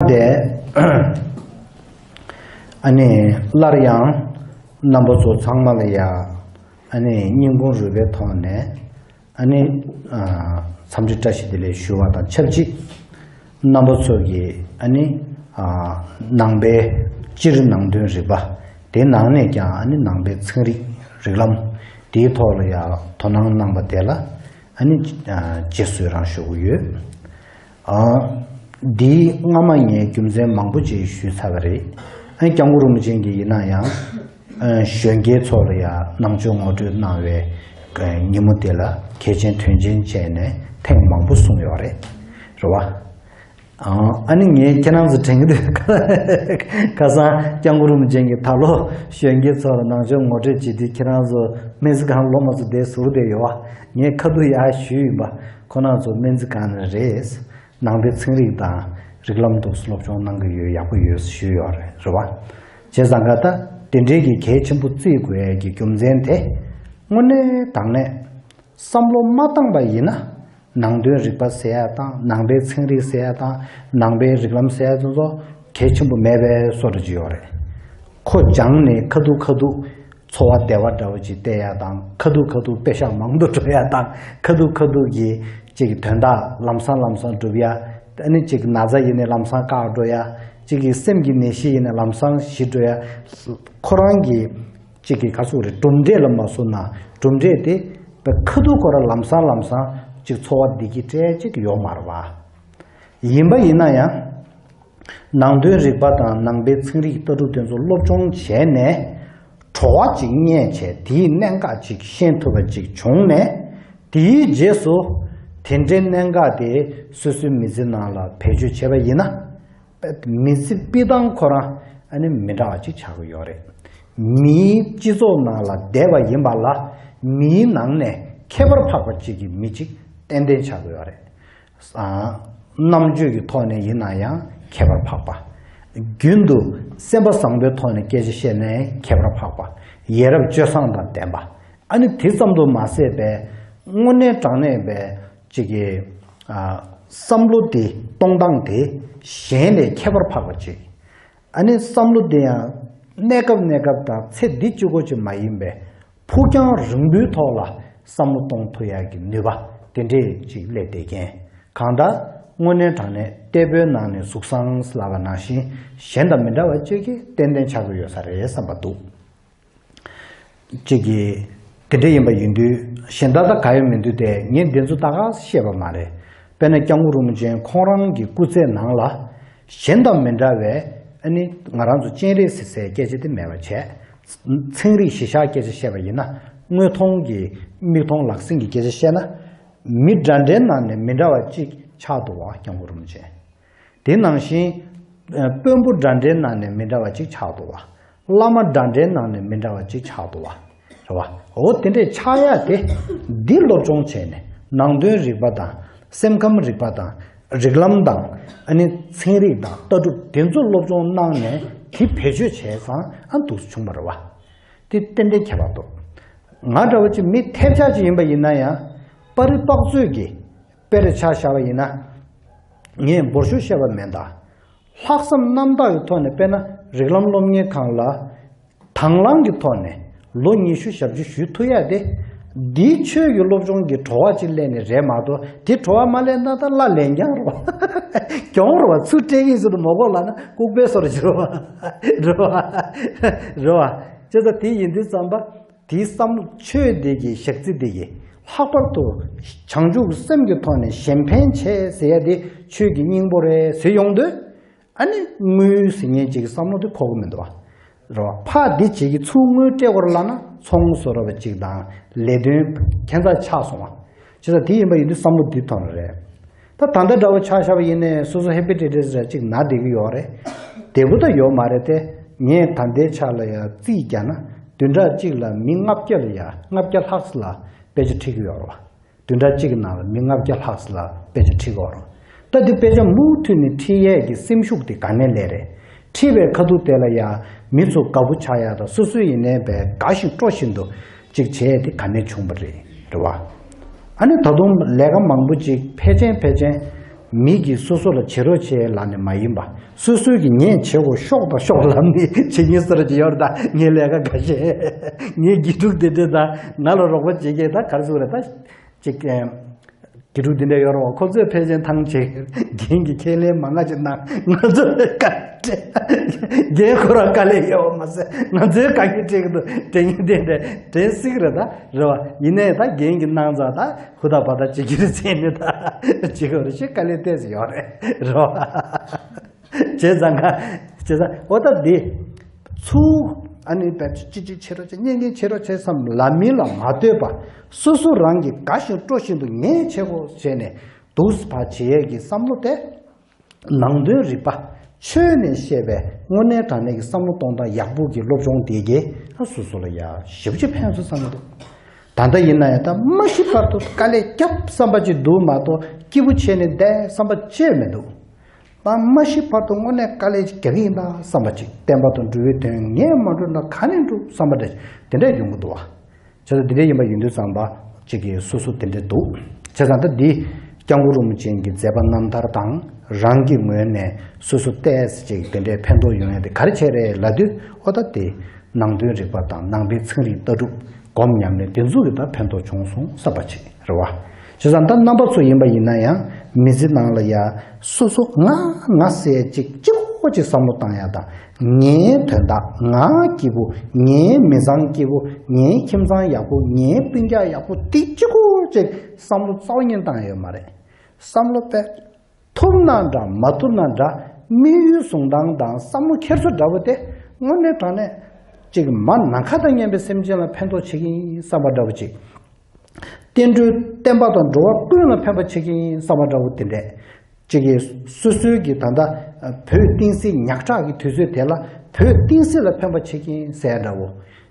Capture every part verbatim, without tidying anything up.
དེ། ཨ་ནི་སླར་ཡང་རྣམ་པ་ཚོ་ཚང་མ་ལ་ཡ། ཨ་ནི་སྙིང་ཁུང་རུས་པའི་ཐོག་ནས། ཨ་ནི་ཨ་འཚམས་འདྲི་བཀྲ་ཤིས་བདེ་ལེགས་ཞུ་བ་དང་ཆབས་ཅིག་རྣམ་པ་ཚོ་གིས་ཨ་ནི་ཨ་ནང་པའི་སྤྱིར་ནང་དོན་རིག་པ། དེ་ནང་ནས་ཀྱང་ཨ་ནི་ནང་པའི་ཚན་རིག་རིགས་ལམ་དེའི་ཐོག་ལ་ཡ་དོ་སྣང་གནང་པ་དེ་ལ་ཨ་ནི་ཨ་རྗེས་སུ་ཡི་རང་ཞུ་གི་ཡོད། ཨ་འདིའི་སྔ་མ་ངས་རྒྱུ་མཚན་མང་པོ་ཅིག་ཞུས་ཚར་བ་རེད། ཨ་ནི་སྐྱབས་མགོན་རིན་པོ་ཆེ་གིས་ཡིན་ན་ཡང་། ཨ་གཞོན་སྐྱེས་ཚོ་ལ་ཡང་ནང་ཆོས་ངོ་སྤྲོད་གནང་བའི་ཉིན་མོ་དེ་ལ་གལ་ཆེན་དོན་ཆེན་བྱས་ནས་ཐེངས་མང་པོ་གསུངས་ཡོད་རེད། རེད་བ། ཨ་ནི་ངས་ཁྱེད་རང་ཚོ་དྲན་གྱི་འདུག་ཁ་སང་སྐྱབས་མགོན་རིན་པོ་ཆེ་གིས་ད་ལོ་གཞོན་སྐྱེས་ཚོ་ལ་ནང་ཆོས་ངོ་སྤྲོད་བྱེད་དུས་ཁྱེད་རང་ཚོ་སྨན་རྩིས་ཁང་ལོག་མ་སོང་བསྡད་ཟུར་བསྡད་ཡོད་བ། ངས་ཁ་ཐུག་ཡར་ཞུས་ཡིན་པ། ཁོ་རང་ཚོ་སྨན་རྩིས་ཁང་ནས་རེད། ནང་པའི་ཚན་རིག་དང་རིགས་ལམ་ཐོག་སློབ་སྦྱོང་གནང་གི་ཡོད། ཡག་པོ་ཡོད་ཞུས་ཡོད་རེད། རེད་བ། བྱས་ཙང་ག་ད་དེ་འདྲའི་གི་གལ་ཆེན་པོ་བརྩི་དགོས་ཡས་ཀྱི་རྒྱུ་མཚན་དེ། དངོས་གནས་དྲང་གནས་བསམ་བློ་མ་བཏང་པ་ཡིན་ན། ནང་དོན་རིག་པ་ཟེར་ཡ་དང་ནང་པའི་ཚན་རིག་ཟེར་ཡ་དང་ནང་པའི་རིགས་ལམ་ཟེར་ཡ་དེ་ཚོ་གལ་ཆེན་པོ་མེད་པའི་བཟོ་འདྲ་ཅིག་ཡོད་རེད། ཁོ་སྦྱངས་ནས་ཁ་ཐུག་ཁ་ཐུག་འཚོ་བ་བདེ་བ་འདྲ་བོ་ཅིག་བལྟས་ཡ་དང་། ཁ་ཐུག་ཁ་ཐུག་པེ་ཤག་མང་དུ་འགྲོ་ཡ་དང་། ཁ་ཐུག་ཁ་ཐུག་གི་ཅིག་གི་དོན་དག་ལམ་སང་ལམ་སང་སྒྲུབ་ཡ། ཨ་ནི་ཅིག་ན་ཚ་ཡིན་ནའི་ལམ་སང་བཀག་འགྲོ་ཡ། ཅིག་གི་སེམས་ཀྱི་ནད་གཞི་ཡིན་ནའི་ལམ་སང་ཞི་འགྲོ་ཡ། ཁོ་རང་གི་ཅིག་གི་ག་ཚོད་རེད། གྲུབ་འབྲས་ལ་མ་བཟུང་ན་གྲུབ་འབྲས་དེ་པེ་ཁ་ཐུག་ཁོ་རང་ལམ་སང་ལམ་སང་ཅིག་འཚོ་བ་བདེ་སྐྱིད་སྤྲད་ཅིག་ཡོད་མ་རེད་བ། ཡིན་པ་ཡིན་ན་ཡང་། ནང་དོན་རིག་པ་དང་ནང་པའི་ཚན་རིག་ལྟ་གྲུབ་དེ་ཚོ་སློབ་སྦྱོང་བྱས་ནས་བྲོ་བ་ཅིག་རྙེད་བྱས། དེའི་གནད་འགག་ཅིག་ཤེས་ཐུབ་པ་ཅིག་བྱུང་ནས། དེའི་རྗེས་སུ་དེ་འདྲའི་གནད་འགག་དེ་སོ་སོའི་མི་ཚེ་ནང་ལ་བེད་སྤྱོད་བྱས་པ་ཡིན་ན། དཔེ་མི་ཚེ་སྤྱི་བཏང་ཁོ་རང་ཨ་ནི་མི་འདྲ་བ་ཅིག་ཆགས་ཀྱི་ཡོད་རེད། མིའི་སྤྱི་ཚོགས་ནང་ལ་བསྡད་པ་ཡིན་པ་ལ། མིའི་ནང་ནས་ཁྱད་པར་འཕགས་པ་ཅིག་གི་མི་ཅིག་ཏན་ཏན་ཆགས་ཀྱི་ཡོད་རེད། ཨ། རྣམ་དཔྱོད་ཀྱི་ཐོག་ནས་ཡིན་ན་ཡང་ཁྱད་པར་འཕགས་པ། རྒྱུན་དུ་སེམས་པ་བཟང་པོའི་ཐོག་ནས་སྐད་ཆ་བཤད་ནའི་ཁྱད་པར་འཕགས་པ། ཡ་རབས་སྤྱོད་བཟང་དང་ལྡན་པ། ཨ་ནི་དེ་ཙམ་དུ་མ་ཟད་པའི་དངོས་གནས་དྲང་གནས་པའི་ཅིག་གི་ཨ། བསམ་བློ་དེ་གཏོང་སྟངས་དེ་གཞན་ལས་ཁྱད་པར་འཕགས་པ་ཅིག་ཨ་ནི་བསམ་བློ་དེ་ཡང་གནས་སྐབས་གནས་སྐབས་དང་ཚེ་འདི་གཅིག་པོ་ཅིག་མ་ཡིན་པའི་ཕུགས་རྒྱང་རིང་པོའི་ཐོག་ལ་བསམ་བློ་གཏོང་ཐུབ་ཡག་གི་ནུས་པ་དེ་འདྲས་ཅིག་སླེབས་བསྡད་མཁན། གང་ལྟར་དངོས་གནས་དྲང་གནས་ལྟད་པོའི་ནང་ནས་གཟུགས་བཟང་ལབ་པ་ནང་བཞིན་གཞན་དང་མི་འདྲ་བ་ཅིག་གི་ཏན་ཏན་ཆགས་ཀྱི་ཡོད་ས་རེད་བསམ་པ་འདུག་གཅིག་གིས་དེ་འདྲ་ཡིན་པ་ཡིན་དུས་གཞན་དག་ད་ག་ཡོད་མི་འདུག་སྟེ། ངས་འདི་ཚོ་ད་ག་བཤད་པ་མ་རེད། དཔེར་ན་སྐྱབས་མགོན་རིན་པོ་ཆེ་ཁོང་རང་གི་སྐུ་ཚེ་ནང་ལ་གཞན་དང་མི་འདྲ་བའི་ཨ་ནི་ང་རང་ཚོ་སྤྱན་རས་གཟིགས་སའི་སྐད་ཆ་དེ་མེད་པ་བྱས། ཚན་རིག་གཞི་བཞག་སྐད་ཆ་བཤད་པ་ཡིན་ན། དངོས་མཐོང་གི་མིག་མཐོང་ལག་ཟིན་གྱི་སྐད་ཆ་བཤད་ན། མི་འདྲ་འདྲའི་ནང་ནས་མི་འདྲ་བ་གཅིག་ཆགས་འདུག་བ། སྐྱབས་མགོན་རིན་པོ་ཆེ། དེ་ནང་བཞིན། ཨ། དཔོན་པོ་འདྲ་འདྲའི་ནང་ནས་མི་འདྲ་བ་ཅིག་ཆགས་འདུག་བ། བླ་མ་འདྲ་འདྲའི་ནང་ནས་མི་འདྲ་བ་ཅིག་ཆགས་འདུག་བ། རེད་བ། འོ་དེ་འདྲས་ཆགས་ཡ་དེ། འདི་སློབ་སྦྱོང་བྱས་ནས་ནང་དོན་རིག་པ་དང་སེམས་ཁམས་རིག་པ་དང་རིགས་ལམ་དང་། ཨ་ནི་ཚན་རིག་དང་ལྟ་གྲུབ་དེ་ཚོ་སློབ་སྦྱོང་གནང་ནས་དེ་བེད་སྤྱོད་བྱས་ཙང་ཨ་འདུག་སེ་བྱུང་བ་རེད་བ། དེ་ཏན་ཏན་ཁྱད་པར་འདུག་ང་འདྲ་བོ་ཅིག་མི་ཐེབས་ཆག་ཅིག་ཡིན་པ་ཡིན་ན་ཡང་། པར་རིས་དཔག་ཚོད་ཀྱི་དཔེར་ཆ་བཞག་པ་ཡིན་ན། ངས་འབོར་ཤོག་བཤད་པ་མིན་ད། ལྷག་བསམ་རྣམ་དག་གི་ཐོག་ནས། དཔེར་ན་རིགས་ལམ་སློབ་གཉེར་ཁང་ལ་དང་བླངས་ཀྱི་ཐོག་ནས་ལོ་ཉི་ཤུ་ཞེ་བརྒྱད་ཞུ་ཐུབ་ཡ་དེ། འདིའི་ཆོས་ཀྱི་སློབ་སྦྱོང་གི་བྲོ་བ་ཅིག་སླེབས་ནས་རེད་མ་གཏོགས། དེ་བྲོ་བ་མ་སླེབས་ན་ད་སླར་ལན་རྐྱང་རེད་བ། གྱོང་རེད་བ། ཚུར་སྤྲད་ཀྱི་ཡིན་ཟེར་དུ་མ་གོ་ལབ་ན་ལྐུགས་པའི་བཟོ་འདྲ་ཅིག་རེད་བ། རེད་བ། རེད་བ། བྱས་ཙང་དེ་ཡིན་དུས་ཙམ་པ། དེའི་བསམ་བློ་ཆོས་འདི་གི་ཞག་རྩི་འདི་གི་ལྷག་པར་དུ་བྱང་ཆུབ་སེམས་ཀྱི་ཐོག་ནས་གཞན་ཕན་བྱེད་ཟེར་ཡ་དེ་ཆོས་ཀྱི་སྙིང་པོ་རེད་ཟེར་ཡོང་དུས། ཨ་ནི་དངུལ་ཟེར་མཁན་ཅིག་གི་བསམ་བློ་དེ་འཁོར་གི་མི་འདུག་བ། རེད་བ། ཕར་འདི་བྱེད་ཀྱི་ཚུར་དངུལ་སྤྲད་དགོས་རེད་ལབ་ན་ཚོང་བཟོ་འདྲ་བ་ཅིག་དང་ལས་དོན་ཁྱད་མཚར་ཆགས་སོང་བ། བྱས་ཙང་དེ་ཡིན་པ་ཡིན་དུས་བསམ་བློ་འདི་ཐོག་ནས་རེད། ད་ད་ལྟ་འདྲ་བོ་ཆ་བཞག་པ་ཡིན་ནའི་སོ་སོ་ཧེ་པེ་ཊའི་ཊི་སི་ར་ཅིག་ན་བསྡད་ཀྱི་ཡོད་རེད། བདེ་པོ་ད་ཡོད་མ་རེད་དེ། ངས་ད་ལྟའི་ཆ་ལ་ཡ་རྩིས་རྒྱག་ན་བདུན་ཕྲག་གཅིག་ལ་མི་ལྔ་བརྒྱ་ལ་ཡ་ལྔ་བརྒྱ་ལྷག་ཙམ་ལ་དཔེ་ཆ་ཁྲིད་ཀྱི་ཡོད་རེད་བ། བདུན་ཕྲག་གཅིག་གི་ནང་ལ་མི་ལྔ་བརྒྱ་ལྷག་ཙམ་ལ་དཔེ་ཆ་ཁྲིད་ཀྱི་ཡོད་རེད། ད་འདི་དཔེ་ཆ་མུ་མཐུད་ནས་ཁྲིད་ཡས་ཀྱི་སེམས་ཤུགས་དེ་ག་ནས་སླེབས་རེད། ཁྲིད་པའི་ཁ་ཐུག་དེ་ལ་ཡ་མི་ཚོ་དགའ་པོ་ཆགས་ཡ་དང་། སོ་སོ་ཡིན་ནའི་བས་དགའ་བཞིན་སྤྲོ་བཞིན་དུ་ཅིག་བྱས་དེ་ག་ནས་བྱུང་བ་རེད། རེད་བ། ཨ་ནི་ད་དུང་ལས་ཀ་མང་པོ་ཅིག་ཕལ་ཆེར་ཕལ་ཆེར་ མི་གིས་སོ་སོ་ལ་བྱེད་རོགས་བྱེད་ལབ་ནས་མ་ཡིན་པ། སོ་སོའི་གི་ངས་བྱེད་དགོས་ཤོག་དང་ཤོག་ལབ་ནས་བྱེད་མཁན་སོ་ར་ཅིག་ཡོད་རེད། ད་ངའི་ལས་ཀ་འགའ་ཤས་ངའི་དགེ་ཕྲུག་དེ་འདྲས་ད་ང་ལ་རོགས་པ་བྱེད་མཁན་ད་ག་རེ་ཟེར་དགོས་རེད། ད་ཅིག་ཨེམ། དགེ་ཕྲུག་འདི་འདྲ་ཡོད་རེད་བ། ཁོ་ཚོས་ཕལ་ཆེར་ཐང་ཆད། རྒན་གྱིས་ཁས་ལེན་མང་ང་ཅིག་གནང་། ང་ཚོས་བཀའ་དྲིན། རྒན་ཁོ་རང་དཀའ་ལས་ཡོད་པ་མ་ཟད་ང་ཚོའི་དཀའ་ངལ་འཕྲད་ཀྱི་འདུག་དྲན་གྱི་འདི་འདྲ་དྲན་སྲིད་ཀྱི་རེད། ད་རེད་བ། ཡིན་ནའི་ད་རྒན་གྱིས་གནང་ཙང་ད་ཧུར་ཐག་བ་ད་བྱེད་ཀྱི་རེད་ཟེར་ནས་ད་བྱེད་དགོས་རེད། ཞེས་དཀའ་ལས་ཏོག་ཙམ་ཡོད་རེད། རེད་བ། བྱས་ཙང་ང་བྱས་ཙང་འོ་ད་འདི་ཚུར་ཨ་ནི་བེད་སྤྱོད་ཅིག་ཅིག་བྱེད་རོགས་བྱེད། གཉེན་གཉེན་བྱེད་རོགས་བྱེད་བསམ་ལབ་མིན་ལ་མ་ལྟོས་པ། སོ་སོ་རང་གིས་དགའ་བཞིན་སྤྲོ་བཞིན་དུ་ངས་བྱེད་དགོས་བྱས་ནས་འདུག་སེ་ཕར་བྱེད་ཡས་ཀྱི་བསམ་བློ་དེ། ནང་དོན་རིག་པ། ཆོས་ནས་བཤད་པའི་དངོས་གནས་དྲང་གནས་ཀྱི་བསམ་བློ་གཏོང་སྟངས་ཡག་པོ་གི་སློབ་སྦྱོང་དེ་གས་ཨ་སོ་སོ་ལ་ཡ་ཞེ་པོ་ཅིག་ཕན་སོང་བསམ་གྱི་འདུག་ད་ལྟ་ཡིན་ན་ཡང་ད་མ་ཤི་བར་དུ་དཀའ་ལས་རྒྱབ་བསམ་པ་ཅིག་འདུག་མ་གཏོགས་སྐྱིད་པོ་བྱས་ནས་བསྡད་བསམ་པ་ཅིག་མི་འདུག་ད་མ་ཤི་བར་དུ་དངོས་གནས་དཀའ་ལས་ཅིག་རྒྱག་གི་ཡིན་ད་བསམ་པ་ཅིག་བསྟན་པ་དང་འགྲོ་བའི་དོན་ངས་མ་འགྲུབ་ན་ག་ནས་འགྲུབ་བསམ་པ་འདྲ་ཅིག་དེ་འདྲ་ཡོང་གི་འདུག་བ། བྱས་ཙང་དེ་འདྲ་ཡིན་པ་ཡིན་དུས་ཙམ་པ་གཅིག་གིས་སོ་སོ་དེ་འདྲ་འདུག་བྱས་ཙང་ད་འདི་སྐྱབས་མགོན་རིན་པོ་ཆེ་གི་མཛད་པ་རྣམ་ཐར་དང་རང་གི་ངོས་ནས་སོ་སོ་ཏོག་ཙམ་ཅིག་དེ་འདྲའི་ཕན་ཐོགས་ཡོང་ཡ་དེ་ག་རེ་བྱས་རེད་ལབ་དུས་ཨོ་ད་དེ་ནང་དོན་རིག་པ་དང་ནང་པའི་ཚན་རིག་ལྟ་གྲུབ་སྒོམ་ཉམས་ལེན་དེ་ཚོ་གི་ད་ཕན་ཐོགས་བྱུང་སོང་བསམ་པ་ཅིག་རེད་བ། བྱས་ཙང་ད་རྣམ་པ་ཚོ་ཡིན་པ་ཡིན་ན་ཡང་མི་ཚེ་ནང་ལ་ཡ་སོ་སོ་ང་ང་ཟེར་ཅིག་གཅིག་པོ་ཅིག་བསམ་བློ་བཏང་ཡ་དང་། ངའི་དོན་དག་ང་སྐྱིད་པོ། ངའི་མི་ཚང་སྐྱིད་པོ། ངའི་ཁྱིམ་ཚང་ཡག་པོ། ངའི་སྤུན་ཀྱག་ཡག་པོ། དེ་གཅིག་པོ་ཅིག་བསམ་བློ་རྩ་བ་ཉིད་བཏང་ཡོད་མ་རེད། བསམ་བློ་དཔེ་ཐུབ་ན་འདྲ་མ་ཐུབ་ན་འདྲ་དམིགས་ཡུལ་བཟུང་སྟངས་དང་བསམ་བློ་འཁྱེར་སོ་འདྲ་བོ་དེ་དངོས་གནས་དྲང་གནས་ཅིག་མ་ནམ་མཁའ་དང་མཉམ་པའི་སེམས་ཅན་ལ་ཕན་ཐོགས་བྱེད་ཀྱི་ཡིན་བསམ་པ་འདྲ་བོ་ཅིག་བསྟན་འགྲོའི་བསྟན་པ་དང་འགྲོ་བ་ཀུན་ལ་ཕན་པ་བྱེད་ཀྱི་ཡིན་བསམ་པ་འདྲ་བོ་དེ་འདྲས། གཅིག་གིས་སོ་སོའི་གི་ད་ལྟ་བོད་བསྟན་སྲིད་ཉག་ཕྲ་གི་དུས་ཚོད་དེ་ལ་བོད་བསྟན་སྲིད་ལ་ཕན་པ་བྱེད་ཀྱི་ཡིན་ཟེར་ཡ་འདྲ་བོ།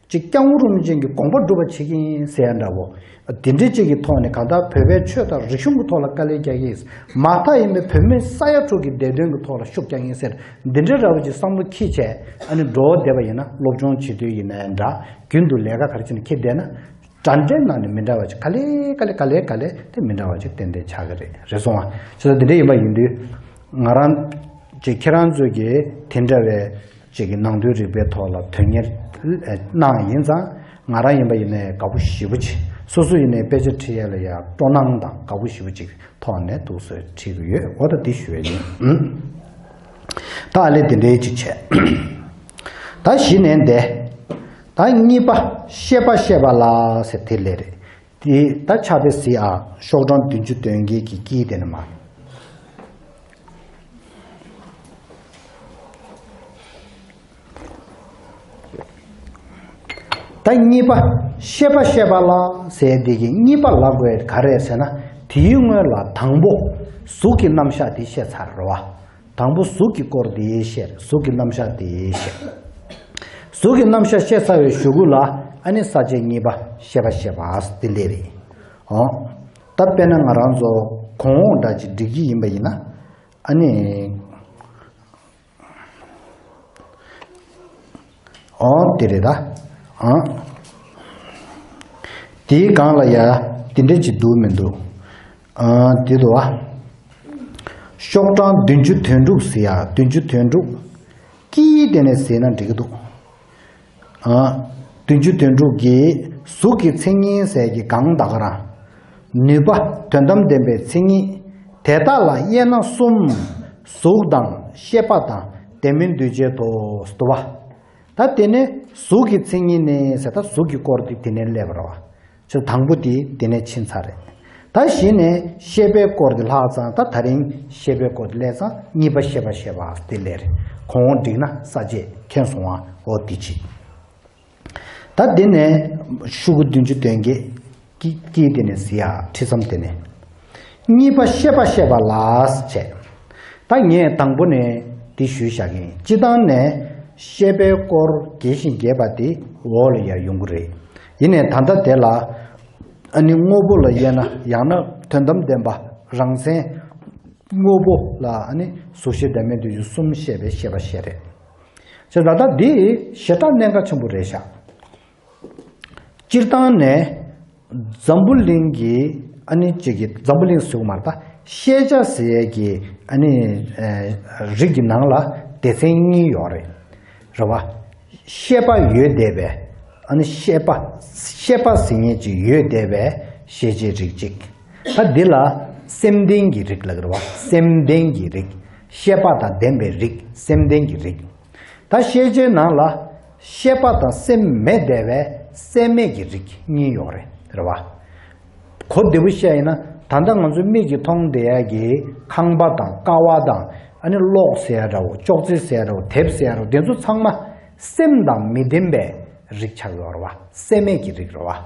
གཅིག་སྐྱབས་མགོན་རིན་པོ་ཆེ་གི་དགོངས་པ་སྒྲུབ་པ་བྱེད་ཀྱི་ཡིན་ཟེར་ཡ་འདྲ་བོ། དེ་འདྲས་གཅིག་གི་ཐོག་ནས་གང་ལྟར་བོད་པའི་ཆོས་དང་རིག་གཞུང་གི་ཐོག་ལ་དཀའ་ལས་རྒྱག་གི་ཡིན། མ་མཐའ་ཡིན་པའི་བོད་མི་ས་ཡ་དྲུག་གི་བདེ་དོན་གྱི་ཐོག་ལ་ཤུགས་རྒྱག་གི་ཡིན་ཟེར་འདི་འདྲའི་འདྲ་བོ་ཅིག་བསམ་བློ་འཁྱེར་བྱས་ཨ་ནི་འགྲོ་བསྡད་པ་ཡིན་ན་སློབ་སྦྱོང་བྱེད་དུས་ཡིན་ན་ཡང་འདྲ་རྒྱུན་དུ་ལས་ཀ་ག་རེ་བྱས་ནས་འཁྱེར་བསྡད་ན། འདྲ་འདྲའི་ནང་ནས་མི་འདྲ་བ་ཅིག་ག་ལེ་ག་ལེ་ག་ལེ་ག་ལེ་དེ་མི་འདྲ་བ་ཅིག་ཏན་ཏན་ཆགས་ཀྱི་རེད། རེད་སོང་ང་། བྱས་ཙང་དེ་འདྲ་ཡིན་པ་ཡིན་དུས་ང་རང་ཅིག་ཁྱེད་རང་ཚོས་ཀྱིས་དེ་འདྲ་བའི་ཅིག་གི་ནང་དོན་རིག་པའི་ཐོག་ལ་དོན་གཉེར་གནང་ཡིན་ཙང་ང་རང་ཡིན་པ་ཡིན་ནའི་དགའ་པོ་ཞེ་པོ་ཅིག་སོ་སོ་ཡིན་ནའི་དཔེ་ཆ་ཁྲིད་ཡ་ལ་ཡ་སྤྲོ་སྣང་དང་དགའ་པོ་ཞེ་པོ་ཅིག་ཐོག་ནས་འདུག་སེ་ཁྲིད་ཀྱི་ཡོད། འོ་ད་འདི་ཞུ་ཡ་ཡིན། ད་ཨ་ལས་དེ་འདྲའི་ཅིག་བྱས། ད་གཞི་ནས་འདས། ད་གཉིས་པ་ཤེས་པ་ཤེས་པ་ལ་ཟེར་དེ་ལས་རེད། དེ་ད་ཕྱག་དཔེ་གཟིགས་ཨ། ཤོག་གྲངས་བདུན་ཅུ་དོན་བརྒྱད་ཀྱི་དཀྱིལ་དེ་ནས་མར། ད་གཉིས་པ་ཤེས་པ་ཤེས་པ་ལ་ཟེར་དེ་གི་གཉིས་པ་ལབ་དགོས་ག་རེ་ཟེར་ན། དེའི་སྔོན་ལ་དང་པོ་གཟུགས་ཀྱི་རྣམ་གཞག་དེ་བཤད་ཚར་རེད་བ། དང་པོ་གཟུགས་ཀྱི་སྐོར་དེ་བཤད། གཟུགས་ཀྱི་རྣམ་གཞག་དེ་བཤད། གཟུགས་ཀྱི་རྣམ་གཞག་བཤད་ཚར་བའི་གཞུག་གུ་ལ་ཨ་ནི་ས་བཅད་གཉིས་པ་ཤེས་པ་ཤེས་པ་དེ་འདྲ་རེད། འོ། ད་དཔེར་ན་ང་རང་ཚོ་གོང་འོག་འདྲ་ཅིག་སྒྲིག་གི་ཡིན་པ་ཡིན་ན། ཨ་ནི། འོ་དེ་རེད་ད། ཨ། དེའི་སྒང་ལ་ཡ་དེ་འདྲ་ཅིག་འདུག་མི་འདུག་ཨ། དེ་འདུག་ཨ། ཤོག་གྲངས་བདུན་ཅུ་དོན་དྲུག་ཟེར་ཡ། བདུན་ཅུ་དོན་དྲུག་གི་དེ་ནས་ཟེར་ན་འགྲིག་གི་འདུག་ཨ། བདུན་ཅུ་དོན་དྲུག་གི་གཟུགས་ཀྱི་མཚན་ཉིད་ཟེར་གྱི་སྒང་ད་ག་རང་། ནུས་པ། དོན་དམ་བདེན་པའི་མཚན་ཉིད། དེ་དག་ལ་དབྱེ་ན་གསུམ། གཟུགས་དང་ཤེས་པ་དང་དེ་མིན་འདུས་བྱས་དོ། འདུག་བ། ད་དེ་ནས་གཟུགས་ཀྱི་མཚན་ཉིད་ནི་ཟེར། ད་གཟུགས་ཀྱི་སྐོར་དེ་དེ་ནས་སླེབས་པ་རེད་བ། ཚེ་དང་པོ་དེ་དེ་ནས་ཕྱིན་ཚར་རེད། ད་གཞི་ནས་ཤེས་པའི་སྐོར་དེ་ལྷག་ཙང་ད་ད་རིང་ཤེས་པའི་སྐོར་དེ་སླེབས་ཙང་གཉིས་པ་ཤེས་པ་ཤེས་པ་དེ་སླེབས་རེད། གོང་འོག་བསྒྲིགས་ན་ས་བཅད་མཁྱེན་སོང་ང་། འོ་དེ་གཅིག་ད་དེ་ནས་ཤོག་གུ་བདུན་ཅུ་དོན་བརྒྱད་ཀྱི་དཀྱིལ་དེ་ནས་གཟིགས་ཡ། ཁྲིད་མཚམས་དེ་ནས། གཉིས་པ་ཤེས་པ་ཤེས་པ་ལ་བྱས། ད་ངས་དང་པོ་ནས་འདི་ཞུས་བཞག་གི་ཡིན། སྤྱིར་བཏང་ནས་ཤེས་པའི་སྐོར་རྒྱས་ཤིང་རྒྱས་པ་དེ་འོག་ལ་ཡང་ཡོང་གི་རེད། ཡིན་ནའི་ད་ལྟ་དེ་ལ་ཨ་ནི་དངོས་པོ་ལ་དབྱེ་ན། ཡང་ན་དོན་དམ་བདེན་པ་རང་མཚན་དངོས་པོ་ལ་ཨ་ནི་གཟུགས་ཤེས་བདག་མེད་འདོད་ཆོས་གསུམ་བཤད་པའི་ཤེས་པ་བཤད་རེད། བྱས་ད་ལྟ་འདི་ཞེ་དྲག་གནད་འགག་ཆེན་པོ་རེད་ཤག་སྤྱིར་བཏང་ནས་འཛམ་བུ་གླིང་གི་ཨ་ནི་གཅིག་གི་འཛམ་བུ་གླིང་ཟེར་དགོས་མ་རེད། ད་ ཤེས་བྱ་ཟེར་ཡས་ཀྱི་ཨ་ནི་ཨ་རིགས་ཀྱི་ནང་ལ་སྡེ་ཚན་གཉིས་ཡོད་རེད། རེད་བ། ཤེས་པ་ཡོད་བསྡད་པའི་ཨ་ནི་ཤེས་པ། ཤེས་པ་ཟེར་མཁན་ཅིག་ཡོད་བསྡད་པའི་ཤེས་བྱའི་རིགས་གཅིག་ད་འདི་ལ་སེམས་ལྡན་གྱི་རིགས་ལབ་ཀྱི་རེད་བ། སེམས་ལྡན་གྱི་རིགས། ཤེས་པ་དང་ལྡན་པའི་རིགས། སེམས་ལྡན་གྱི་རིགས། ད་ཤེས་བྱའི་ནང་ལ་ཤེས་པ་དང་སེམས་མེད་བསྡད་པའི་སེམས་མེད་ཀྱི་རིགས་གཉིས་ཡོད་རེད། རེད་བ། གོ་བདེ་པོ་བཤད་ཡིན་ན། ད་ལྟ་ང་ཚོ་མིག་གིས་མཐོང་བསྡད་ཡ་གི་ཁང་པ་དང་ཀ་བ་དང་ཨ་ནི་གློག་ཟེར་ཡ་འདྲ་བོ། ཅོག་ཙེ་ཟེར་ཡ་འདྲ་བོ། དེབ་ཟེར་ཡ་འདྲ་བོ། དེ་ཚོ་ཚང་མ་སེམས་དང་མི་ལྡན་པའི་རིགས་ཆགས་ཡོད་རེད་བ། སེམས་མེད་ཀྱི་རིགས་རེད་བ།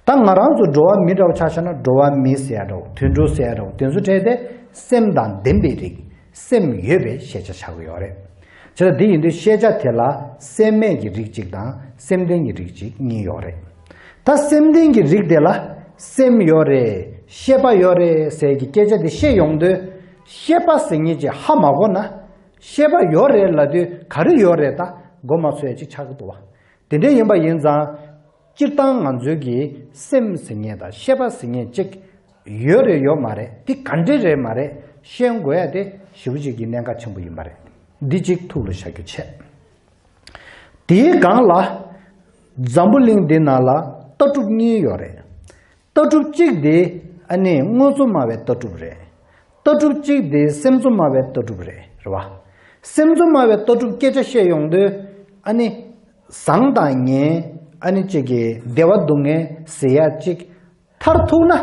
ད་ང་རང་ཚོ་འགྲོ་བ་མི་འདྲ་བོ་ཆ་བཞག་ན། འགྲོ་བ་མི་ཟེར་ཡ་འདྲ་བོ། དུད་འགྲོ་ཟེར་ཡ་འདྲ་བོ། དེ་ཚོ་གྲས་དེ་སེམས་དང་ལྡན་པའི་རིགས། སེམས་ཡོད་པའི་ཤེས་བྱ་ཆགས་ཀྱི་ཡོད་རེད། བྱས་ཙང་དེ་ཡིན་དུས་ཤེས་བྱ་དེ་ལ་སེམས་མེད་ཀྱི་རིགས་གཅིག་དང་སེམས་ལྡན་གྱི་རིགས་གཅིག་གཉིས་ཡོད་རེད། ད་སེམས་ལྡན་གྱི་རིགས་དེ་ལ་སེམས་ཡོད་རེད། ཤེས་པ་ཡོད་རེད་ཟེར་གྱི་སྐད་ཆ་དེ་བཤད་ཡོང་དུས། ཤེས་པ་ཟེར་མཁན་ཅིག་ཧ་མ་གོ་ན། ཤེས་པ་ཡོད་རེད་ལབ་དུས་ག་རེ་ཡོད་རེད་ད་མགོ་མ་ཚོས་ཡ་ཅིག་ཆགས་ཀྱི་འདུག་བ། དེ་འདྲ་ཡིན་པ་ཡིན་ཙང་། སྤྱིར་བཏང་ང་ཚོའི་གི་སེམས་ཟེར་མཁན་དང་ཤེས་པ་ཟེར་མཁན་ཅིག་ཡོད་རེད་ཡོད་མ་རེད། དེ་ག་འདྲ་རེད་མ་རེད་ཤེས་དགོས་ཡ་དེ་ཞེ་པོ་ཅིག་གི་གནད་འགག་ཆེན་པོ་ཡིན་པ་རེད། འདི་གཅིག་ཐུགས་ལ་བཞག་རྒྱུ་བྱས། དེའི་སྒང་ལ་འཛམ་བུ་གླིང་འདི་ནང་ལ་ལྟ་གྲུབ་གཉིས་ཡོད་རེད། ལྟ་གྲུབ་གཅིག་དེ་ཨ་ནི་དངོས་གཙོ་སྨྲ་བའི་ལྟ་གྲུབ་རེད། ལྟ་གྲུབ་གཅིག་དེ་སེམས་གཙོ་སྨྲ་བའི་ལྟ་གྲུབ་རེད། རེད་བ། སེམས་གཙོ་སྨྲ་བའི་ལྟ་གྲུབ་སྐད་ཆ་བཤད་ཡོང་དུས་ཨ་ནི། བཟང་དང་ངན། ཨ་ནི་གཅིག་གི་བདེ་བ་སྡུག་བསྔལ་ཟེར་ཡ་གཅིག་མཐར་ཐུག་ན་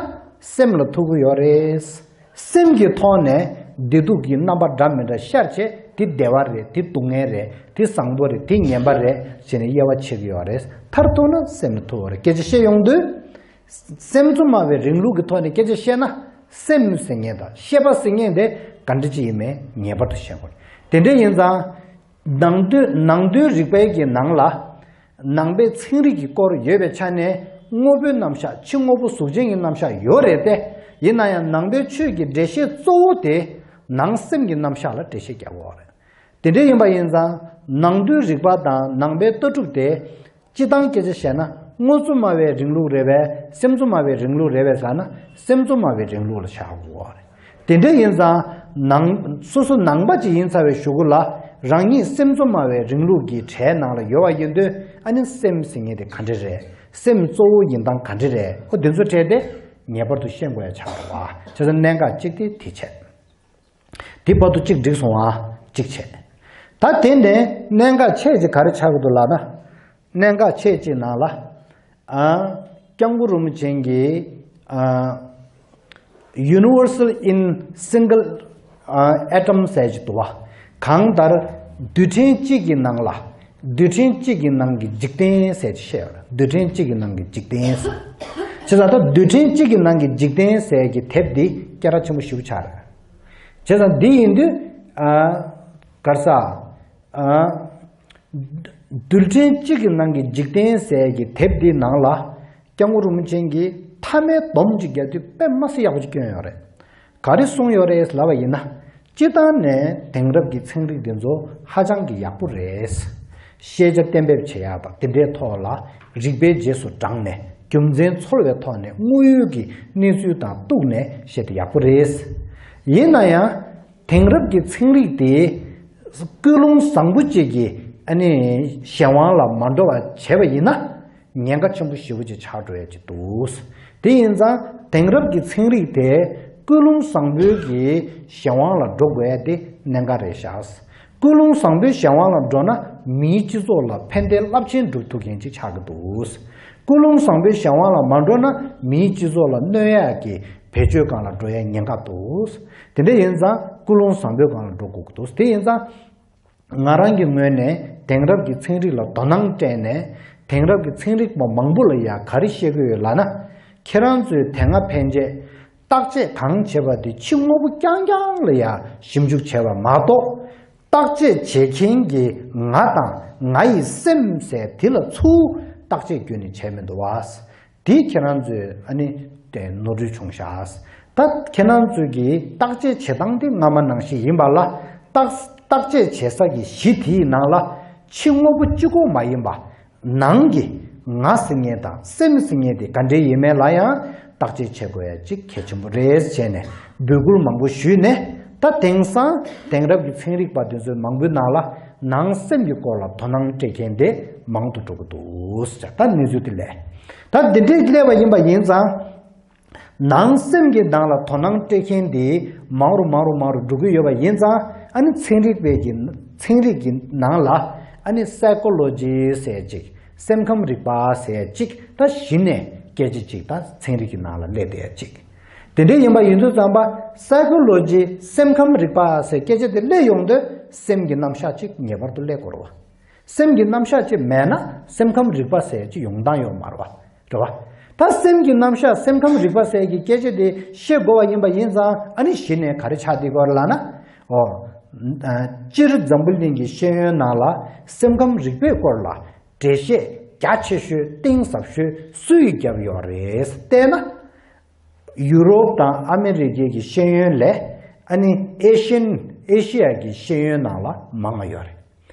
སེམས་ལ་ཐུག་གི་ཡོད་རེད། སེམས་ཀྱི་ཐོག་ནས་བདེ་སྡུག་གི་རྣམ་པ་འདྲ་མི་འདྲ་ཤར་བྱས། དེ་བདེ་བ་རེད། དེ་སྡུག་བསྔལ་རེད། དེ་བཟང་པོ་རེད། དེ་ངན་པ་རེད་ཟེར་ནས་དབྱེ་བ་ཕྱེ་གི་ཡོད་རེད། མཐར་ཐུག་ན་སེམས་ལ་ཐུག་གི་ཡོད་རེད། སྐད་ཆ་བཤད་ཡོང་དུས། སེམས་གཙོ་སྨྲ་བའི་རིང་ལུགས་ཀྱི་ཐོག་ནས་སྐད་ཆ་བཤད་ན། སེམས་ཟེར་མཁན་དང་ཤེས་པ་ཟེར་མཁན་དེ་ག་འདྲ་ཅིག་ཡིན་མིན་ངེས་པར་དུ་ཤེས་དགོས། དེ་འདྲ་ཡིན་ཙང་། ནང་དོན་ནང་དོན་རིག་པའི་གི་ནང་ལ། ནང་པའི་ཚན་རིག་གི་སྐོར་ཡོད་པའི་ཆ་ནས། དངོས་པོའི་རྣམ་གཞག་ཕྱི་དངོས་པོ་གཟུགས་ཅན་གྱི་རྣམ་གཞག་ཡོད་རེད་དེ། ཡིན་ན་ཡང་ནང་པའི་ཆོས་ཀྱི་འགྲེལ་བཤད་གཙོ་བོ་དེ་ནང་སེམས་ཀྱི་རྣམ་གཞག་ལ་འགྲེལ་བཤད་རྒྱག་དགོས་རེད། དེ་འདྲ་ཡིན་པ་ཡིན་ཙང་། ནང་དོན་རིག་པ་དང་ནང་པའི་ལྟ་གྲུབ་དེ། སྤྱིར་བཏང་སྐད་ཆ་བཤད་ན་དངོས་གཙོ་སྨྲ་བའི་རིང་ལུགས་རེད་པས། སེམས་གཙོ་སྨྲ་བའི་རིང་ལུགས་རེད་པས་ཟེར་ན། སེམས་གཙོ་སྨྲ་བའི་རིང་ལུགས་ལ་བཞག་དགོས་རེད། དེ་འདྲ་ཡིན་ཙང་། ནང་སོ་སོ་ནང་པ་ཅིག་ཡིན་ཚར་བའི་གཞུག་གུ་ལ། རང་ཉིད་སེམས་གཙོ་སྨྲ་བའི་རིང་ལུགས་ཀྱི་གྲས་ནང་ལ་ཡོད་པ་ཡིན་དུས། ཨ་ནི་སེམས་ཟེར་མཁན་དེ་ག་འདྲ་རེད། སེམས་གཙོ་བོ་ཡིན་སྟངས་ག་འདྲ་རེད། ཨོ་དེ་ཚོ་གྲས་དེ་ངེས་པར་དུ་ཤེས་དགོས་ཡ་ཆགས་འདུག་བ། བྱས་ཙང་གནད་འགག་གཅིག་དེ་དེ་བྱས། དེ་བར་དུ་གཅིག་འགྲིག་སོང་ང་། གཅིག་བྱས། ད་དེ་ནས་གནད་འགག་ཆེ་ཅིག་ག་རེ་ཆགས་ཀྱི་འདུག་ལབ་ན། གནད་འགག་ཆེ་ཅིག་ནང་ལ། ཨ། སྐྱབས་མགོན་རིན་པོ་ཆེ་གིས། ཨ། Universal in single, ཨ། atom ཟེར་གྱི་འདུག་བ། གང་ལྟར་རྡུལ་ཕྲན་གཅིག་གི་ནང་ལ། རྡུལ་ཕྲན་གཅིག་གི་ནང་གི་འཇིག་རྟེན་ཟེར་གྱི་བཤད་ཡོད་རེད། རྡུལ་ཕྲན་གཅིག་གི་ནང་གི་འཇིག་རྟེན་ཟེར། བྱས་ཙང་ད་རྡུལ་ཕྲན་གཅིག་གི་ནང་གི་འཇིག་རྟེན་ཟེར་གྱི་དེབ་འདི་སྐད་གྲགས་ཆེན་པོ་ཞེ་པོ་ཆགས་རེད། བྱས་ཙང་འདི་ཡིན་དུས། ཨ། ག་རེ་ཟ། ཨ། རྡུལ་ཕྲན་གཅིག་གི་ནང་གི་འཇིག་རྟེན་ཟེར་གྱི་དེབ་འདིའི་ནང་ལ། སྐྱབས་མགོན་རིན་པོ་ཆེ་གིས་མཐའ་མའི་སྡོམ་ཅིག་བརྒྱབ་དུས་དཔེ་མ་སྲིད་ཡག་པོ་ཅིག་བསྐྱོན་ཡོད་རེད། ག་རེ་གསུངས་ཡོད་རེད་ལབ་པ་ཡིན་ན། སྤྱིར་བཏང་ནས་དེང་རབས་ཀྱི་ཚན་རིག་འདི་ཚོ་ཧ་ཅང་གི་ཡག་པོ་རེད། ཤེས་བྱ་གཏན་འབེབས་བྱེད་ཡག་དང་དེ་འདྲའི་ཐོག་ལ་རིགས་པའི་རྗེས་སུ་འབྲངས་ནས་རྒྱུ་མཚན་འཚོལ་བའི་ཐོག་ནས་དངོས་ཡོད་ཀྱི་གནས་ཚུལ་དང་གཏུགས་ནས་བཤད་དེ་ཡག་པོ་རེད། ཡིན་ན་ཡང་། དེང་རབས་ཀྱི་ཚན་རིག་དེ་ཀུན་སློང་བཟང་པོ་གཅིག་གི་ཨ་ནི་གཞན་དབང་ལ་མ་འགྲོ་བ་བྱས་པ་ཡིན་ན། ཉེན་ཁ་ཆེན་པོ་ཞེ་པོ་ཅིག་ཆགས་འགྲོ་ཡ་ཅིག་འདུག་དེ་ཡིན་ཙང་དེང་རབས་ཀྱི་ཚན་རིག་དེ་ཀུན་སློང་བཟང་པོའི་གི་གཞན་དབང་ལ་འགྲོ་དགོས་ཡ་དེ་གནད་འགག་རེད་ཤག་ཀུན་སློང་བཟང་པོའི་གཞན་དབང་ལ་འགྲོ་ན་མིའི་སྤྱི་ཚོགས་ལ་ཕན་བདེ་རླབས་ཆེན་སྒྲུབ་ཐུབ་མཁན་ཅིག་ཆགས་ཀྱི་འདུག་ཀུན་སློང་བཟང་པོའི་གཞན་དབང་ལ་མ་འགྲོ་ན་མིའི་སྤྱི་ཚོགས་ལ་གནོད་ཡ་གི་བེད་སྤྱོད་སྒང་ལ་འགྲོ་ཡ་ཉེན་ཁ་འདུག་དེ་འདྲ་ཡིན་ཙང་ཀུན་སློང་བཟང་པོའི་སྒང་ལ་འགྲོ་དགོས་ཀྱི་འདུག་དེ་ཡིན་ཙང་། ང་རང་གི་ངོས་ནས་དེང་རབས་ཀྱི་ཚན་རིག་ལ་དོ་སྣང་སྤྲད་ནས་དེང་རབས་ཀྱི་ཚན་རིག་པ་མང་པོ་ལ་ཡ་ག་རེ་བཤད་ཀྱི་ཡོད་ལབ་ན། ཁྱེད་རང་ཚོས་དེ་སྔ་ཕན་ཆད་བརྟག་དཔྱད་གང་བྱས་པ་དེ་ཕྱི་དངོས་པོ་རྐྱང་རྐྱང་ལ་ཡ་ཞིབ་འཇུག་བྱས་པ་མ་གཏོགས། བརྟག་དཔྱད་བྱེད་མཁན་གྱི་ང་དང་ང་ཡི་སེམས་ཟེར་དེ་ལ་ཚུར་བརྟག་དཔྱད་ཁྱོན་ནས་བྱས་མི་འདུག་བ། དེ་ཁྱེད་རང་ཚོས་ཨ་ནི་དེ་ནོར་འཁྲུལ་བྱུང་ཤག་ད་ཁྱེད་རང་ཚོས་ཀྱི་བརྟག་དཔྱད་བྱེད་སྟངས་དེ་སྔ་མ་ནང་བཞིན་ཡིན་པ་ལ། བརྟག་བརྟག་དཔྱད་བྱེད་ས་ཀྱི་གཞི་དེའི་ནང་ལ་ཕྱི་དངོས་པོ་གཅིག་པོ་མ་ཡིན་པ། ནང་གི་ང་ཟེར་མཁན་དང་སེམས་ཟེར་མཁན་དེ་ག་འདྲ་ཡིན་མིན་ལ་ཡང་ བརྟག་དཔྱད་བྱེད་དགོས་ཡ་གཅིག་གལ་ཆེན་པོ་རེད་བྱས་ནས་འབོད་སྐུལ་མང་པོ་ཞུས་ནས། ད་དེང་སང་དེང་རབས་ཀྱི་ཚན་རིག་པ་དེ་ཚོའི་མང་པོའི་ནང་ལ་ནང་སེམས་ཀྱི་སྐོར་ལ་དོ་སྣང་སྤྲད་མཁན་དེ་མང་དུ་འགྲོ་གི་འདུག་ཟེར། ད་གནས་ཚུལ་དེ་ལས། ད་འདི་འདྲའི་སླེབས་པ་ཡིན་པ་ཡིན་ཙང་། ནང་སེམས་ཀྱི་ནང་ལ་དོ་སྣང་སྤྲད་མཁན་དེ་མང་རུ་མང་རུ་མང་རུ་འགྲོ་གི་ཡོད་པ་ཡིན་ཙང་། ཨ་ནི་ཚན་རིག་པའི་གི་ཚན་རིག་གི་ནང་ལ་ཨ་ནི་སའི་ཀོ་ལོ་ཇི་ཟེར་ཅིག་སེམས་ཁམས་རིག་པ་ཟེར་ཅིག་ད་གཞི་ནས་སྐད་ཆ་ཅིག་ད་ཚན་རིག་གི་ནང་ལ་སླེབས་བསྡད་ཡ་ཅིག་དེ་འདྲ་ཡིན་པ་ཡིན་དུས་ཙམ་པ། སའི་ཀོ་ལོ་ཇི་སེམས་ཁམས་རིག་པ་ཟེར་སྐད་ཆ་དེ་སླེབས་ཡོང་དུས་སེམས་ཀྱི་རྣམ་གཞག་ཅིག་ངེས་པར་དུ་སླེབས་དགོས་རེད་བ། སེམས་ཀྱི་རྣམ་གཞག་ཅིག་མེད་ན་སེམས་ཁམས་རིག་པ་ཟེར་ཅིག་ཡོང་སྟངས་ཡོད་མ་རེད་བ། རེད་བ། ད་སེམས་ཀྱི་རྣམ་གཞག་སེམས་ཁམས་རིག་པ་ཟེར་གྱི་སྐད་ཆ་དེ་ཤེས་དགོས་པ་ཡིན་པ་ཡིན་ཙང་། ཨ་ནི་གཞི་ནས་ག་རེ་ཆགས་བསྡད་ཀྱི་ཡོད་རེད་ལབ་ན། ཨོ། ཨ། སྤྱིར་འཛམ་བུ་གླིང་གི་ཤེས་ཡོན་ནང་ལ་སེམས་ཁམས་རིག་པའི་སྐོར་ལ་འགྲེལ་བཤད་རྒྱ་ཆེ་ཤོས་གཏིང་ཟབ་ཤོས་སུས་བརྒྱབ་ཡོད་རེད་བལྟས་ན། ཡུ་རོབ་དང་ཨ་མེ་རི་ཀའི་གི་ཤེས་ཡོན་ལས། ཨ་ནི་ཨེ་ཤན། ཨེ་ཤི་ཡ་གི་ཤེས་ཡོན་ནང་ལ་མང་བ་ཡོད་རེད།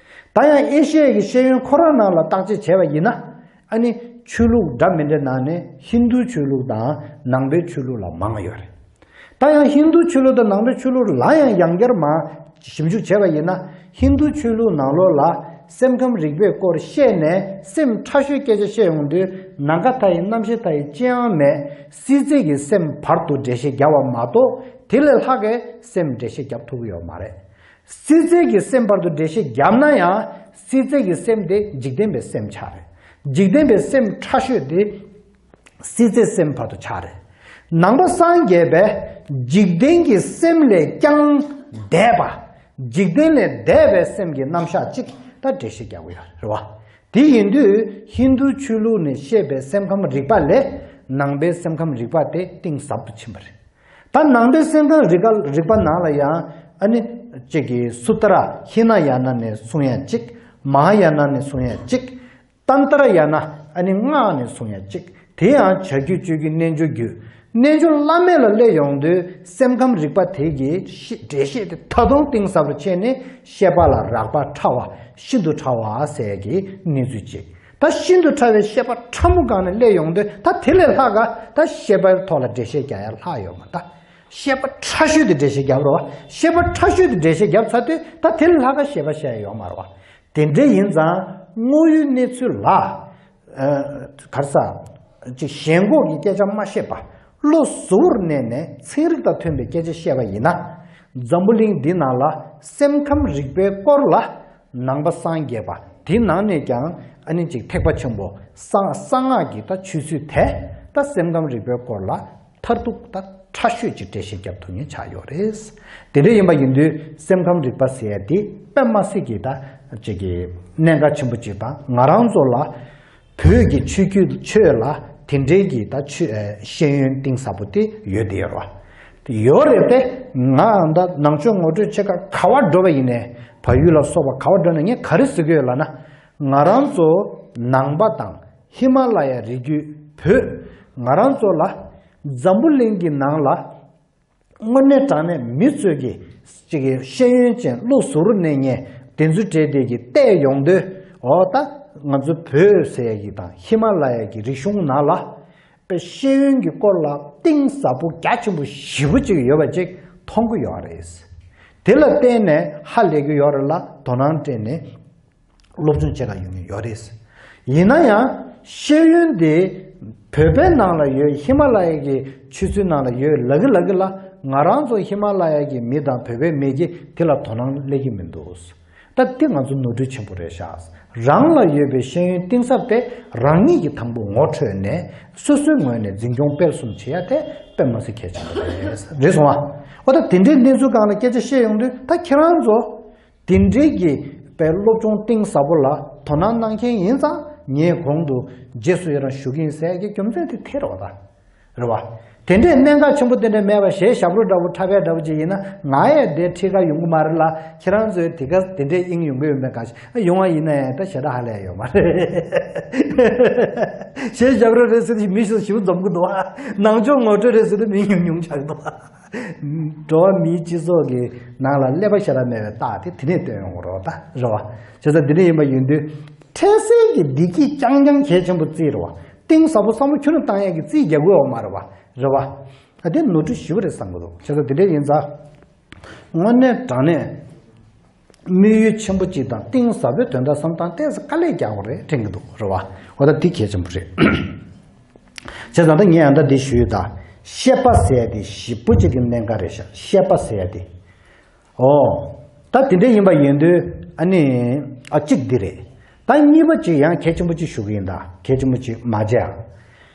ད་ཡང་ཨེ་ཤི་ཡ་གི་ཤེས་ཡོན་ཁོ་རང་ནང་ལ་བརྟག་དཔྱད་བྱས་པ་ཡིན་ན། ཨ་ནི་ཆོས་ལུགས་འདྲ་མི་འདྲ་ནང་ནས་ཧིན་རྡུ་ཆོས་ལུགས་དང་ནང་པའི་ཆོས་ལུགས་ལ་མང་བ་ཡོད་རེད། ད་ཡང་ཧིན་རྡུ་ཆོས་ལུགས་དང་ནང་པའི་ཆོས་ལུགས་ལ་ཡང་ཡང་བསྐྱར་མ་ཞིབ་འཇུག་བྱས་པ་ཡིན་ན། ཧིན་རྡུ་ཆོས་ལུགས་ནང་ལོགས་ལ་སེམས་ཁམས་རིག་པའི་སྐོར་བཤད་ནས་སེམས་ཁྲ་ཤོས་སྐད་ཆ་བཤད་ཡོང་དུས། ནམ་མཁའ་མཐའ་ཡས་རྣམ་ཤེས་མཐའ་ཡས་ཅི་ཡང་མེད། སྲིད་རྩེ་གི་སེམས་བར་དུ་འགྲེལ་བཤད་བརྒྱབ་པ་མ་གཏོགས། དེ་ལས་ལྷག་གི་སེམས་འགྲེལ་བཤད་བརྒྱབ་ཐུབ་ཀྱི་ཡོད་མ་རེད། སྲིད་རྩེ་གི་སེམས་བར་དུ་འགྲེལ་བཤད་བརྒྱབ་ན་ཡང་། སྲིད་རྩེ་གི་སེམས་དེ་འཇིག་རྟེན་པའི་སེམས་ཆགས་རེད། འཇིག་རྟེན་པའི་སེམས་ཁྲ་ཤོས་དེ་སྲིད་རྩེ་སེམས་བར་དུ་ཆགས་རེད། ནང་པ་སངས་རྒྱས་པས་འཇིག་རྟེན་གྱི་སེམས་ལས་ཀྱང་འདས་པ། འཇིག་རྟེན་ལས་འདས་པའི་སེམས་ཀྱི་རྣམ་གཞག་ཅིག་ད་འགྲེལ་བཤད་རྒྱག་གི་ཡོད་རེད་བ། དེ་ཡིན་དུས་ཧིན་རྡུ་ཆོས་ལུགས་ནས་བཤད་པའི་སེམས་ཁམས་རིག་པ་ལས་ནང་པའི་སེམས་ཁམས་རིག་པ་དེ་གཏིང་ཟབ་ཏུ་ཕྱིན་པ་རེད། ད་ནང་པའི་སེམས་ཁམས་རིག་པ་རིག་པ་ནང་ལ་ཡང་། ཨ་ནི་གཅིག་གི་སུ་ཏྲ་ཧི་ན་ཡ་ན་ནས་གསུང་ཡ་གཅིག་མ་ཧཱ་ཡ་ན་ནས་གསུང་ཡ་གཅིག་ཏན་ཏྲ་ཡ་ན། ཨ་ནི་སྔགས་ནས་གསུང་ཡ་གཅིག་དེ་ཡང་བྱ་རྒྱུད་སྤྱོད་རྒྱུད་རྣལ་འབྱོར་རྒྱུད། རྣལ་འབྱོར་བླ་མེད་ལ་སླེབས་ཡོང་དུས་སེམས་ཁམས་རིག་པ་དེ་གི་ཤི་འགྲེལ་བཤད་དེ་ད་དུང་གཏིང་ཟབ་རུ་ཕྱིན་ནས་བཤད་པ་ལ་རགས་པ་ཕྲ་བ། ཤིན་ཏུ་ཕྲ་བ་ཟེར་གྱི་གནས་ཚུལ་གཅིག་ད་ཤིན་ཏུ་ཕྲ་བའི་བཤད་པ་ཕྲ་མོ་སྒང་ནས་སླེབས་ཡོང་དུས། ད་དེ་ལས་ལྷག་ག་ད་བཤད་པའི་ཐོག་ལ་འགྲེལ་བཤད་རྒྱག་ཡ་ལྷག་ཡོད་མ་རེད། ད་བཤད་པ་ཕྲ་ཤོས་དེ་འགྲེལ་བཤད་རྒྱབ་རོགས། བཤད་པ་ཕྲ་ཤོས་དེ་འགྲེལ་བཤད་རྒྱབ་ཚར་དུས། ད་དེ་ལས་ལྷག་ག་བཤད་པ་བཤད་ཡ་ཡོད་མ་རེད་བ། དེ་འདྲ་ཡིན་ཙང་དངོས་ཡོད་གནས་ཚུལ་ལ། ཨ། ག་རེ་ཟ། ཅིག་ཞེན་ཁོག་གི་སྐད་ཆ་མ་བཤད་པ། བློ་གཟུ་བོར་གནས་ནས་ཚན་རིག་དང་མཐུན་པའི་སྐད་ཆ་བཤད་པ་ཡིན་ན། འཛམ་བུ་གླིང་འདི་ནང་ལ་སེམས་ཁམས་རིག་པའི་སྐོར་ལ་ནང་པ་སངས་རྒྱས་པ་དེ་ནང་ནས་ཀྱང་། ཨ་ནི་ཅིག་ཐེག་པ་ཆེན་པོ་གསང་གསང་སྔགས་ཀྱི་ད་ཆོས་ཚུལ་དེ། ད་སེམས་ཁམས་རིག་པའི་སྐོར་ལ་མཐར་ཐུག་ད་ཕྲ་ཤོས་ཅིག་འགྲེལ་བཤད་རྒྱབ་ཐུབ་མཁན་ཆགས་ཡོད་རེད། དེ་འདྲ་ཡིན་པ་ཡིན་དུས་སེམས་ཁམས་རིག་པ་ཟེར་ཡ་དེ་དཔེ་མ་སྲིད་ཀྱི་ད་ཅིག་གི་གནད་འགག་ཆེན་པོ་ཅིག་དང་། ང་རང་ཚོ་ལ་བོད་ཀྱི་ཆོས་བརྒྱུད་ཆོས་ལ་དེ་འདྲའི་གི་ད་ཆོས། ཨ། ཤེས་ཡོན་གཏིང་ཟབ་པོ་དེ་ཡོད་དེ་ཡོད་རེད་བ། དེ་ཡོད་རེད་དེ། ང་ད་ནང་ཆོས་ངོ་སྤྲོད་བྱེད་ག་ག་བ་འགྲོ་བ་ཡིན་ནའི། བལ་ཡུལ་ལ་སོགས་པ་ག་བ་འགྲོ་ནའི་ངས་ག་རེ་ཟེར་གྱི་ཡོད་ལབ་ན། ང་རང་ཚོ་ནང་པ་དང་ཧི་མ་ལ་ཡ་རི་རྒྱུད་བོད། ང་རང་ཚོ་ལ་འཛམ་བུ་གླིང་གི་ནང་ལ་དངོས་གནས་དྲང་གནས་མི་ཚོས་ཀྱི་ཅིག་གི་ཤེས་ཡོན་ཅན་བློ་གཟུ་བོར་གནས་མཁན་དེ་ཚོ་གྲས་དེ་གི་བལྟས་ཡོང་དུས། འོ་ད་ང་ཚོ་བོད་ཟེར་ཡ་གི་དང་ཧི་མ་ལ་ཡ་གི་རིག་གཞུང་ནང་ལ་ཤེས་ཡོན་གྱི་སྐོར་ལ་གཏིང་ཟབ་པོ་རྒྱ་ཆེན་པོ་ཞེ་པོ་ཅིག་ཡོད་པ་ཅིག་མཐོང་གི་ཡོད་རེད། དེ་ལ་བརྟེན་ནས་ཧ་ལས་ཀྱི་ཡོད་རེད་ལ། དོ་སྣང་སྤྲད་ནས་སློབ་སྦྱོང་བྱེད་ག་ཡོང་གི་ཡོད་རེད། ཡིན་ན་ཡང་ཤེས་ཡོན་དེ་བོད་པའི་ནང་ལ་ཡོད། ཧི་མ་ལ་ཡའི་གི་ཆོས་ཚུལ་ནང་ལ་ཡོད་ལབ་ཀྱི་ལབ་ཀྱི་ལ། ང་རང་ཚོ་ཧི་མ་ལ་ཡའི་གི་མི་དང་བོད་པའི་མི་གིས་དེ་ལ་དོ་སྣང་སླེབས་ཀྱི་མི་འདུག་ད་དེ་ང་ཚོ་ནོར་འཁྲུལ་ཆེན་པོ་རེད་ཤག་རང་ལ་ཡོད་པའི་ཤེས་ཡོན་གཏིང་ཟབ་དེ་རང་ཉིད་ཀྱིས་དང་པོ་ངོ་འཕྲོད་ནས་སོ་སོའི་ངོས་ནས་འཛིན་སྐྱོང་སྤེལ་གསུམ་བྱེད་ཡ་དེ་དཔེ་མ་སྲིད་གལ་ཆེན་པོ་རེད། རེད་སོང་ཨ། འོ་ད་དེ་འདྲའི་གནས་ཚུལ་སྒང་ལ་སྐད་ཆ་བཤད་ཡོང་དུས། ད་ཁྱེད་རང་ཚོ་དེ་འདྲའི་གི་པའི་སློབ་སྦྱོང་གཏིང་ཟབ་པོ་ལ་དོ་སྣང་གནང་མཁན་ཡིན་ཙང་། ངས་གོང་དུ་རྗེས་སུ་ཡི་རང་ཞུ་གི་ཡིན་ཟེར་གྱི་རྒྱུ་མཚན་དེ་དེ་རེད་བ། ད་རེད་བ། དེ་འདྲའི་གནད་འགག་ཆེན་པོ་དེ་འདྲ་མེད་པ། གཞས་ཞབས་བྲོ་འདྲ་པོ་འཁྲབ་ཡ་འདྲ་པོ་ཅིག་ཡིན་ན་ང་ཡང་དེ་ཁྲིད་ག་ཡོང་གི་མ་རེད་ལ། ཁྱེད་རང་ཚོས་དེ་ག་དེ་འདྲའི་དབྱིངས་ཡོང་གི་ཡོད་མེད་ག་ཤེད་ཡོང་བ་ཡིན་ན་ཡང་ད་ཞེ་དྲག་ཧ་ལས་ཡོད་མ་རེད། གཞས་ཞབས་བྲོ་རེད་ཟེར་དུས་མི་ཞིག་ཞིབ་འཛོམས་གི་འདུག་བ། ནང་ཆོས་ངོ་སྤྲོད་རེད་ཟེར་དུས་མི་ཉུང་ཉུང་ཆགས་འདུག་བ། འགྲོ་བ་མིའི་སྤྱི་ཚོགས་ཀྱི་ནང་ལ་ཀླད་པ་ཞེ་དྲག་མེད་པའི་རྟགས་དེ་དེ་ནས་སྟོན་ཡོང་གི་རེད་བ། ད་རེད་བ། བྱས་ཙང་འདི་འདྲ་ཡིན་པ་ཡིན་དུས། འཕྲལ་སེལ་གྱི་བདེ་སྐྱིད་རྐྱང་རྐྱང་གལ་ཆེན་པོ་བརྩིས་རེད་བ། གཏིང་ཟབ་པོ་བསམ་བློ་ཁྱོན་ནས་བཏང་ཡས་ཀྱི་རྩིས་རྒྱག་དགོས་ཡོད་མ་རེད་བ། རེད་བ། ཨ་དེ་ནོར་འཁྲུལ་ཞེ་པོ་རེད་བསམ་གི་འདུག་བྱས་ཙང་དེ་འདྲ་ཡིན་ཙང་། དངོས་གནས་དྲང་གནས། དམིགས་ཡུལ་ཆེན་པོ་གཅིག་དང་གཏིང་ཟབ་པོའི་དོན་དག་བསམ་སྟངས་ཏོག་ཙམ་དཀའ་ལས་རྒྱག་དགོས་རེད་དྲན་གི་འདུག་རེད་བ། འོ་ད་དེ་གལ་ཆེན་པོ་རེད། བྱས་ཙང་ད་ངས་ཡང་ད་འདི་ཞུས་ཡོད་ད། ཤེས་པ་ཟེར་ཡ་དེ་ཞེ་པོ་ཅིག་གི་གནད་འགག་རེད་ཤག་ཤེས་པ་ཟེར་ཡ་དེ། ཨོ། ད་དེ་འདྲ་ཡིན་པ་ཡིན་དུས་ཨ་ནི། ཨ་གཅིག་འདི་རེད། ད་གཉིས་པ་ཅིག་ཡང་གལ་ཆེན་པོ་ཅིག་ཞུ་གི་ཡིན་ད། གལ་ཆེན་པོ་ཅིག་མ་བརྗེད་ཨ།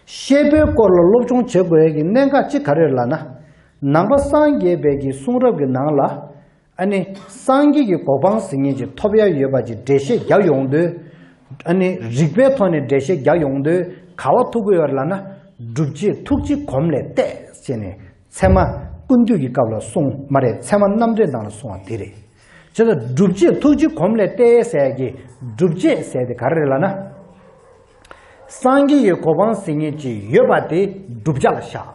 ཤེས་པའི་སྐོར་ལ་སློབ་སྦྱོང་བྱེད་དགོས་ཡ་གི་གནད་འགག་ཅིག་ག་རེ་རེད་ལབ་ན། ནང་པ་སངས་རྒྱས་པའི་གི་གསུང་རབ་ཀྱི་ནང་ལ། ཨ་ནི། སངས་རྒྱས་ཀྱི་གོ་འཕང་ཟེར་མཁན་ཅིག་ཐོབ་ཡ་ཡོད་པ་ཅིག་འགྲེལ་བཤད་རྒྱབ་ཡོང་དུས། ཨ་ནི། རིགས་པའི་ཐོག་ནས་འགྲེལ་བཤད་རྒྱག་ཡོང་དུས་ག་བ་ཐུག་གི་ཡོད་རེད་ལབ་ན། སྒྲུབ་བྱེད་ཐུགས་རྗེ་གོམས་ལས་བལྟས་ཟེར་ནས་ཚད་མ་ཀུན་བཏུས་ཀྱི་སྐབས་ལ་གསུངས་མ་རེད། ཚད་མ་རྣམ་འགྲེལ་ནང་ལ་གསུངས་པ་དེ་རེད། བྱས་ཙང་སྒྲུབ་བྱེད་ཐུགས་རྗེ་གོམས་ལས་བལྟས་ཟེར་གྱི་སྒྲུབ་བྱེད་ཟེར་དེ་ག་རེ་རེད་ལབ་ན། སངས་རྒྱས་ཀྱི་གོ་འཕང་ཟེར་མཁན་ཅིག་ཡོད་པ་དེ་བསྒྲུབ་བྱ་ལ་བཞག་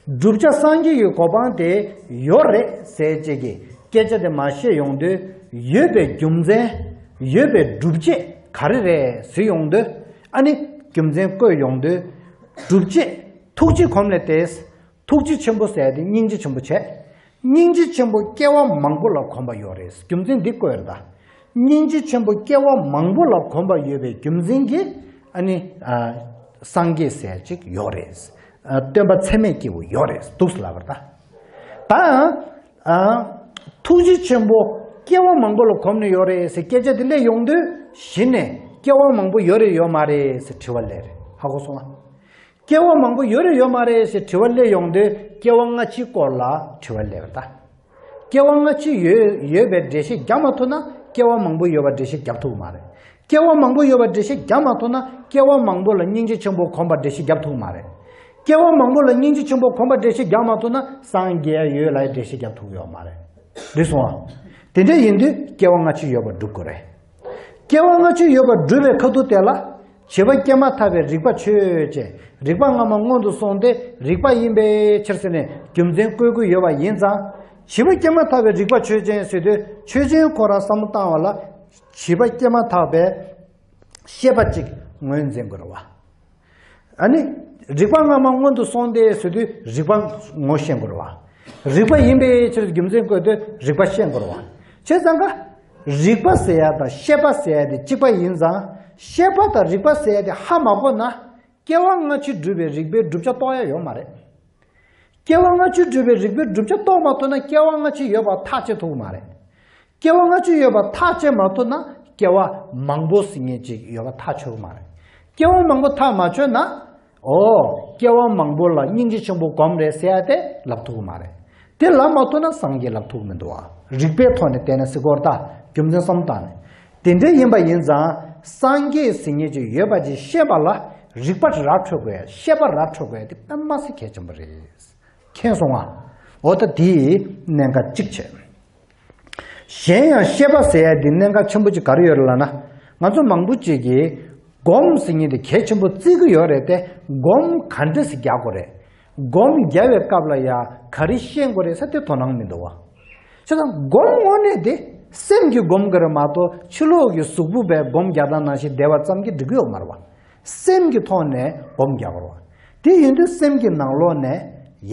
བསྒྲུབ་བྱ་སངས་རྒྱས་ཀྱི་གོ་འཕང་དེ་ཡོད་རེད་ཟེར་བྱེད་ཀྱི་སྐད་ཆ་དེ་མར་བཤད་ཡོང་དུས་ཡོད་པའི་རྒྱུ་མཚན། ཡོད་པའི་སྒྲུབ་བྱེད་ག་རེ་རེད་ཟེར་ཡོང་དུས། ཨ་ནི་རྒྱུ་མཚན་བཀོད་ཡོང་དུས། སྒྲུབ་བྱེད་ཐུགས་རྗེ་གོམས་ལས་བལྟས། ཐུགས་རྗེ་ཆེན་པོ་ཟེར་དེ་སྙིང་རྗེ་ཆེན་པོ་བྱས། སྙིང་རྗེ་ཆེན་པོ་སྐྱེ་བ་མང་པོ་ལ་གོམས་པ་ཡོད་རེད། རྒྱུ་མཚན་འདི་བཀོད་རེད་ད། སྙིང་རྗེ་ཆེན་པོ་སྐྱེ་བ་མང་པོ་ལ་གོམས་པ་ཡོད་པའི་རྒྱུ་མཚན་གྱིས་ཨ་ནི། ཨ། སངས་རྒྱས་ཟེར་ཅིག་ཡོད་རེད། ཨ། སྟོན་པ་ཚད་མེད་སྐྱེས་བུ་ཡོད་རེད་འདུག་ལབ་པ་རེད་ད། ད། ཨ། ཐུགས་རྗེ་ཆེན་པོ་སྐྱེ་བ་མང་པོ་ལ་གོམས་ནས་ཡོད་རེད་ཟེར་སྐད་ཆ་དེ་སླེབས་ཡོང་དུས་གཞི་ནས་སྐྱེ་བ་མང་པོ་ཡོད་རེད་ཡོད་མ་རེད་ཟེར་དྲི་བ་སླེབས་རེད། ཧ་གོ་སོང་ང་། སྐྱེ་བ་མང་པོ་ཡོད་རེད་ཡོད་མ་རེད་ཞེས་དྲི་བ་སླེབས་ཡོང་དུས་སྐྱེ་བ་སྔ་ཕྱིའི་སྐོར་ལ་དྲི་བ་སླེབས་པ་རེད་ད། སྐྱེ་བ་སྔ་ཕྱི་ཡོད་ཡོད་པའི་འགྲེལ་བཤད་རྒྱབ་མ་ཐུབ་ན་སྐྱེ་བ་མང་པོ་ཡོད་པ་འགྲེལ་བཤད་རྒྱབ་ཐུབ་ཀྱི་མ་རེད། སྐྱེ་བ་མང་པོ་ཡོད་པ་འགྲེལ་བཤད་རྒྱབ་མ་ཐུབ་ན་སྐྱེ་བ་མང་པོ་ལ་སྙིང་རྗེ་ཆེན་པོ་གོམས་པ་འགྲེལ་བཤད་རྒྱབ་ཐུབ་ཀྱི་མ་རེད། སྐྱེ་བ་མང་པོ་ལ་སྙིང་རྗེ་ཆེན་པོ་གོམས་པ་འགྲེལ་བཤད་རྒྱབ་མ་ཐུབ་ན་སངས་རྒྱས་ཡོད་ལ་འགྲེལ་བཤད་རྒྱབ་ཐུབ་ཀྱི་ཡོད་མ་རེད། འདི་སོང་ཨ། དེ་འདྲ་ཡིན་དུས་སྐྱེ་བ་སྔ་ཕྱི་ཡོད་པ་སྒྲུབ་དགོས་རེད། སྐྱེ་བ་སྔ་ཕྱི་ཡོད་པར་སྒྲུབ་པའི་ཁ་ཐུག་དེ་ལ། བྱིས་པ་སྐྱེས་མ་ཐག་པའི་རིག་པ་ཆོས་ཅན། རིག་པ་སྔ་མ་སྔོན་དུ་སོང་སྟེ་རིག་པ་ཡིན་པའི་ཕྱིར་ཟེར་ནས་རྒྱུ་མཚན་བཀོད་ཀྱི་ཡོད་པ་ཡིན་ཙང་། བྱིས་པ་སྐྱེས་མ་ཐག་པའི་རིག་པ་ཆོས་ཅན་ཟེར་དུས་ཆོས་ཅན་ཁོ་རང་བསམ་བློ་བཏང་བ་ལ། བྱིས་པ་སྐྱེས་མ་ཐག་པའི་ཤེས་པ་གཅིག་ངོས་འཛིན་དགོས་རེད་བ། ཨ་ནི། རིག་པ་སྔ་མ་སྔོན་དུ་སོང་སྟེ་ཟེར་དུས་རིག་པ་ངོ་ཤེས་དགོས་རེད་བ། རིག་པ་ཡིན་པའི་ཕྱིར་རྒྱུ་མཚན་བཀོད་དུས་རིག་པ་ཤེས་དགོས་རེད་བ། བྱས་ཙང་ཀ། རིག་པ་ཟེར་ཡ་དང་ཤེས་པ་ཟེར་ཡ་དེ་གཅིག་པ་ཡིན་ཙང་ཤེས་པ་དང་རིག་པ་ཟེར་ཡ་དེ་ཧ་མ་གོ་ན། སྐྱེ་བ་སྔ་ཕྱི་སྒྲུབ་པའི་རིགས་པའི་བསྒྲུབ་བྱ་རྟོགས་ཡ་ཡོད་མ་རེད། སྐྱེ་བ་སྔ་ཕྱི་སྒྲུབ་པའི་རིགས་པའི་བསྒྲུབ་བྱ་རྟོགས་མ་ཐུབ་ན་སྐྱེ་བ་སྔ་ཕྱི་ཡོད་པ་ཐག་བཅད་ཐུབ་ཀྱི་མ་རེད། སྐྱེ་བ་སྔ་ཕྱི་ཡོད་པ་ཐག་བཅད་མ་ཐུབ་ན་སྐྱེ་བ་མང་པོ་ཟེར་མཁན་ཅིག་ཡོད་པ་ཐག་ཆོད་ཀྱི་མ་རེད། སྐྱེ་བ་མང་པོ་ཐག་མ་ཆོད་ན། ཨོ། སྐྱེ་བ་མང་པོ་ལ་སྙིང་རྗེ་ཆེན་པོ་སྒོམ་རེད་ཟེར་ཡ་དེ་ལབ་ཐུབ་ཀྱི་མ་རེད། དེ་ལབ་མ་ཐུབ་ན་སངས་རྒྱས་ལབ་ཐུབ་ཀྱི་མི་འདུག་བ། རིགས་པའི་ཐོག་ནས་བལྟས་ན་ཟེར་གོ་རེད་ད། རྒྱུ་མཚན་བསམ་བཏང་ནས། དེ་འདྲ་ཡིན་པ་ཡིན་ཙང་སངས་རྒྱས་ཟེར་མཁན་ཅིག་ཡོད་པ་ཅིག་ཤེས་པ་ལ་རིག་པ་ར་འཕྲོད་དགོས་ཡ། ཤེས་པ་ར་འཕྲོད་དགོས་ཡ་དེ་དཔེ་མ་སྲིད་གལ་ཆེན་པོ་རེད། མཁྱེན་སོང་ང་། འོ་ད་དེའི་གནད་འགག་གཅིག་བྱས། གཞན་ཡང་ཤེས་པ་ཟེར་ཡ་འདི་གནད་འགག་ཆེན་པོ་གཅིག་ག་རེ་ཡོད་རེད་ལབ་ན། ང་ཚོ་མང་པོ་ཅིག་གིས་སྒོམ་ཟེར་མཁན་དེ་གལ་ཆེན་པོ་བརྩི་གི་ཡོད་རེད་དེ། སྒོམ་ག་འདྲ་ཞིག་རྒྱག་དགོས་རེད། སྒོམ་རྒྱག་པའི་སྐབས་ལ་ཡ་ག་རེ་ཤེས་དགོས་རེད་ཟེར་དེ་དོ་སྣང་མི་འདུག་བ། བྱས་ཙང་སྒོམ་དངོས་གནས་དེ་སེམས་ཀྱིས་སྒོམ་དགོས་རེད་མ་གཏོགས་ཕྱི་ལོགས་ཀྱི་གཟུགས་པོ་བས་སྒོམ་རྒྱག་སྟངས་ནང་བཞིན་བསྡད་པ་ཙམ་གྱིས་འགྲིག་གི་ཡོད་མ་རེད་བ། སེམས་ཀྱི་ཐོག་ནས་སྒོམ་རྒྱག་དགོས་རེད་བ། དེ་ཡིན་དུས་སེམས་ཀྱི་ནང་ལོགས་ནས་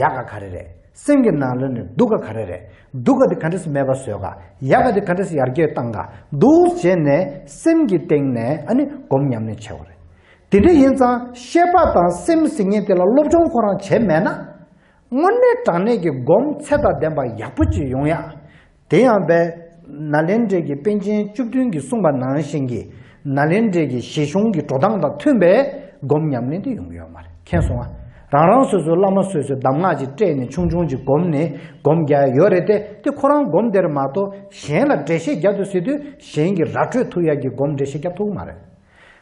ཡག་ག་ག་རེ་རེད། སེམས་ཀྱི་ནང་ལོགས་ནས་སྡུག་ག་ག་རེ་རེད། སྡུག་ག་དེ་ག་འདྲ་སེ་མེད་པ་བཟོས་ག། ཡག་ག་དེ་ག་འདྲ་སེ་ཡར་རྒྱས་བཏང་ག། འདུག་བྱས་ནས་སེམས་ཀྱི་སྟེང་ནས་ཨ་ནི་སྒོམ་ཉམས་ལེན་བྱེད་དགོས་རེད། དེ་འདྲ་ཡིན་ཙང་ཤེས་པ་དང་སེམས་ཟེར་མཁན་དེ་ལ་སློབ་སྦྱོང་ཁོ་རང་བྱས་མེད་ན། དངོས་གནས་དྲང་གནས་ཀྱི་སྒོམ་ཚད་དང་ལྡན་པ་ཡག་པོ་ཅིག་ཡོང་ཡ། དེ་ཡང་བས། ནཱ་ལེནྡྲའི་གི་པཎ་ཆེན་བཅུ་བདུན་གྱིས་གསུངས་པ་ནང་བཞིན་གྱི། ནཱ་ལེནྡྲའི་གི་བཞེད་གཞུང་གི་འགྲོ་སྟངས་དང་མཐུན་པའི་སྒོམ་ཉམས་ལེན་དེ་ཡོང་གི་ཡོད་མ་རེད། མཁྱེན་སོང་ང་། རང་རང་སོ་སོའི་བླ་མ་སོ་སོའི་གདམས་ངག་ཅིག་སྤྲད་ནས་ཆུང་ཆུང་ཅིག་སྒོམ་ནས་སྒོམ་རྒྱག་ཡ་ཡོད་རེད་དེ། དེ་ཁོ་རང་སྒོམ་དེར་མ་གཏོགས་གཞན་ལ་འགྲེལ་བཤད་རྒྱག་དུས་ཟེར་དུས་གཞན་གྱིས་ར་འཕྲོད་ཐུབ་ཡ་གི་སྒོམ་འགྲེལ་བཤད་རྒྱབ་ཐུབ་ཀྱི་མ་རེད།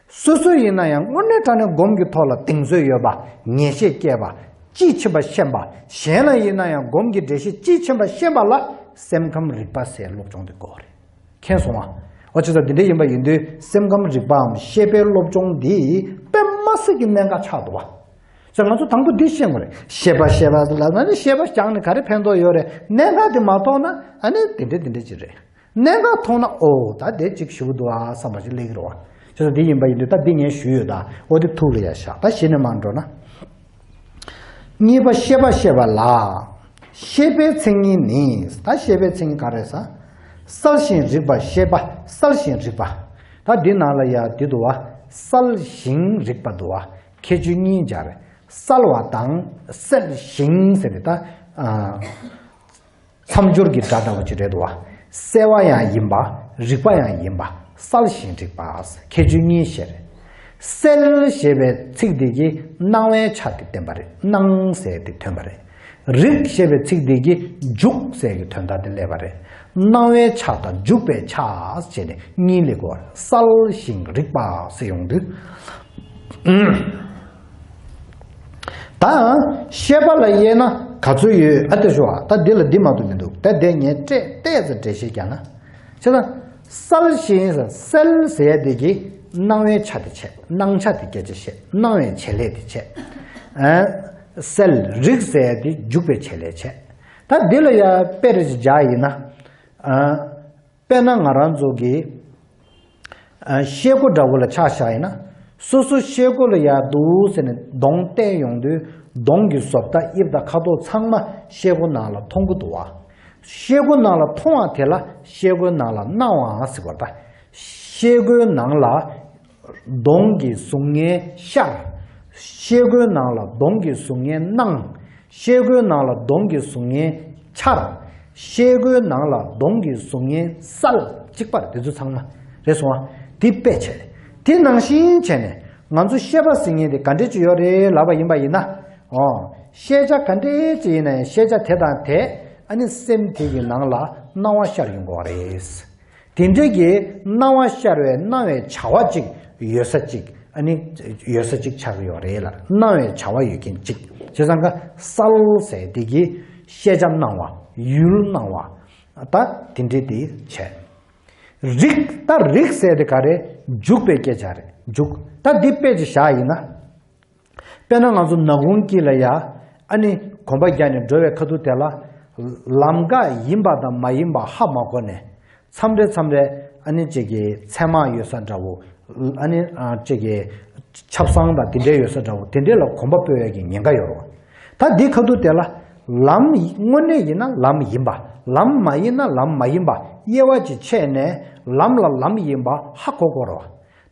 སོ་སོ་ཡིན་ན་ཡང་དངོས་གནས་དྲང་གནས་སྒོམ་གྱི་ཐོག་ལ་གདེང་ཚོད་ཡོད་པ། ངེས་ཤེས་སྐྱེས་པ། དཔྱིས་ཕྱིན་པ་ཤེས་པ། གཞན་ལ་ཡིན་ན་ཡང་སྒོམ་གྱི་འགྲེལ་བཤད་དཔྱིས་ཕྱིན་པ་ཤེས་པ་ལ་སེམས་ཁམས་རིག་པ་ཟེར་སློབ་སྦྱོང་དེ་དགོས་རེད། མཁྱེན་སོང་ང་། འོ་བྱས་ཙང་འདི་འདྲ་ཡིན་པ་ཡིན་དུས་སེམས་ཁམས་རིག་པའམ་ཤེས་པའི་སློབ་སྦྱོང་འདི་དཔེ་མ་སྲིད་ཀྱི་གནད་འགག་ཆགས་འདུག་བ། ཙང་ང་ཚོ་དང་པོ་འདི་ཤེས་དགོས་རེད། ཤེས་པ་ཤེས་པ་ལབ་ན་ནི་ཤེས་པ་སྦྱངས་ནས་ག་རེ་ཕན་ཐོགས་ཡོད་རེད། གནད་འགག་དེ་མ་རྟོགས་ན་ཨ་ནི་འདི་འདྲ་འདི་འདྲ་ཅིག་རེད། གནད་འགག་མཐོང་ན་ཨོ་ད་དེ་གཅིག་ཞུ་གི་འདུག་ཨ་བསམ་པ་ཞིག་སླེབས་ཀྱི་རེད་བ། བྱས་ཙང་འདི་ཡིན་པ་ཡིན་དུས་ད་འདི་ངས་ཞུས་ཡོད་ད། ཨོ་དེ་ཐུགས་ལ་ཡ་བཞག་ད་གཞི་ནས་མར་འགྲོ་ན། གཉིས་པ་ཤེས་པ་བཤད་པ་ལ། ཤེས་པའི་མཚན་ཉིད་ནི། ད་ཤེས་པའི་མཚན་ཉིད་ག་རེ་ཟེར། གསལ་ཞིང་རིག་པ་ཤེས་པ། གསལ་ཞིང་རིག་པ། ད་འདི་ནང་ལ་ཡ་འདི་འདུག་བ། གསལ་ཞིང་རིག་པ་འདུག་བ། ཁྱད་ཆོས་གཉིས་སྦྱར་རེད། གསལ་བ་དང་གསལ་ཞིང་ཟེར་ནས་ད། ཨ། མཚམས་སྦྱོར་གྱི་སྒྲ་འདྲ་བོ་ཅིག་རེད་འདུག་བ། གསལ་བ་ཡང་ཡིན་པ། རིག་པ་ཡང་ཡིན་པ། གསལ་ཞིང་རིག་པ། ཁྱད་ཆོས་གཉིས་བཤད་རེད། གསལ་ཞེས་པའི་ཚིག་འདི་གིས་སྣང་བའི་ཆ་དེ་བསྟན་པ་རེད། སྣང་ཟེར་དེ་ཐོན་པ་རེད། རིག་ཞེས་པའི་ཚིག་འདི་གིས་འཇུག་ཟེར་གྱི་དོན་དག་དེ་སླེབས་པ་རེད། སྣང་བའི་ཆ་དང་འཇུག་པའི་ཆ་བྱས་ནས་གཉིས་སླེབས་དགོས་པ་རེད། གསལ་ཞིང་རིག་པ་ཟེར་ཡོང་དུས། ད་ཤེས་པ་ལ་དབྱེ་ན་ག་ཚོད་ཡོད། ཨ་དེ་ཞུ་བ། ད་འདི་ལ་འདི་མ་གཏོགས་མི་འདུག་ད་དེ་ངས་སྤྲད་ཏོག་ཙམ་འགྲེལ་བཤད་རྒྱག་ན། བྱས་ཙང་གསལ་ཞིང་གསལ་ཟེར་ཡ་དེ་གིས་སྣང་བའི་ཆ་དེ་བྱས། སྣང་ཆ་དེ་སྐད་ཆ་བཤད། སྣང་བའི་བྱེད་ལས་དེ་བྱས། ཨ། གསལ་རིག་ཟེར་ཡ་དེ་འཇུག་པའི་བྱེད་ལས་བྱས། ད་འདི་ལ་ཡ་དཔེ་རེ་ཞིག་སྦྱར་ཡིན་ན། ཨ། དཔེར་ན་ང་རང་ཚོ་གི། ཨ། ཤེལ་སྒོ་འདྲ་བོ་ལ་ཆ་བཞག་ཡིན་ན། སོ་སོ་ཤེལ་སྒོ་ལ་ཡར་འདུག་ཟེར་ནས་གདོང་བསྟན་ཡོང་དུས་གདོང་གི་བཟོ་ལྟ་དབྱིབས་དང་ཁ་དོག་ཚང་མ་ཤེལ་སྒོ་ནང་ལ་མཐོང་གི་འདུག་བ། ཤེལ་སྒོ་ནང་ལ་མཐོང་བ་དེ་ལ་ཤེལ་སྒོའི་ནང་ལ་སྣང་བ་ཟེར་བ་ད། ཤེལ་སྒོའི་ནང་ལ་གདོང་གི་གཟུགས་བརྙན་ཤར། ཤེལ་སྒོའི་ནང་ལ་གདོང་གི་གཟུགས་བརྙན་སྣང་། ཤེལ་སྒོའི་ནང་ལ་གདོང་གི་གཟུགས་བརྙན་འཆར། ཤེལ་སྒོའི་ནང་ལ་གདོང་གི་གཟུགས་བརྙན་གསལ། གཅིག་པ་རེད། དེ་ཚོ་ཚང་མ་རེད་སོང་ཨ། དེ་དཔེ་བྱས། དེ་ནང་བཞིན་བྱས་ནས་ང་ཚོ་ཤེས་པ་ཟེར་མཁན་དེ་ག་འདྲས་ཅིག་ཡོད་རེད་ལབ་པ་ཡིན་པ་ཡིན་ན། ཨོ། ཤེས་བྱ་ག་འདྲས་ཅིག་ཡིན་ན་ཡང་ཤེས་བྱ་དེ་དང་དེ་ཨ་ནི་སེམས་དེ་གི་ནང་ལ་སྣང་བ་ཤར་ཡོང་གི་ཡོད་རེད། དེ་འདྲའི་གི་སྣང་བ་ཤར་བའི་སྣང་བའི་བྱ་བ་ཅིག་ཡོད་ས་ཅིག་ཨ་ནི་ཡོད་ས་ཅིག་ཆགས་ཀྱི་ཡོད་རེད་ལ། སྣང་བའི་བྱ་བ་ཡོད་མཁན་ཅིག་བྱས་ཙང་ཀ་གསལ་ཟེར་དེ་གི་ཤེས་བྱ་སྣང་བ། ཡུལ་སྣང་བ། ད་དེ་འདྲའི་དེ་བྱས། རིག་ད་རིག་ཟེར་དེ་ག་རེ། འཇུག་པའི་སྐད་ཆ་རེད། འཇུག་ད་འདི་དཔེ་ཅིག་བཞག་ཡིན་ན། དཔེར་ན་ང་ཚོ་ནག་ཁུང་དཀྱིལ་ལ་ཡ། ཨ་ནི་གོམ་པ་རྒྱག་ནས་འགྲོ་བའི་ཁ་ཐུག་དེ་ལ། ལམ་འགག་ཡིན་པ་དང་མ་ཡིན་པ་ཧ་མ་གོ་ནས། མཚམས་རེ་མཚམས་རེ་ཨ་ནི་གཅིག་གི་ཚེར་མ་ཡོད་ས་འདྲ་བོ། ཨ་ནི་ཨ་གཅིག་གི་ཆབ་གསང་དང་དེ་འདྲའི་ཡོད་ས་འདྲ་བོ་དེ་འདྲའི་ལ་གོམ་པ་སྤོས་ཡ་གི་ཉེན་ཁ་ཡོད་རེད་བ། ད་འདི་ཁ་ཐུག་དེ་ལ། ལམ་དངོས་གནས་ཡིན་ན་ལམ་ཡིན་པ། ལམ་མ་ཡིན་ན་ལམ་མ་ཡིན་པ་དབྱེ་བ་ཅིག་ཕྱེ་ནས་ལམ་ལ་ལམ་ཡིན་པ་ཧ་གོ་དགོས་རེད་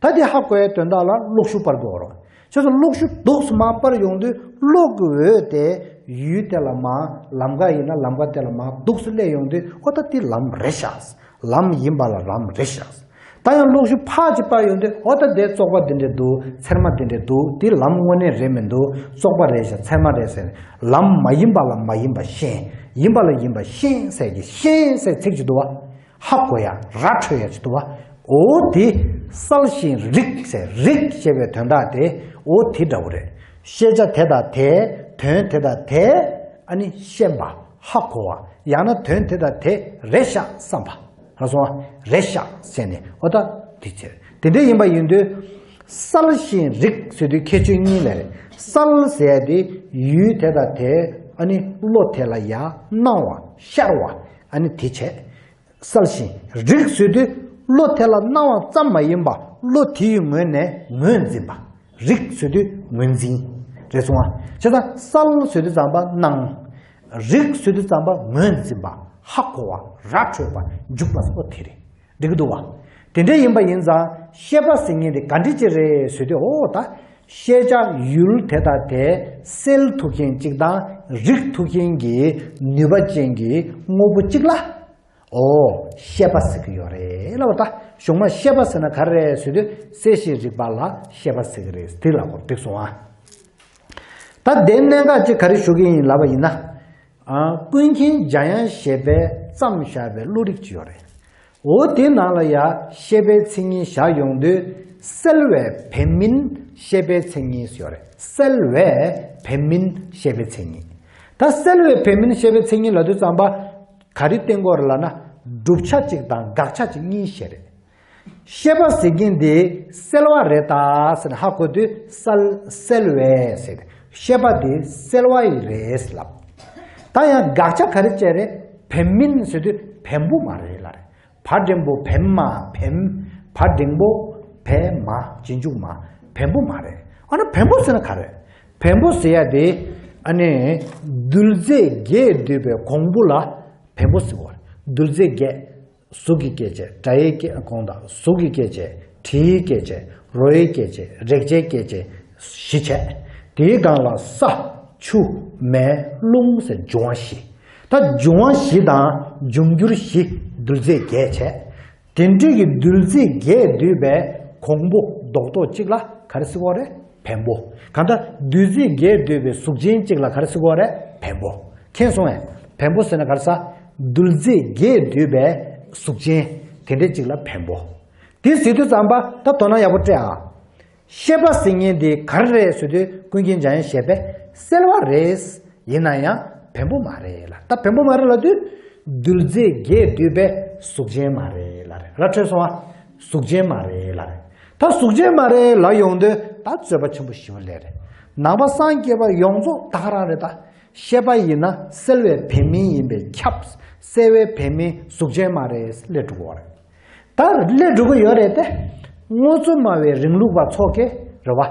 བ། ད་དེ་ཧ་གོ་ཡའི་དོན་དག་ལ་གློག་ཤུགས་སྤར་དགོས་རེད། བྱས་ཙང་གློག་ཤུགས་འདུག་སེ་མར་སྤར་ཡོང་དུས་གློག་གི་འོད་དེ་ཡུལ་དེ་ལ་མར་ལམ་ཀ་ཡིན་ན་ལམ་ཀ་དེ་ལ་མར་འདུག་སེ་སླེབས་ཡོང་དུས་ཨོ་ད་དེ་ལམ་རེད་ཤག་ལམ་ཡིན་པ་ལ་ལམ་རེད་ཤག་ད་ཡང་གློག་ཤུགས་ཕར་ཅིག་སྤར་ཡོང་དུས་ཨོ་ད་དེ་བཙོག་པ་འདི་འདྲས་འདུག་ཚེར་མ་འདི་འདྲས་འདུག་དེ་ལམ་དངོས་གནས་རེད་མི་འདུག་བཙོག་པ་རེད་ཤག་ཚེར་མ་རེད་ཟེར་ནས་ལམ་མ་ཡིན་པ་ལ་མ་ཡིན་པ་ཤེས། ཡིན་པ་ལ་ཡིན་པ་ཤེས་ཟེར་གི་ཤེས་ཟེར་ཚིག་ཅིག་འདུག་བ། ཧ་གོ་ཡ་ར་འཕྲོད་ཡ་ཅིག་འདུག་བ། འོ་དེ་གསལ་ཞིང་རིག་ཟེར་རིག་ཞེས་པའི་དོན་དག་དེ་འོ་དེ་འདྲ་བོ་རེད། ཤེས་བྱ་དེ་དང་དེ་དོན་དེ་དང་དེ་ཨ་ནི་ཤེས་པ་ཧ་གོ་བ་ཡང་ན་དོན་དེ་དང་དེ་རེད་ཤག་བསམ་པ་ར་སོང་བ་རེད་ཤག་ཟེར་ནས་འོ་ད་དེ་ཚེ་དེ་འདྲ་ཡིན་པ་ཡིན་དུས་གསལ་ཞིང་རིག་ཟེར་དུས་ཁྱད་ཆོས་གཉིས་ལས་རེད། གསལ་ཟེར་དེ་ཡུལ་དེ་དང་དེ་ཨ་ནི་བློ་དེ་ལ་ཡ་སྣང་བ་ཤར་བ་ཨ་ནི་དེ་བྱས། གསལ་ཞིང་རིག་ཟེར་དུས་བློ་དེ་ལ་སྣང་བ་ཙམ་མ་ཡིན་པ་བློ་དེའི་ངོས་ནས་ངོས་འཛིན་པ། རིག་ཟེར་དུས་ངོས་འཛིན་རེད་སོང་ཨ། བྱས་ཙང་གསལ་ཟེར་དུས་ཙམ་པ་སྣང་། རིག་ཟེར་དུས་ཙམ་པ་ངོས་འཛིན་པ་ཧ་གོ་བ་ར་འཕྲོད་པ་འཇུག་པ་སོགས་དེ་རེད། འགྲིག་གི་འདུག་བ། དེ་འདྲ་ཡིན་པ་ཡིན་ཙང་ཤེས་པ་ཟེར་མཁན་དེ་ག་འདྲ་ཅིག་རེད་ཟེར་དུས་ཨོ་ད། ཤེས་བྱ་ཡུལ་དེ་དང་དེ་སེལ་ཐུབ་མཁན་གཅིག་དང་རིག་ཐུབ་མཁན་གྱི་ནུས་པ་ཅན་གྱི་དངོས་པོ་གཅིག་ལ། ཨོ། ཤེས་པ་ཟེར་གྱི་ཡོད་རེད་ལབ་པ་ད། གཞུང་མ་ཤེས་པ་ཟེར་ན་ག་རེ་རེད་ཟེར་དུས་གསལ་ཞིང་རིག་པ་ལ་ཤེས་པ་ཟེར་གྱི་རེད་དེ་ལབ་དགོས་འགྲིག་སོང་ཨ། ད་དེ་གནད་འགག་ཅིག་ག་རེ་ཞུ་གི་ཡིན་ལབ་པ་ཡིན་ན། ཨ། ཀུན་མཁྱེན་འཇམ་དབྱངས་བཞད་པས་བརྩམས་བཞག་པའི་བློ་རིག་ཅིག་ཡོད་རེད། འོ་དེ་ནང་ལ་ཡ་ཤེས་པའི་མཚན་ཉིད་བཞག་ཡོང་དུས་སེལ་བའི་བེམ་མིན་ཤེས་པའི་མཚན་ཉིད་ཡོད་རེད། སེལ་བའི་བེམ་མིན་ཤེས་པའི་མཚན་ཉིད། ད་སེལ་བའི་བེམ་མིན་ཤེས་པའི་མཚན་ཉིད་ལབ་དུས་ཙམ་པ། ག་རེ་བསྟན་དགོས་རེད་ལབ་ན། བསྒྲུབ་བྱ་གཅིག་དང་དགག་བྱ་གཅིག་གཉིས་བཤད་རེད། ཤེས་པ་ཟེར་མཁན་དེ་སེལ་བ་རེད་ད་ཟེར་ནས་ཧ་གོ་དུས་སེལ་སེལ་བས་ཟེར། ཤེས་པ་དེ་སེལ་བ་ཡི་རེད་ལབ། ད་ཡང་དགག་བྱ་ག་རེ་བྱས་རེད། བེམ་མིན་ཟེར་དུས་བེམ་པོ་མ་རེད་ལབ་རེད། བ་འགྲེང་བུ་བེམ་མ་བེམ། བ་འགྲེང་བུ་བེ་མ་རྗེས་འཇུག་མ། བེམ་པོ་མ་རེད། ཨ་ན་བེམ་པོ་ཟེར་ན་ག་རེ། བེམ་པོ་ཟེར་ཡ་དེ། ཨ་ནི་རྡུལ་རྫས་བརྒྱད་འདུས་པའི་གོང་བུ་ལ་བེམ་པོ་ཟེར་བ་རེད། རྡུལ་རྫས་བརྒྱད། གཟུགས་ཀྱི་སྐྱེ་མཆེད། སྒྲ་ཡི་སྐྱེ་གོང་དང་གཟུགས་ཀྱི་སྐྱེ་མཆེད། དྲི་ཡི་སྐྱེ་མཆེད། རོ་ཡི་སྐྱེ་མཆེད། རེག་བྱའི་སྐྱེ་མཆེད་བཞི་བྱས། དེའི་སྒང་ལ་ས། ཆུ། མེ། རླུང་ཟེར་འབྱུང་བ་བཞི། ད་འབྱུང་བ་བཞི་དང་འབྱུང་འགྱུར་བཞི། རྡུལ་རྫས་བརྒྱད་བྱས། དེ་འདྲའི་གི་རྡུལ་རྫས་བརྒྱད་འདུས་པའི་གོང་བུ་རྡོག་རྡོག་གཅིག་ལ་ག་རེ་ཟེར་གོ་རེད། བེམ་པོ། གང་ལྟར་རྡུལ་རྫས་བརྒྱད་འདུས་པའི་གཟུགས་ཅན་གཅིག་ལ་ག་རེ་ཟེར་གོ་རེད། བེམ་པོ། མཁྱེན་སོང་ངས། བེམ་པོ་ཟེར་ན་ག་རེ་ཟེར། རྡུལ་རྫས་བརྒྱད་འདུས་པའི་གཟུགས་ཅན་དེ་འདྲའི་གཅིག་ལ་བེམ་པོ། དེ་ཟེར་དུས་ཙམ་པ་ད་དོ་སྣང་ཡག་པོ་སྤྲད་ཨ། ཤེས་པ་ཟེར་མཁན་དེ་ག་རེ་རེད་ཟེར་དུས་ཀུན་མཁྱེན་འཇམ་དབྱངས་བཞད་པས་གསལ་བ་རེད། ཡིན་ན་ཡང་བེམ་པོ་མ་རེད་ལ། ད་བེམ་པོ་མ་རེད་ལབ་དུས་རྡུལ་རྫས་བརྒྱད་འདུས་པའི་གཟུགས་ཅན་མ་རེད་ལ་རེད། ར་འཕྲོད་སོང་ཨ། གཟུགས་ཅན་མ་རེད་ལ་རེད། ད་གཟུགས་ཅན་མ་རེད་ལ་ཡོང་དུས་ད་རྩོད་པ་ཆེན་པོ་ཞེ་པོ་ལས་རེད། ནང་པ་སངས་རྒྱས་པ་ཡོངས་རྫོགས་ད་ག་རང་རེད་ད། ཤེས་པ་ཡིན་ན་གསལ་བའི་བེམ་མིན་ཡིན་པས་ཁྱབ། གསལ་བའི་བེམ་མིན་གཟུགས་ཅན་མ་རེད་ལས་གྲུབ་པ་རེད། ད་ལས་འགྲོ་གི་ཡོད་རེད་དེ། དངོས་གཙོ་སྨྲ་བའི་རིང་ལུགས་པ་ཚོ་གི་རེད་བ།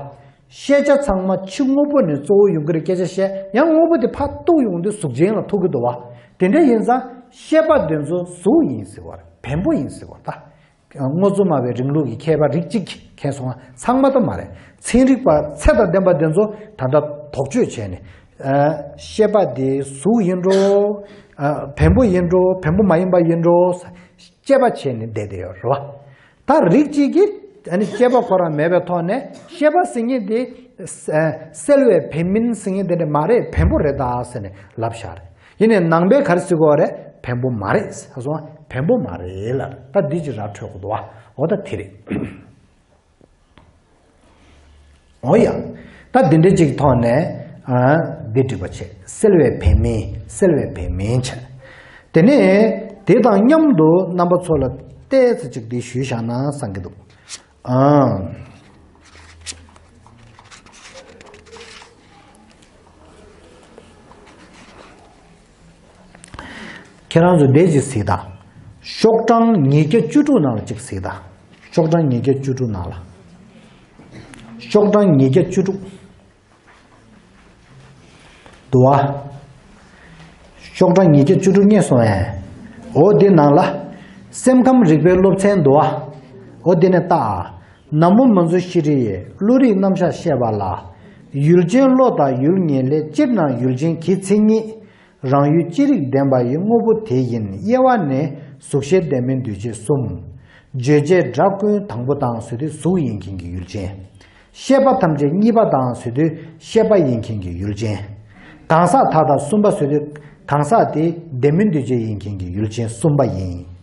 ཤེས་བྱ་ཚང་མ་ཕྱི་དངོས་པོ་ནས་གཙོ་བོ་ཡོང་གི་རེད་སྐད་ཆ་བཤད། ཡང་དངོས་པོ་དེ་ཕར་གཏུགས་ཡོང་དུས་གཟུགས་ཅན་ལ་ཐུག་གི་འདུག་བ། དེ་འདྲ་ཡིན་ཙང་ཤེས་པ་དེ་ཚོ་གཟུགས་ཡིན་ཟེར་བ་རེད། བེམ་པོ་ཡིན་ཟེར་བ་རེད་ད། དངོས་གཙོ་སྨྲ་བའི་རིང་ལུགས་ཀྱི་མཁས་པ་རིགས་གཅིག་མཁྱེན་སོང་ང་། ཚང་མ་ད་མ་རེད། ཚན་རིག་པ་ཚད་དང་ལྡན་པ་དེ་ཚོ་ད་ལྟ་དོགས་གཅོད་བྱས་ནས། ཨ། ཤེས་པ་དེ་གཟུགས་ཡིན་འགྲོ། ཨ། བེམ་པོ་ཡིན་འགྲོ། བེམ་པོ་མ་ཡིན་པ་ཡིན་འགྲོ། དཔྱད་པ་བྱས་ནས་བསྡད་བསྡད་ཡོད་རེད་བ། ད་རིགས་གཅིག་གིས་ཨ་ནི་དཔྱད་པ་ཁོ་རང་མེད་པའི་ཐོག་ནས་ཤེས་པ་ཟེར་མཁན་དེ་གསལ་བའི་བེམ་མིན་ཟེར་མཁན་དེ་འདྲ་མ་རེད། བེམ་པོ་རེད་ད་ཟེར་ནས་ལབ་བཞག་རེད། ཡིན་ནའི་ནང་པས་ག་རེ་ཟེར་གོ་རེད། བེམ་པོ་མ་རེད་ཟེར་སོང་། བེམ་པོ་མ་རེད་ལབ་རེད། ད་འདི་ཅིག་ར་འཕྲོད་དགོས་འདུག་བ། འོ་ད་དེ་རེད། འོ་ཡ། ད་འདི་འདྲ་ཅིག་ཐོག་ནས། ཨ། འདི་འགྲིག་པ་བྱས། གསལ་བའི་བེམ་མིན། གསལ་བའི་བེམ་མིན་བྱས། དེ་ནས་དེ་དང་མཉམ་དུ་རྣམ་པ་ཚོ་ལ་ཏོག་ཙམ་ཅིག་འདི་ཞུས་བཞག་ན་བསམ་གྱི་འདུག། ཨ། ཁྱེད་རང་ཚོ་འདི་ཅིག་གཟིགས་དང་། ཤོག་གྲངས་ཉིས་བརྒྱ་བཅུ་དྲུག་ནང་ལ་ཅིག་གཟིགས་དང་། ཤོག་གྲངས་ཉིས་བརྒྱ་བཅུ་དྲུག་ནང་ལ། ཤོག་གྲངས་ཉིས་བརྒྱ་བཅུ་དྲུག་འདུག་བ། ཤོག་གྲངས་ཉིས་བརྒྱ་བཅུ་དྲུག་རྙེད་སོང་ངས། འོ་འདི་ནང་ལ། སེམས་ཁམས་རིག་པའི་སློབ་ཚན་འདུག་བ། འོ་འདི་ནས་ལྟ། ན་མོ་མ་ཛུ་ཤྲི་ཡིས་བློ་རིག་རྣམ་གཞག་བཤད་པ་ལ། ཡུལ་ཅན་བློ་དང་ཡུལ་ངེས་ལས་སྤྱིར་ན་ཡུལ་ཅན་གྱི་མཚན་ཉིད། རང་ཡུལ་ཅི་རིགས་ལྡན་པ་ཡི་དངོས་པོ་དེ་ཡིན་དབྱེ་བ་ནི་གཟུགས་ཤེས་ལྡན་མིན་འདུས་བྱས་གསུམ། བརྗོད་བྱའི་སྒྲ་ཀུན་དང་པོ་དང་ཟེར་དུས་གཟུགས་ཡིན་མཁན་གྱི་ཡུལ་ཅན། ཤེས་པ་ཐམས་ཅད་གཉིས་པ་དང་ཟེར་དུས་ཤེས་པ་ཡིན་མཁན་གྱི་ཡུལ་ཅན། གང་ཟག་མཐའ་དག་གསུམ་པ་ཟེར་དུས་གང་ཟག་དེ་ལྡན་མིན་འདུས་བྱས་ཡིན་མཁན་གྱི་ཡུལ་ཅན་གསུམ་པ་ཡིན།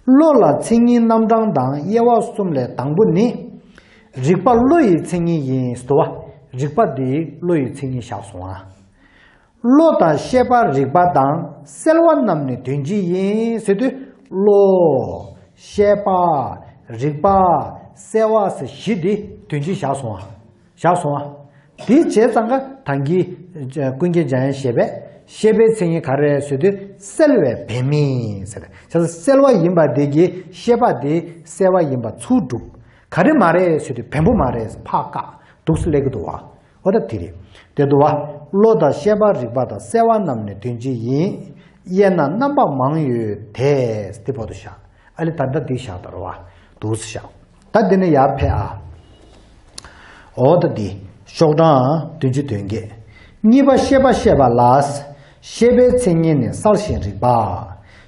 བློ་ལ་མཚན་ཉིད་རྣམ་གྲངས་དང་དབྱེ་བ་གསུམ་ལས་དང་པོ་ནི། རིག་པ་བློ་ཡི་མཚན་ཉིད་ཡིན་ཟེར་དུས་བ། རིག་པ་དེ་བློ་ཡི་མཚན་ཉིད་བཞག་སོང་ཨ། བློ་དང་ཤེས་པ་རིག་པ་དང་གསལ་བ་རྣམས་ནི་དོན་སྤྱི་ཡིན་ཟེར་དུས་བློ། ཤེས་པ། རིག་པ། གསལ་བ་ཟེར་བཞི་འདི་དོན་སྤྱི་བཞག་སོང་ཨ། བཞག་སོང་ཨ། དེ་བྱས་ཙང་ཀ་ད་གིན་ཀུན་མཁྱེན་འཇམ་དབྱངས་བཞད་པས་ཤེས་པའི་མཚན་ཉིད་ག་རེ་ཟེར་དུས་གསལ་བའི་བེམ་མིན་ཟེར། བྱས་ཙང་གསལ་བ་ཡིན་པ་དེ་གིས་ཤེས་པ་དེ་གསལ་བ་ཡིན་པ་ཚུར་སྒྲུབ། ག་རེ་མ་རེད་ཟེར་དུས་བེམ་པོ་མ་རེད་ཕར་བཀག་འདུག་སེ་སླེབས་ཀྱི་འདུག་བ། འོ་ད་དེ་རེད། དེ་འདུག་བ། བློ་དང་ཤེས་པ་རིག་པ་དང་གསལ་བ་རྣམས་ནི་དོན་སྤྱི་ཡིན། དབྱེ་ན་རྣམ་པ་མང་ཡོད་དེ། དེ་བར་དུ་བཞག་ཨ་ལེ་ད་ལྟ་འདི་བཞག་ད་རོ་བ། འདུག་སེ་བཞག་ད་འདི་ནས་ཡར་ཕེབས་ཨ། འོ་ད་འདི། ཤོག་གྲངས་བདུན་ཅུ་དོན་བརྒྱད། གཉིས་པ་ཤེས་པ་བཤད་པ་ལ། ཤེས་པའི་མཚན་ཉིད་ནི་གསལ་ཞིང་རིག་པ།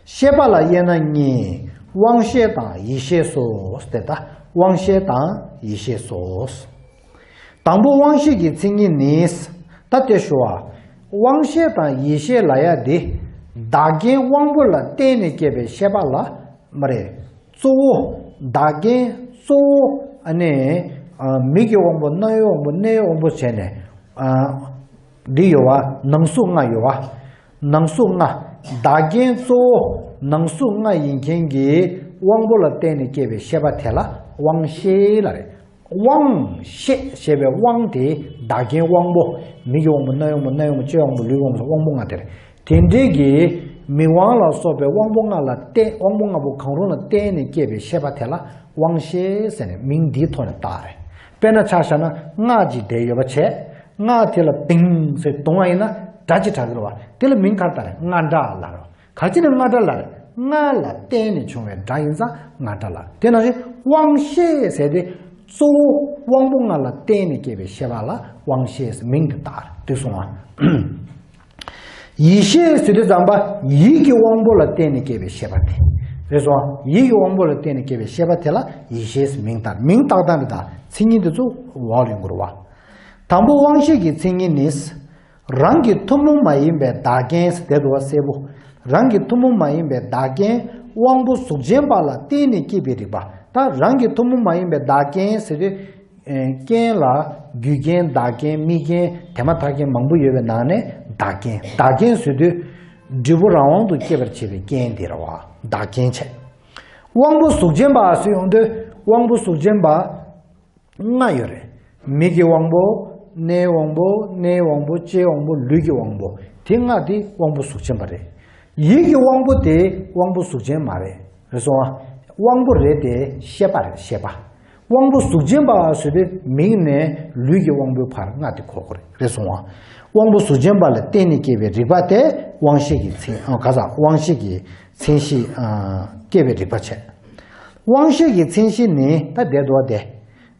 ཤེས་པ་ལ་དབྱེ་ན་གཉིས། དབང་ཤེས་དང་ཡིད་ཤེས་སོ། དེ་ལྟ་དབང་ཤེས་དང་ཡིད་ཤེས་སོ། དང་པོ་དབང་ཤེས་ཀྱི་མཚན་ཉིད་ནི། ད་དེ་ཞུ་བ། དབང་ཤེས་དང་ཡིད་ཤེས་ལ་ཡ་དེ། བདག་རྐྱེན་དབང་པོ་ལ་བརྟེན་ནས་སྐྱེས་པའི་ཤེས་པ་ལ་མ་རེད། གཙོ་བོ། བདག་རྐྱེན་གཙོ་བོ་ཨ་ནི། ཨ། མིག་གི་དབང་པོ། རྣ་བའི་དབང་པོ། སྣའི་དབང་པོ་བྱས་ནས། ཨ། འདི་ཡོད་བ། ནང་གཟུགས་ལྔ་ཡོད་བ། ནང་གཟུགས་ལྔ། བདག་རྐྱེན་གཙོ་བོ་ནང་གཟུགས་ལྔ་ཡིན་མཁན་གྱི་དབང་པོ་ལ་བརྟེན་ནས་སྐྱེས་པའི་ཤེས་པ་དེ་ལ་དབང་ཤེས་ལབ་རེད། དབང་ཤེས་ཞེས་པའི་དབང་དེ་བདག་རྐྱེན་དབང་པོ། མིག་གི་དབང་པོ། རྣ་བའི་དབང་པོ། སྣའི་དབང་པོ། ལྕེའི་དབང་པོ། ལུས་ཀྱི་དབང་པོ། དབང་པོ་ལྔ་དེ་རེད། དེ་འདྲའི་གི་མིག་དབང་ལ་སོགས་པའི་དབང་པོ་ལྔ་ལ་བརྟེན། དབང་པོ་ལྔ་པོ་གང་རུང་ལ་བརྟེན་ནས་སྐྱེས་པའི་ཤེས་པ་དེ་ལ་དབང་ཤེས་ཟེར་ནས་མིང་འདིའི་ཐོག་ནས་བཏགས་རེད། དཔེར་ན་ཆ་བཞག་ན་སྔགས་ཀྱི་སྒྲས་ཡོད་པ་བྱས། སྔགས་དེ་ལ་བིང་ཟེར་བརྡུང་བ་ཡིན་ན་སྒྲ་ཅིག་གྲགས་ཀྱི་རེད་བ། དེ་ལ་མིང་ག་རེ་བཏགས་རེད། སྔགས་སྒྲ་ལབ་རེད་བ། ག་ཅི་ནས་སྔགས་སྒྲ་ལབ་རེད། སྔགས་ལ་བརྟེན་ནས་བྱུང་བའི་སྒྲ་ཡིན་ཙང་སྔགས་སྒྲ་ལབ། དེ་ནང་བཞིན་དབང་ཤེས་ཟེར་དེ་གཙོ་བོ་དབང་པོ་ལྔ་ལ་བརྟེན་ནས་སྐྱེས་པའི་ཤེས་པ་ལ་དབང་ཤེས་ཟེར་མིང་དེ་བཏགས་རེད། འདུག་སོང་ང་། ཡིད་ཤེས་ཟེར་དུས་ཙམ་པ་ཡིད་ཀྱི་དབང་པོ་ལ་བརྟེན་ནས་སྐྱེས་པའི་ཤེས་པ་དེ་རེད་སོང་ང་། ཡིད་ཀྱི་དབང་པོ་ལ་བརྟེན་ནས་སྐྱེས་པའི་ཤེས་པ་དེ་ལ་ཡིད་ཤེས་ཟེར་མིང་བཏགས། མིང་བཏགས་སྟངས་དེ་དང་མཚན་ཉིད་དེ་ཚོ་འོག་ལ་ཡོང་གི་རེད་བ། དང་པོ་དབང་ཤེས་ཀྱི་མཚན་ཉིད་ནི། རང་གི་ཐུན་མོང་མ་ཡིན་པའི་བདག་རྐྱེན་ཟེར་དེ་འདུག་བ། གསལ་པོ། རང་གི་ཐུན་མོང་མ་ཡིན་པའི་བདག་རྐྱེན་དབང་པོ་གཟུགས་ཅན་པ་ལ་བརྟེན་ནས་སྐྱེས་པའི་རིག་པ། ད་རང་གི་ཐུན་མོང་མ་ཡིན་པའི་བདག་རྐྱེན་ཟེར་དུས། ཨེ། རྐྱེན་ལ་རྒྱུ་རྐྱེན་བདག་རྐྱེན་དམིགས་རྐྱེན་དེ་མ་ཐག་རྐྱེན་མང་པོ་ཡོད་པའི་ནང་ནས་བདག་རྐྱེན། བདག་རྐྱེན་ཟེར་དུས་འབྲས་བུ་རང་དབང་དུ་སྐྱེད་པར་བྱེད་པའི་རྐྱེན་དེ་རེད་བ། བདག་རྐྱེན་བྱས། དབང་པོ་གཟུགས་ཅན་པ་ཟེར་ཡོང་དུས་དབང་པོ་གཟུགས་ཅན་པ་ལྔ་ཡོད་རེད། མིག་གི་དབང་པོ། སྣའི་དབང་པོ། སྣའི་དབང་པོ། ལྕེའི་དབང་པོ། ལུས་ཀྱི་དབང་པོ། དེ་ལྔ་དེ་དབང་པོ་གཟུགས་ཅན་པ་རེད། ཡིད་ཀྱི་དབང་པོ་དེ་དབང་པོ་གཟུགས་ཅན་མ་རེད། རེད་སོང་ང་། དབང་པོ་རེད་དེ་ཤེས་པ་རེད། ཤེས་པ། དབང་པོ་གཟུགས་ཅན་པ་ཟེར་དུས་མིག་ནས་ལུས་ཀྱི་དབང་པོའི་བར་ལྔ་དེ་གོ་དགོས་རེད། རེད་སོང་ང་། དབང་པོ་གཟུགས་ཅན་པ་ལ་བརྟེན་ནས་སྐྱེས་པའི་རིག་པ་དེ་དབང་ཤེས་ཀྱི་མཚན། ཨ། ག་ས། དབང་ཤེས་ཀྱི་མཚན་གཞི། ཨ། སྐྱེས་པའི་རིག་པ་བྱས། དབང་ཤེས་ཀྱི་མཚན་གཞི་ནི་ད་དེ་འདུག་བ། དེ་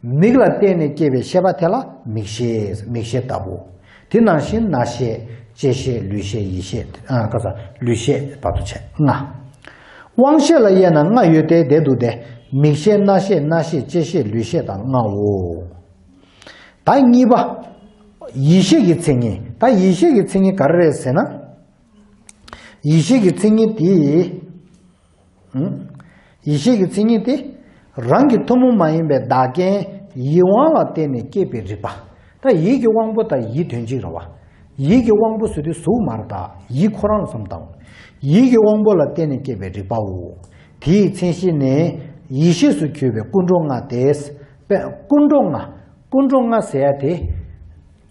མིག་ལ་བརྟེན་ནས་སྐྱེས་པའི་ཤེས་པ་དེ་ལ་མིག་ཤེས། མིག་ཤེས་ལྟ་བུ། དེ་ནང་བཞིན་རྣ་ཤེས། ལྕེ་ཤེས། ལུས་ཤེས། ཡིད་ཤེས། ཨ། ག་ས། ལུས་ཤེས་བར་དུ་བྱས་ལྔ། དབང་ཤེས་ལ་དབྱེ་ན་ལྔ་ཡོད་དེ། དེ་འདུག་སྟེ། མིག་ཤེས། རྣ་ཤེས། སྣ་ཤེས། ལྕེ་ཤེས། ལུས་ཤེས་དང་ལྔའོ། ད་གཉིས་པ། ཡིད་ཤེས་ཀྱི་མཚན་ཉིད། ད་ཡིད་ཤེས་ཀྱི་མཚན་ཉིད་ག་རེ་རེད་ཟེར་ན། ཡིད་ཤེས་ཀྱི་མཚན་ཉིད་དེ། ཨང་། ཡིད་ཤེས་ཀྱི་མཚན་ཉིད་དེ། རང་གི་ཐུན་མོང་མ་ཡིན་པའི་བདག་རྐྱེན་ཡིད་དབང་ལ་བརྟེན་ནས་སྐྱེས་པའི་རིག་པ། ད་ཡིད་ཀྱི་དབང་པོ་དང་ཡིད་དོན་གཅིག་རེད་བ། ཡིད་ཀྱི་དབང་པོ་ཟེར་དུས་གཟུགས་མ་རེད། ད་ཡིད་ཁོ་རང་ལ་བསམ་བཏང་། ཡིད་ཀྱི་དབང་པོ་ལ་བརྟེན་ནས་སྐྱེས་པའི་རིག་པའོ། དེའི་མཚན་གཞི་ནི་ཡིད་ཤེས་སུ་གྱུར་པའི་ཀུན་འགྲོ་ལྔ་སྟེ། པས། ཀུན་འགྲོ་ལྔ། ཀུན་འགྲོ་ལྔ་ཟེར་ཡ་དེ།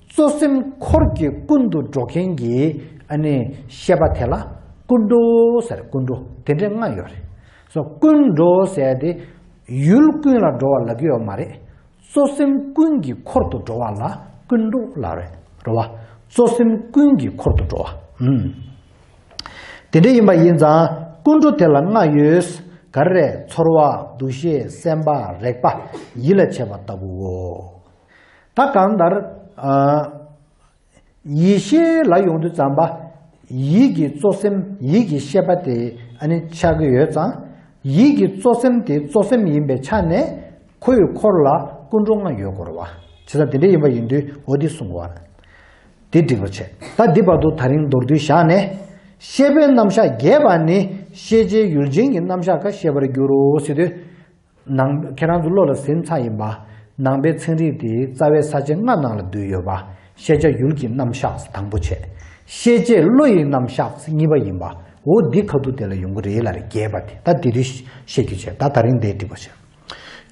གཙོ་སེམས་འཁོར་གྱིས་ཀུན་ཏུ་འགྲོ་མཁན་གྱི། ཨ་ནི་ཤེས་པ་དེ་ལ་ཀུན་འགྲོ་ཟེར། ཀུན་འགྲོ་དེ་འདྲའི་ལྔ་ཡོད་རེད། སོ། ཀུན་འགྲོ་ཟེར་ཡ་དེ་ཡུལ་ཀུན་ལ་འགྲོ་བ་ལབ་ཀྱི་ཡོད་མ་རེད། གཙོ་སེམས་ཀུན་གྱི་འཁོར་དུ་འགྲོ་བ་ལ་ཀུན་འགྲོ་ལབ་རེད། རེད་བ། གཙོ་སེམས་ཀུན་གྱི་འཁོར་དུ་འགྲོ་བ། ཨུམ། དེ་འདྲ་ཡིན་པ་ཡིན་ཙང་ཀུན་འགྲོ་དེ་ལ་ལྔ་ཡོད། ག་རེ་རེད། ཚོར་བ། འདུ་ཤེས། སེམས་པ། རེག་པ། ཡིད་ལ་བྱེད་པ་ལྟ་བུའོ། ད་གང་ལྟར། ཨ། ཡིད་ཤེས་ལ་ཡོང་དུས་ཙམ་པ། ཡིད་ཀྱི་གཙོ་སེམས། ཡིད་ཀྱི་ཤེས་པ་དེ་ཨ་ནི་ཆགས་ཀྱི་ཡོད་ཙང་། ཡིད་ཀྱི་གཙོ་སེམས་དེ་གཙོ་སེམས་ཡིན་པའི་ཆ་ནས་ཁོའི་འཁོར་ལ་ཀུན་འགྲོ་ལྔ་ཡོད་དགོས་རེད་བ། བྱས་ཙང་དེ་འདྲ་ཡིན་པ་ཡིན་དུས་འོ་འདི་གསུང་དགོས་པ་རེད། དེ་འགྲིག་པ་བྱས། ད་འདི་བར་དུ་ད་རིང་མདོར་བསྡུས་བཞག་ནས། ཤེས་པའི་རྣམ་གཞག་རྒྱས་པ་ནི་ཤེས་བྱའི་ཡུལ་ཅན་གྱི་རྣམ་གཞག་ག་ཤེས་པར་འགྱུར་རོ་ཟེར་དུས། ནང་། ཁྱེད་རང་ཚོ་བློ་ལ་ཟིན་ཚར་ཡིན་པ། ནང་པའི་ཚན་རིག་དེ་རྩ་བའི་ས་བཅད་ལྔ་ནང་ལ་འདུས་ཡོད་པ། ཤེས་བྱ་ཡུལ་གྱི་རྣམ་གཞག་དང་པོ་བྱས། ཤེས་བྱེད་བློ་ཡི་རྣམ་གཞག་གཉིས་པ་ཡིན་པ། འོ་འདི་ཁ་ཐུག་དེ་ལ་ཡོང་གི་རེད་ལབ་རེད། རྒྱས་པ་དེ། ད་དེ་དུས་ཤེས་རྒྱུ་བྱས། ད་ད་རིང་དེ་འགྲིག་པ་བྱས།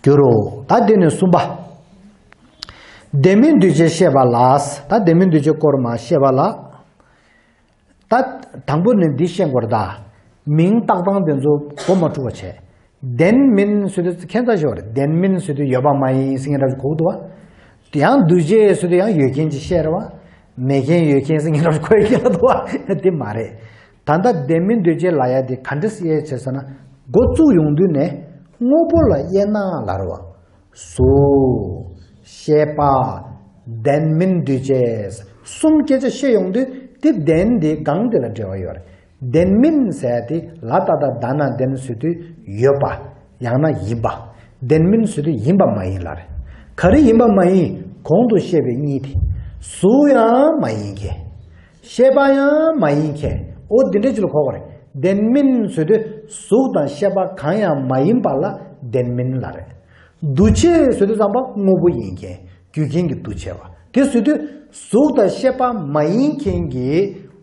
འགྱུར་རོ། ད་དེ་ནས་གསུམ་པ། ལྡན་མིན་འདུས་བྱས་ཤེས་པ་ལ། ད་ལྡན་མིན་འདུས་བྱས་སྐོར་མར་བཤད་པ་ལ། ད་དང་པོ་ནས་འདི་ཤེས་དགོས་རེད་ད། མིང་བཏགས་སྟངས་དེ་ཚོ་གོ་མ་འཁྲུག་པ་བྱས། ལྡན་མིན་ཟེར་དུས་ཁྱད་མཚར་ཞིག་ཡོད་རེད། ལྡན་མིན་ཟེར་དུས་ཡོད་པ་མ་ཡིན་ཟེར་མཁན་འདྲ་ཞིག་གོ་གི་འདུག་བ། དེ་ཡང་འདུས་བྱས་ཟེར་དུས་ཡང་ཡོད་མཁན་ཅིག་བཤད་རེད་བ། མེད་མཁན་ཡོད་མཁན་ཟེར་མཁན་འདྲ་ཞིག་གོ་ཡོད་མཁན་ལ་འདུག་བ། དེ་མ་རེད། ད་ལྟ་ལྡན་མིན་འདུས་བྱས་ལབ་ཡ་དེ་ག་འདྲ་སེ་དབྱེ་བྱས་ཟེར་ན། འགོ་བཙུགས་ཡོང་དུས་ནས་དངོས་པོ་ལ་དབྱེ་ན་ལབ་རེད་བ། གཟུགས། ཤེས་པ། ལྡན་མིན་འདུས་བྱས། གསུམ་སྐད་ཆ་བཤད་ཡོང་དུས་དེ་ལྡན་དེ་གང་དེ་ལ་འབྲེལ་བ་ཡོད་རེད། ལྡན་མིན་ཟེར་དེ་ལ་ཏ་བཏགས་ལྡ་ན་ལྡན་ཟེར་དུས་ཡོད་པ། ཡང་ན་ཡིན་པ། ལྡན་མིན་ཟེར་དུས་ཡིན་པ་མ་ཡིན་ལབ་རེད། ག་རེ་ཡིན་པ་མ་ཡིན། གོང་དུ་བཤད་པའི་གཉིས་དེ། གཟུགས་ཡང་མ་ཡིན་མཁན། ཤེས་པ་ཡང་མ་ཡིན་མཁན། འོ་འདི་འདྲ་ཅིག་ལ་གོ་དགོས་རེད། ལྡན་མིན་ཟེར་དུས་གཟུགས་དང་ཤེས་པ་གང་ཡང་མ་ཡིན་པ་ལ་ལྡན་མིན་ལབ་རེད། འདུ་བྱེད་ཟེར་དུས་ཙམ་པ་དངོས་པོ་ཡིན་མཁན། རྒྱུ་རྐྱེན་གྱིས་འདུ་བྱས་པ། དེ་ཟེར་དུས་གཟུགས་དང་ཤེས་པ་མ་ཡིན་མཁན་གྱི་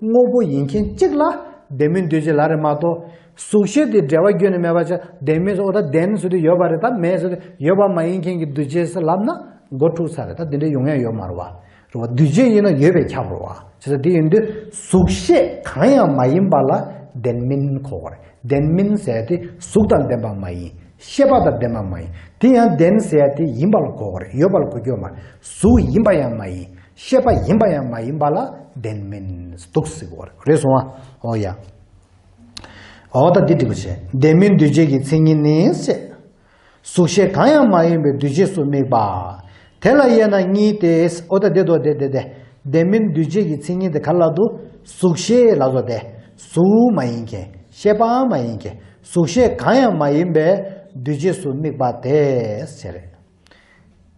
དངོས་པོ་ཡིན་མཁན་གཅིག་ལ་ལྡན་མིན་འདུས་བྱས་ལབ་རེད་མ་གཏོགས། གཟུགས་ཤེས་དེ་འབྲེལ་བ་ཁྱོན་ནས་མེད་པ་ཆ་ལྡན་མིན་ཟེར། འོ་ད་ལྡན་ཟེར་དུས་ཡོད་པ་རེད། ད་མེད་ཟེར་དུས་ཡོད་པ་མ་ཡིན་མཁན་གྱི་འདུས་བྱས་ཟེར་ལབ་ན་མགོ་འཁྲུག་ཚར་རེད། ད་དེ་འདྲ་ཡོང་ཡ་ཡོད་མ་རེད་བ། རེད་བ། འདུས་བྱས་ཡིན་ན་ཡོད་པས་ཁྱབ་རེད་བ། བྱས་ཙང་དེ་ཡིན་དུས་གཟུགས་ཤེས་གང་ཡང་མ་ཡིན་པ་ལ་ལྡན་མིན་གོ་དགོས་རེད། ལྡན་མིན་ཟེར་དེ་གཟུགས་དང་ལྡན་པ་མ་ཡིན། ཤེས་པ་དང་ལྡན་པ་མ་ཡིན། དེ་ཡང་ལྡན་ཟེར་དེ་ཡིན་པ་ལ་གོ་དགོས་རེད། ཡོད་པ་ལ་གོ་རྒྱུ་མ་རེད། གཟུགས་ཡིན་པ་ཡང་མ་ཡིན། ཤེས་པ་ཡིན་པ་ཡང་མ་ཡིན་པ་ལ་ལྡན་མིན་འདུག་ཟེར་གོ་རེད། རེད་སོང་ཨ། ཨོ་ཡ། ཨོ་ད་འདི་འགྲིག་པ་བྱས། ལྡན་མིན་འདུས་བྱས་ཀྱི་མཚན་ཉིད་ནི་ཞེས། གཟུགས་ཤེས་གང་ཡང་མ་ཡིན་པའི་འདུས་བྱས་སུ་དམིགས་པ། དེ་ལ་དབྱེ་ན་གཉིས་ཏེ། ཨོ་ད་དེ་དོ་དེ་དེ་དེ། ལྡན་མིན་འདུས་བྱས་ཀྱི་མཚན་ཉིད་དེ་ག་ལ་དུ། གཟུགས་ཤེས་ལ་སོགས་ཏེ། གཟུགས་མ་ཡིན་མཁན། ཤེས་པའང་མ་ཡིན་མཁན། གཟུགས་ཤེས་གང་ཡང་མ་ཡིན་པའི་འདུས་བྱས་སུ་དམིགས་པ་དེ་ཟེར།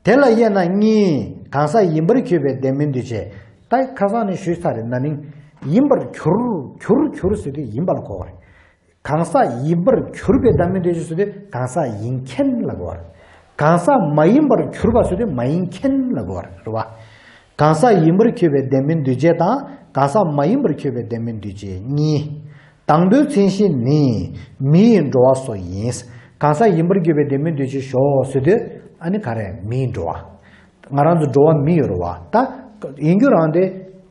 དེ་ལ་དབྱེ་ན་གཉིས། གང་ཟག་ཡིན་པར་གྱུར་པའི་ལྡན་མིན་འདུས་བྱས། ད་ཁ་སང་ནས་ཞུས་ཚར་རེད། ན་ནིང་ཡིན་པར་གྱུར། གྱུར་གྱུར་ཟེར་དུས་ཡིན་པ་ལ་གོ་བ་རེད། གང་ཟག་ཡིན་པར་གྱུར་པའི་ལྡན་མིན་འདུས་བྱས་ཟེར་དུས་གང་ཟག་ཡིན་མཁན་ལ་གོ་བ་རེད། གང་ཟག་མ་ཡིན་པར་གྱུར་པ་ཟེར་དུས་མ་ཡིན་མཁན་ལ་གོ་བ་རེད། རེད་བ། གང་ཟག་ཡིན་པར་གྱུར་པའི་ལྡན་མིན་འདུས་བྱས་དང་གང་ཟག་མ་ཡིན་པར་གྱུར་པའི་ལྡན་མིན་འདུས་བྱས་གཉིས། དང་པོའི་མཚན་གཞི་ནི་མི་ཡི་འགྲོ་བ་སོགས་ཡིན། གང་ཟག་ཡིན་པར་གྱུར་པའི་ལྡན་མིན་འདུས་བྱས་ཞོག་ཟེར་དུས་ཨ་ནི་ག་རེ། མིའི་འགྲོ་བ། ང་རང་ཚོ་འགྲོ་བ་མི་ཡོད་རེད་བ། ད་ཡིན་རྒྱུ་རང་དེ།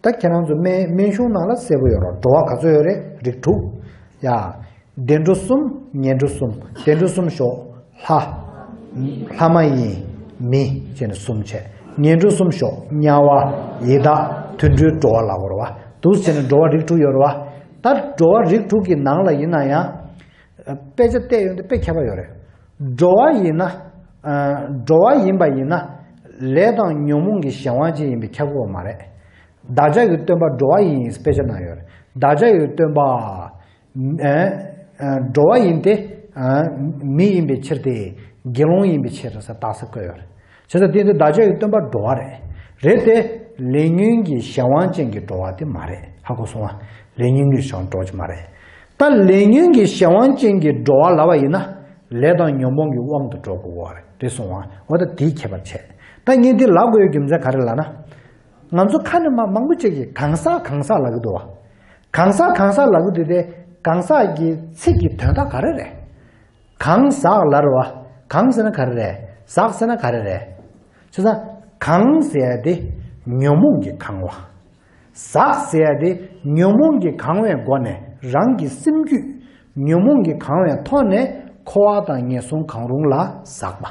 ད་ཁྱེད་རང་ཚོ་སྨན་སྨན་གཞུང་ནང་ལ་གསལ་པོ་ཡོད་རེད། འགྲོ་བ་ག་ཚོད་ཡོད་རེད། རིགས་དྲུག་ཡ། བདེ་འགྲོ་གསུམ། ངན་འགྲོ་གསུམ། བདེ་འགྲོ་གསུམ་ཞོག་ལྷ། ལྷ་མ་ཡིན། མི་བྱས་ནས་གསུམ་བྱས། ངན་འགྲོ་གསུམ་ཞོག་དམྱལ་བ། ཡི་དྭགས། དུད་འགྲོའི་འགྲོ་བ་ལ་གོ་རེད་བ། འདུག་བྱས་ནས་འགྲོ་བ་རིགས་དྲུག་ཡོད་རེད་བ། ད་འགྲོ་བ་རིགས་དྲུག་གི་ནང་ལ་ཡིན་ན་ཡང་། དཔེ་ཆ་བལྟས་ཡོང་དུས་དཔེ་ཁྱད་པར་ཡོད་རེད། འགྲོ་བ་ཡིན་ན། ཨ། འགྲོ་བ་ཡིན་པ་ཡིན་ན། ལས་དང་ཉོན་མོངས་ཀྱི་གཞན་དབང་ཅན་ཡིན་པས་ཁྱབ་ཀྱི་ཡོད་མ་རེད། བདག་ཅག་གི་སྟོན་པ་འགྲོ་བ་ཡིན་ཟེར་དཔེ་ཆ་ནང་ཡོད་རེད། བདག་ཅག་གི་སྟོན་པ། ཨ། ཨ། འགྲོ་བ་ཡིན་ཏེ། ཨ། མི་ཡིན་པའི་ཕྱིར་ཏེ། དགེ་སློང་ཡིན་པའི་ཕྱིར་ཟེར་རྟགས་གསལ་བཀོད་ཡོད་རེད། བྱས་ཙང་དེ་ཚོ་བདག་ཅག་གི་སྟོན་པ་འགྲོ་བ་རེད། རེད་དེ། ལས་ཉོན་གྱི་གཞན་དབང་ཅན་གྱི་འགྲོ་བ་དེ་མ་རེད། ཧ་གོ་སོང་ང་། ལས་ཉོན་གྱི་གཞན་དབང་འགྲོ་བ་ཅིག་མ་རེད། ད་ལས་ཉོན་གྱི་གཞན་དབང་ཅན་གྱི་འགྲོ་བ་ལབ་པ་ཡིན་ན། ལས་དང་ཉོན་མོངས་ཀྱི་དབང་དུ་འགྲོ་དགོས་པ་རེད། རེད་སོང་ང་། འོ་ད་དེའི་ཁྱད་པར་བྱས། ད་ངས་འདི་ལབ་དགོས་ཡའི་རྒྱུ་མཚན་ག་རེ་ལབ་ན། ང་ཚོ་ཁ་ནས་མ་མང་པོ་ཅིག་གིས་གང་ཟག་གང་ཟག་ལབ་ཀྱི་འདུག་བ། གང་ཟག་གང་ཟག་ལབ་ཀྱི་འདུག་དེ། གང་ཟག་གི་ཚིག་གི་དོན་དག་ག་རེ་རེད། གང་ཟག་ལབ་རེད་བ། གང་ཟེར་ན་ག་རེ་རེད། ཟག་ཟེར་ན་ག་རེ་རེད། བྱས་ཙང་། གང་ཟེར་ཡ་དེ་ཉོན་མོངས་ཀྱིས་གང་བ། ཟག་ཟེར་ཡ་དེ་ཉོན་མོངས་ཀྱིས་གང་བའི་སྒོ་ནས་རང་གི་སེམས་རྒྱུད་ཉོན་མོངས་ཀྱིས་གང་བའི་ཐོག་ནས་འཁོར་བ་དང་ངན་སོང་གང་རུང་ལ་ཟག་པ།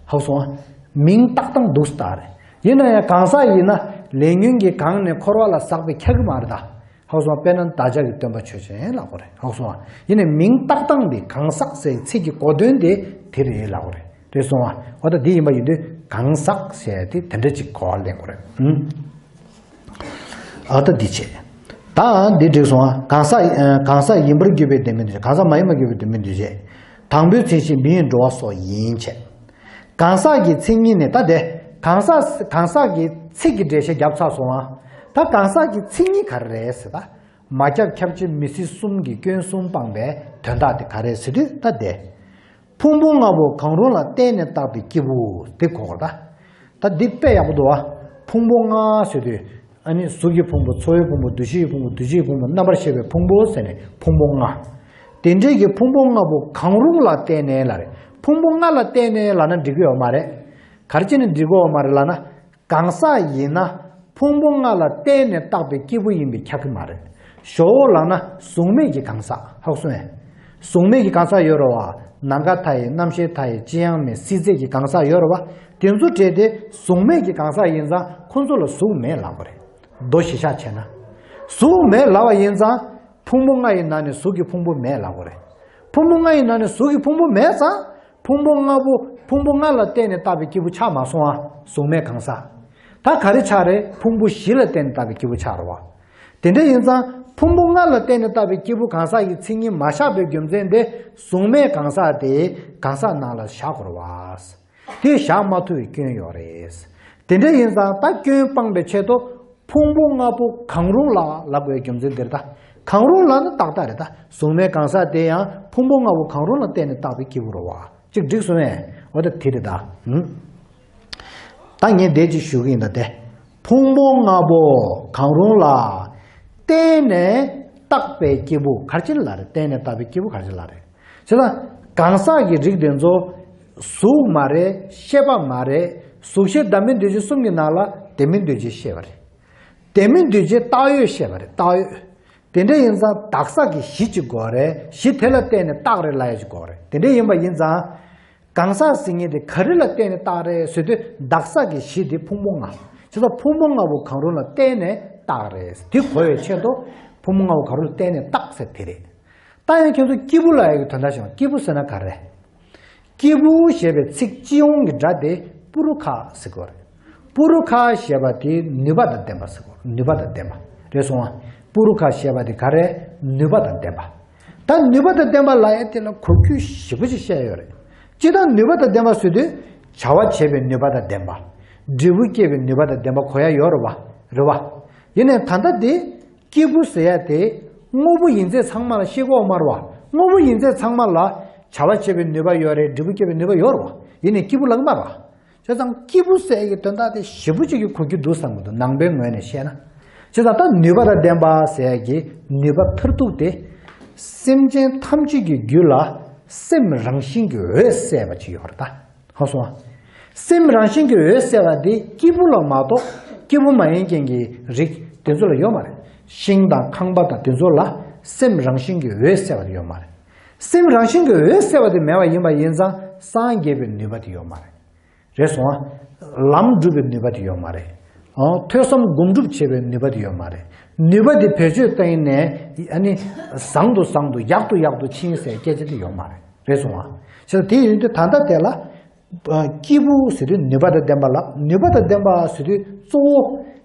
ཧ་གོ་སོང་ང་། མིང་བཏགས་སྟངས་འདུག་སེ་བཏགས་རེད། ཡིན་ན་ཡང་གང་ཟག་ཡིན་ན་ལས་ཉོན་གྱིས་གང་ནས་འཁོར་བ་ལ་ཟག་པས་ཁྱབ་ཀྱི་མ་རེད་ད། ཧ་གོ་སོང་ང་། དཔེར་ན་བདག་ཅག་གི་སྟོན་པ་ཆོས་ཅན་ལབ་དགོས་རེད། ཧ་གོ་སོང་ང་། ཡིན་ནའི་མིང་བཏགས་སྟངས་དེ་གང་ཟག་ཟེར་ཚིག་གི་གོ་དོན་དེ་དེ་རེད་ལབ་དགོས་རེད། རེད་སོང་ང་། འོ་ད་དེ་ཡིན་པ་ཡིན་དུས་གང་ཟག་ཟེར་དེ་དེ་འདྲ་ཅིག་གོ་བ་ལེན་དགོས་རེད། ཨུམ། ཨ་ད་འདི་བྱས། ད་འདི་འགྲིག་སོང་ང་། གང་ཟག་ཨ། གང་ཟག་ཡིན་པར་གྱུར་པའི་ལྡན་མིན་འདུས་བྱས། གང་ཟག་མ་ཡིན་པར་གྱུར་པའི་ལྡན་མིན་འདུས་བྱས། དང་པོའི་མཚན་གཞི་མིའི་འགྲོ་བ་སོགས་ཡིན་བྱས། གང་ཟག་གི་མཚན་ཉིད་ནི། ད་དེ་གང་ཟག་གང་ཟག་གི་ཚིག་གི་འགྲེལ་བཤད་བརྒྱབ་ཚར་སོང་ང་། ད་གང་ཟག་གི་མཚན་ཉིད་ག་རེ་རེད་ཟེར་ད། མ་ཁྱབ་ཁྱབ་ཆེ་མི་སྲིད་གསུམ་གྱི་སྐྱོན་གསུམ་སྤངས་པའི་དོན་དག་དེ་ག་རེ་ཟེར་དུས་ད་དེ། ཕུང་པོ་ལྔ་པོ་གང་རུང་ལ་བརྟེན་ནས་བཏགས་པའི་སྐྱེས་བུ་དེ་གོ་དགོས་ད། ད་འདི་དཔེ་ཡག་པོ་འདུག་བ། ཕུང་པོ་ལྔ་ཟེར་དུས། ཨ་ནི་གཟུགས་ཀྱི་ཕུང་པོ། ཚོར་བའི་ཕུང་པོ། འདུ་ཤེས་ཀྱི་ཕུང་པོ། འདུ་བྱེད་ཀྱི་ཕུང་པོ། རྣམ་པར་ཤེས་པའི་ཕུང་པོ་ཟེར་ནས་ཕུང་པོ་ལྔ། དེ་འདྲའི་གི་ཕུང་པོ་ལྔ་པོ་གང་རུང་ལ་བརྟེན་ནས་ལབ་རེད། ཕུང་པོ་ལྔ་ལ་བརྟེན་ནས་ལབ་ན་འགྲིག་གི་ཡོད་མ་རེད། ག་རེ་བྱས་ནས་འགྲིག་གི་ཡོད་མ་རེད་ལབ་ན། གང་ཟག་ཡིན་ན་ཕུང་པོ་ལྔ་ལ་བརྟེན་ནས་བཏགས་པའི་སྐྱེས་བུ་ཡིན་པས་ཁྱབ་ཀྱི་མ་རེད། ཞོག་ལབ་ན་གཟུགས་མེད་ཀྱི་གང་ཟག་ཧ་གོ་སོང་ངས། གཟུགས་མེད་ཀྱི་གང་ཟག་ཡོད་རེད་བ། ནམ་མཁའ་མཐའ་ཡས། རྣམ་ཤེས་མཐའ་ཡས། ཅི་ཡང་མེད། སྲིད་རྩེ་གི་གང་ཟག་ཡོད་རེད་བ། དེ་ཚོ་བྲལ་ཏེ་གཟུགས་མེད་ཀྱི་གང་ཟག་ཡིན་ཙང་ཁོ་ཚོ་ལ་གཟུགས་མེད་ལབ་དགོས་རེད། མདོ་གཞི་བཞག་བྱས་ན། གཟུགས་མེད་ལབ་པ་ཡིན་ཙང་ཕུང་པོ་ལྔ་ཡི་ནང་ནས་གཟུགས་ཀྱི་ཕུང་པོ་མེད་ལབ་དགོས་རེད། ཕུང་པོ་ལྔ་ཡི་ནང་ནས་གཟུགས་ཀྱི་ཕུང་པོ་མེད་ཙང་། ཕུང་པོ་ལྔ་པོ་ཕུང་པོ་ལྔ་ལ་བརྟེན་ནས་བཏགས་པའི་སྐྱེས་བུ་ཆགས་མ་སོང་ང་། གཟུགས་མེད་གང་ཟག་ད་ག་རེ་ཆགས་རེད། ཕུང་པོ་བཞི་ལ་བརྟེན་ནས་བཏགས་པའི་སྐྱེས་བུ་ཆགས་རེད་བ། དེ་འདྲ་ཡིན་ཙང་ཕུང་པོ་ལྔ་ལ་བརྟེན་ནས་བཏགས་པའི་སྐྱེས་བུ་གང་ཟག་གི་མཚན་ཉིད་མ་བཞག་པའི་རྒྱུ་མཚན་དེ་གཟུགས་མེད་གང་ཟག་དེ་གང་ཟག་ནང་ལ་བཞག་དགོས་རེད་བ། དེ་བཞག་མ་ཐུབ་པའི་སྐྱོན་ཡོད་རེད། དེ་འདྲ་ཡིན་ཙང་ད་སྐྱོན་སྤངས་པའི་ཆེད་དུ། ཕུང་པོ་ལྔ་པོ་གང་རུང་ལ་ལབ་དགོས་རྒྱུ་མཚན་འདིར་ད། གང་རུང་ལ་ནི་རྟག་རྟག་རེད་ད། གཟུགས་མེད་གང་ཟག་དེ་ཡང་ཕུང་པོ་ལྔ་པོ་གང་རུང་ལ་བརྟེན་ནས་བཏགས་པའི་སྐྱེས་བུ་རེད་བ། ཅིག་འགྲིག་སོང་ངས། འོ་ད་དེ་རེད་ད། ཧུམ། ད་ངས་འདས་ཅིག་ཞུ་གི་ཡིན་ད་དེ། ཕུང་པོ་ལྔ་པོ་གང་རུང་ལ་བརྟེན་ནས་བཏགས་པའི་སྐྱེས་བུ་ག་རེ་ལབ་རེད། བརྟེན་ནས་བཏགས་པའི་སྐྱེས་བུ་ག་རེ་ལབ་རེད། བྱས་ཙང་གང་ཟག་གི་རིགས་དེ་ཚོ་གཟུགས་མ་རེད། ཤེས་པ་མ་རེད། གཟུགས་ཤེས་བདག་མེད་འདུས་བྱས་གསུམ་གྱི་ནང་ལ་ལྡན་མིན་འདུས་བྱས་ཤེས་པ་རེད། ལྡན་མིན་འདུས་བྱས་བཏགས་ཡོད་ཤེས་པ་རེད། བཏགས་ཡོད། དེ་འདྲ་ཡིན་ཙང་བདག་ས་གི་གཞི་གཅིག་དགོས་རེད། གཞི་དེ་ལ་བརྟེན་ནས་བཏགས་རེད་ལབ་ཡ་གཅིག་དགོས་རེད། དེ་འདྲ་ཡིན་པ་ཡིན་ཙང་། གང་ཟག་ཟེར་མཁན་དེ་ག་རེ་ལ་བརྟེན་ནས་བཏགས་རེད་ཟེར་དུས་བདག་ས་གི་གཞི་དེ་ཕུང་པོ་ལྔ། བྱས་ དེ་ཚོ་ཕོ་མོ་ལྔ་པོ་གང་རུང་ལ་བརྟེན་ནས་བཏགས་རེད། དེ་གོ་བའི་ཆེད་དུ་ཕོ་མོ་ལྔ་པོ་གང་རུང་ལ་བརྟེན་ནས་བཏགས་ཟེར་དེ་རེད། ད་ཡང་ཁྱེད་ཚོ་སྐྱེས་བུ་ལབ་ཡག་གི་དོན་དག་ཤེས་དགོས། སྐྱེས་བུ་ཟེར་ན་ག་རེ། སྐྱེས་བུ་ཞེས་པའི་ཚིག་སྤྱི་ཡོངས་ཀྱི་སྒྲ་དེ་པུ་རུ་ཁ་ཟེར་གྱི་ཡོད་རེད། པུ་རུ་ཁ་ཞེས་པ་དེ་ནུས་པ་དང་ལྡན་པ་ཟེར་གྱི་ཡོད་རེད། ནུས་པ་དང་ལྡན་པ་རེད་སོང་ང་། པུ་རུ་ཁ་ཞེས་པ་དེ་ག་རེ། ནུས་པ་དང་ལྡན་པ། ད་ནུས་པ་དང་ལྡན་པ་ལབ་ཡག་དེ་ལ་གོ་རྒྱུ་ཞེ་པོ་ཅིག་བཤད་ཡོད་རེད། སྤྱིར་བཏང་ནུས་པ་དང་ལྡན་པ་ཟེར་དུས་བྱ་བ་བྱེད་པའི་ནུས་པ་དང་ལྡན་པ། འབྲས་བུ་སྐྱེད་པའི་ནུས་པ་དང་ལྡན་པ་གོ་ཡག་ཡོད་རེད་བ། རེད་བ། ཡིན་ནའི་ད་ལྟ་དེ། སྐྱེས་བུ་ཟེར་ཡག་དེ་དངོས་པོ་ཡིན་ཚད་ཚང་མ་ལ་བཤད་ཀྱི་ཡོད་མ་རེད་བ། དངོས་པོ་ཡིན་ཚད་ཚང་མ་ལ་བྱ་བ་བྱེད་པའི་ནུས་པ་ཡོད་རེད། འབྲས་བུ་སྐྱེད་པའི་ནུས་པ་ཡོད་རེད་བ། ཡིན་ནའི་སྐྱེས་བུ་ལབ་ཀྱི་མ་རེད་བ། བྱས་ཙང་སྐྱེས་བུ་ཟེར་ཡག་གི་དོན་དག་དེ་ཞེ་པོ་ཅིག་གི་གོ་རྒྱུ་འདུག་བསམ་གྱི་འདུག་ནང་པའི་ངོས་ནས་བཤད་ན། བྱས་ཙང་ད་ནུས་པ་དང་ལྡན་པ་ཟེར་ཡག་གི་ནུས་པ་མཐར་ཐུག་དེ། སེམས་ཅན་ཐམས་ཅད་ཀྱི་རྒྱུད་ལ་སེམས་རང་བཞིན་གྱིས་འོད་གསལ་བ་ཅིག་ཡོད་རེད་ད། ཧ་གོ་སོང་ང་། སེམས་རང་བཞིན་གྱིས་འོད་གསལ་བ་དེ་སྐྱེས་བུ་ལ་མ་གཏོགས་སྐྱེས་བུ་མ་ཡིན་མཁན་གྱི་རིགས་དེ་ཚོ་ལ་ཡོད་མ་རེད། ཤིང་དང་ཁང་པ་དང་དེ་ཚོ་ལ་སེམས་རང་བཞིན་གྱིས་འོད་གསལ་བ་དེ་ཡོད་མ་རེད། སེམས་རང་བཞིན་གྱིས་འོད་གསལ་བ་དེ་མེད་པ་ཡིན་པ་ཡིན་ཙང་སངས་རྒྱས་པའི་ནུས་པ་དེ་ཡོད་མ་རེད། རེད་སོང་ང་། ལམ་སྒྲུབ་པའི་ནུས་པ་དེ་ཡོད་མ་རེད། ཨོ། ཐོས་བསམ་སྒོམ་སྒྲུབ་བྱེད་པའི་ནུས་པ་དེ་ཡོད་མ་རེད། ནུས་པ་དེ་བེད་སྤྱོད་བཏང་ནས་ཨ་ནི་བཟང་དུ་བཟང་དུ་ཡག་ཏུ་ཡག་ཏུ་ཕྱིན་ཟེར་སྐད་ཆ་དེ་ཡོད་མ་རེད། རེད་སོང་ང་། བྱས་ཙང་དེ་ཡིན་དུས་ད་ལྟ་དེ་ལ། ཨ། སྐྱེས་བུ་ཟེར་དུས་ནུས་པ་དང་ལྡན་པ་ལ། ནུས་པ་དང་ལྡན་པ་ཟེར་དུས་གཙོ་བོ་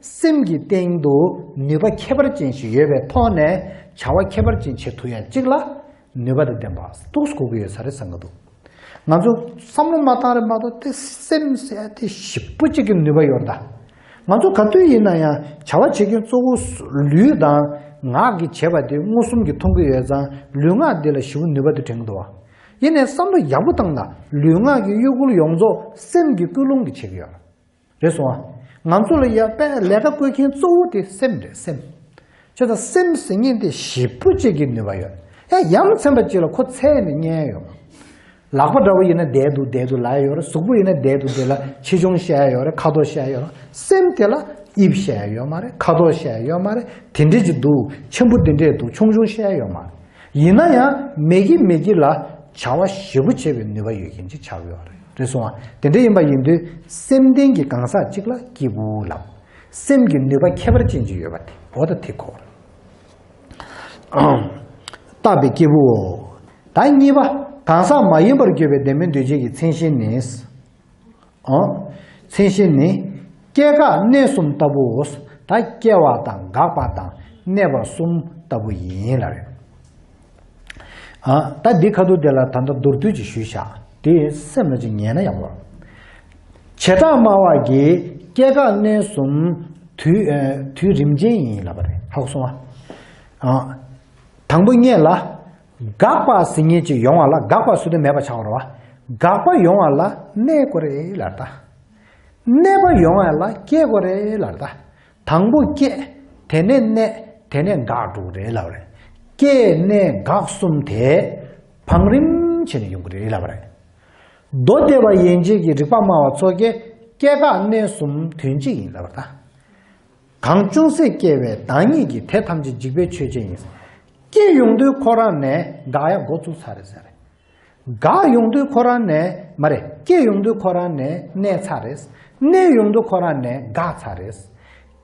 སེམས་ཀྱི་སྟེང་དུ་ནུས་པ་ཁྱད་པར་ཅན་ཞིག་ཡོད་པའི་ཐོག་ནས་བྱ་བ་ཁྱད་པར་ཅན་བྱེད་ཐུབ་ཡག་གཅིག་ལ་ནུས་པ་དང་ལྡན་པ་ཏོག་ཙམ་གོ་གི་ཡོད་ས་རེད་བསམ་གྱི་འདུག་ང་ཚོ་བསམ་བློ་མ་བཏང་རེད་མ་གཏོགས་དེ་སེམས་ཟེར་ཡག་དེ་ཞེ་པོ་ཅིག་གི་ནུས་པ་ཡོད་རེད་ད། ང་ཚོ་ག་དུས་ཡིན་ན་ཡང་བྱ་བ་བྱེད་མཁན་གཙོ་བོ་ལུས་དང་ངག་གིས་བྱེད་པ་དེ་མངོན་སུམ་གྱིས་མཐོང་གི་ཡོད་ཙང་ལུས་ངག་འདི་ལ་ཞེ་པོ་ནུས་པ་དེ་ཐོན་གྱི་འདུག་བ། ཡིན་ནའི་བསམ་བློ་ཡག་པོ་བཏང་ན་ལུས་ངག་གི་གཡོ་འགུལ་ཡོངས་རྫོགས་སེམས་ཀྱི་ཀུན་སློང་གིས་བྱེད་ཀྱི་ཡོད་རེད། རེད་སོང་ང་། ང་ཚོ་ལ་ཡ་དཔེ་ལས་ཀ་བསྐོས་མཁན་གཙོ་བོ་དེ་སེམས་རེད་སེམས། བྱས་ཙང་སེམས་ཟེར་མཁན་དེ་ཞེ་པོ་ཅིག་གི་ནུས་པ་ཡོད། ཡ་ཡ་མཚན་པ་ཅིག་ལ་ཁོ་འཚོལ་ནས་རྙེད་ཡོད། ལག་པ་འདྲ་བོ་ཡིན་ན་བསྡད་འདུག་བསྡད་འདུག་ལབ་ཡ་ཡོད་རེད། གཟུགས་པོ་ཡིན་ན་བསྡད་འདུག་བསྡད་ལ་ཆེ་ཆུང་བཤད་ཡ་ཡོད་རེད། ཁ་དོག་བཤད་ཡ་ཡོད་རེད། སེམས་དེ་ལ་དབྱིབས་བཤད་ཡ་ཡོད་མ་རེད། ཁ་དོག་བཤད་ཡ་ཡོད་མ་རེད། དེ་འདྲས་ཅིག་འདུག་ཆེན་པོ་དེ་འདྲས་འདུག་ཆུང་ཆུང་བཤད་ཡ་ཡོད་མ་རེད། ཡིན་ན་ཡང་མེ་ཁྱི་མེ་ཁྱི་ལ་བྱ་བ་ཞེ་པོ་བྱེད་པའི་ནུས་པ་ཡོད་མཁན་ཅིག་ཆགས་ཡོད་རེད། རེད་སོང་ང་། དེ་འདྲ་ཡིན་པ་ཡིན་དུས་སེམས་ལྡན་གྱི་གང་ཟག་ཅིག་ལ་སྐྱེས་བུ་ལབ། སེམས་ཀྱི་ནུས་པ་ཁྱད་པར་ཅན་ཅིག་ཡོད་པ་དེ་འོ་ད་དེ་གོ། བཏགས་པའི་སྐྱེས་བུའོ། ད་གཉིས་པ། གང་ཟག་མ་ཡིན་པར་གྱུར་པའི་བདེན་པའི་འདུས་བྱས་ཀྱི་མཚན་གཞི་ནི། ཨོ། མཚན་གཞི་ནི། སྐྱེ་འགག་གནས་གསུམ་ལྟ་བུའོ། ད་སྐྱེ་བ་དང་འགག་པ་དང་གནས་པ་གསུམ་ལྟ་བུ་ཡིན་ལ་རེད། ཨ། ད་འདི་ཁ་ཐུག་དེ་ལ་ད་ལྟ་མདོར་བསྡུས་ཀྱིས་ཞུས་བཞག་དེ་སེམས་ལ་ཅིག་ཉན་ན་ཡག་པོ། བྱེ་བྲག་སྨྲ་བ་གིས་སྐྱེ་འགག་གནས་གསུམ་དུས་ཨ་དུས་རིམ་ཅན་ཡིན་ལབ་པ་རེད། ཧ་གོ་སོང་ང་། ཨ། དང་པོ་སྔོན་ལ། འགག་པ་ཟེར་མཁན་ཅིག་ཡོང་བ་ལ་འགག་པ་ཟེར་དུས་མེད་པ་ཆགས་པ་རེད་བ། འགག་པ་ཡོང་བ་ལ་གནས་དགོས་རེད་ལབ་ད། གནས་པ་ཡོང་བ་ལ་སྐྱེ་དགོས་རེད་ལབ་ད། དང་པོ་སྐྱེ། དེ་ནས་གནས། དེ་ནས་འགག་འགྲོ་གི་རེད་ལབ་རེད། སྐྱེ་གནས་འགག་གསུམ་དེ་བང་རིམ་བྱས་ནས་ཡོང་གི་རེད་ལབ་རེད། མདོ་སྡེ་པ་ཡན་ཆད་ཀྱི་རིགས་པ་སྨྲ་བ་ཚོ་གིས་སྐྱེ་འགག་གནས་གསུམ་དོན་གཅིག་ཡིན་ལབ་པ་དང་། གང་ཅུང་ཟད་སྐྱེ་བའི་བདག་ཉིད་ཀྱིས་དེ་ཐམས་ཅད་འཇིག་པའི་ཆོས་ཅན་ཡིན། སྐྱེ་ཡོང་དུས་ཁོ་རང་ནས་འགག་ཡ་འགོ་བཙུགས་ཚར་རེད་ཟེར། འགག་ཡོང་དུས་ཁོ་རང་ནས་མ་རེད། སྐྱེ་ཡོང་དུས་ཁོ་རང་ནས་གནས་ཚར་རེད། གནས་ཡོང་དུས་ཁོ་རང་ནས་འགག་ཚར་རེད།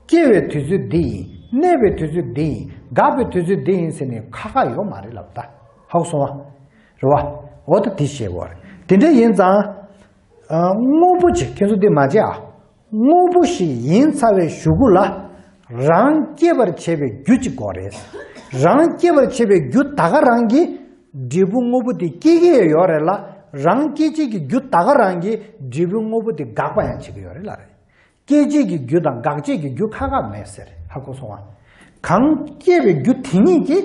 སྐྱེ་བའི་དུས་ཚོད་འདི་ཡིན། གནས་པའི་དུས་ཚོད་འདི་ཡིན། འགག་པའི་དུས་ཚོད་འདི་ཡིན་ཟེར་ནས་ཁ་ཁ་ཡོད་མ་རེད་ལབ་ད། ཧ་གོ་སོང་ང་། རེད་བ། འོ་ད་དེ་ཤེས་དགོས་རེད། དེ་འདྲ་ཡིན་ཙང་། ཨ། དངོས་པོ་ཅིག་ཁྱེད་ཚོ་འདི་མ་བརྗེད་ཨ། དངོས་པོ་ཞིག་ཡིན་ཚར་བའི་གཞུག་གུ་ལ། རང་སྐྱེད་པར་བྱེད་པའི་རྒྱུ་ཅིག་དགོས་རེད། རང་སྐྱེད་པར་བྱེད་པའི་རྒྱུ་ད་ག་རང་གིས་འབྲས་བུ་དངོས་པོ་དེ་སྐྱེ་གི་ཡོད་རེད་ལ། རང་སྐྱེད་བྱེད་ཀྱི་རྒྱུ་ད་ག་རང་གིས་འབྲས་བུ་དངོས་པོ་དེ་འགག་པ་ཡང་བྱེད་ཀྱི་ཡོད་རེད་ལ་རེད། སྐྱེད་བྱེད་ཀྱི་རྒྱུ་དང་འགག་བྱེད་ཀྱི་རྒྱུ་ཁ་ཁ་མེད་ཟེར། ཧ་གོ་སོང་ང་། གང་སྐྱེད་པའི་རྒྱུ་དེ་ཉིད་ཀྱིས་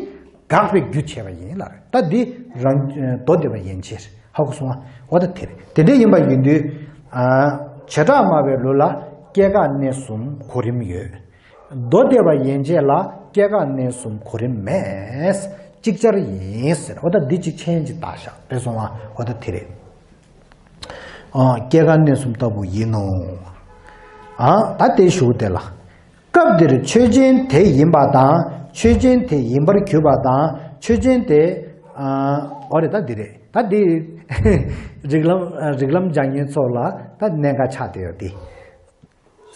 འགག་པའི་རྒྱུ་བྱས་པ་ཡིན་ལ་རེད། ད་འདི་རང་མདོ་སྡེ་པ་ཡན་ཆད་རེད། ཧ་གོ་སོང་ང་། འོ་ད་དེ་རེད། དེ་འདྲ་ཡིན་པ་ཡིན་དུས། ཨ། བྱེ་བྲག་སྨྲ་བའི་ལུགས་ལ་སྐྱེ་འགག་གནས་གསུམ་གོ་རིམ་ཡོད། མདོ་སྡེ་པ་ཡན་ཆད་ལ་སྐྱེ་འགག་གནས་གསུམ་གོ་རིམ་མེད། ཅིག་ཅར་ཡིན་ཟེར། འོ་ད་འདི་ཅིག་མཆན་ཅིག་བཏགས་ཤག་རེད་སོང་ང་། འོ་ད་དེ་རེད། ཨ། སྐྱེ་འགག་གནས་གསུམ་ལྟ་བུ་ཡིན་ནོ། ཨ། ད་དེ་ཞུ་དེ་ལ། སྐབས་འདིར་ཆོས་ཅན་དེ་ཡིན་པ་དང་ཆོས་ཅན་དེ་ཡིན་པར་གྱུར་པ་དང་ཆོས་ཅན་དེ། ཨ། འོ་རེད། ད་འདི་རེད། ད་འདི་རིགས་ལམ་རིགས་ལམ་སྦྱང་མཁན་ཚོ་ལ་ད་གནད་འགག་ཆགས་བསྡད་ཡོད་དེ།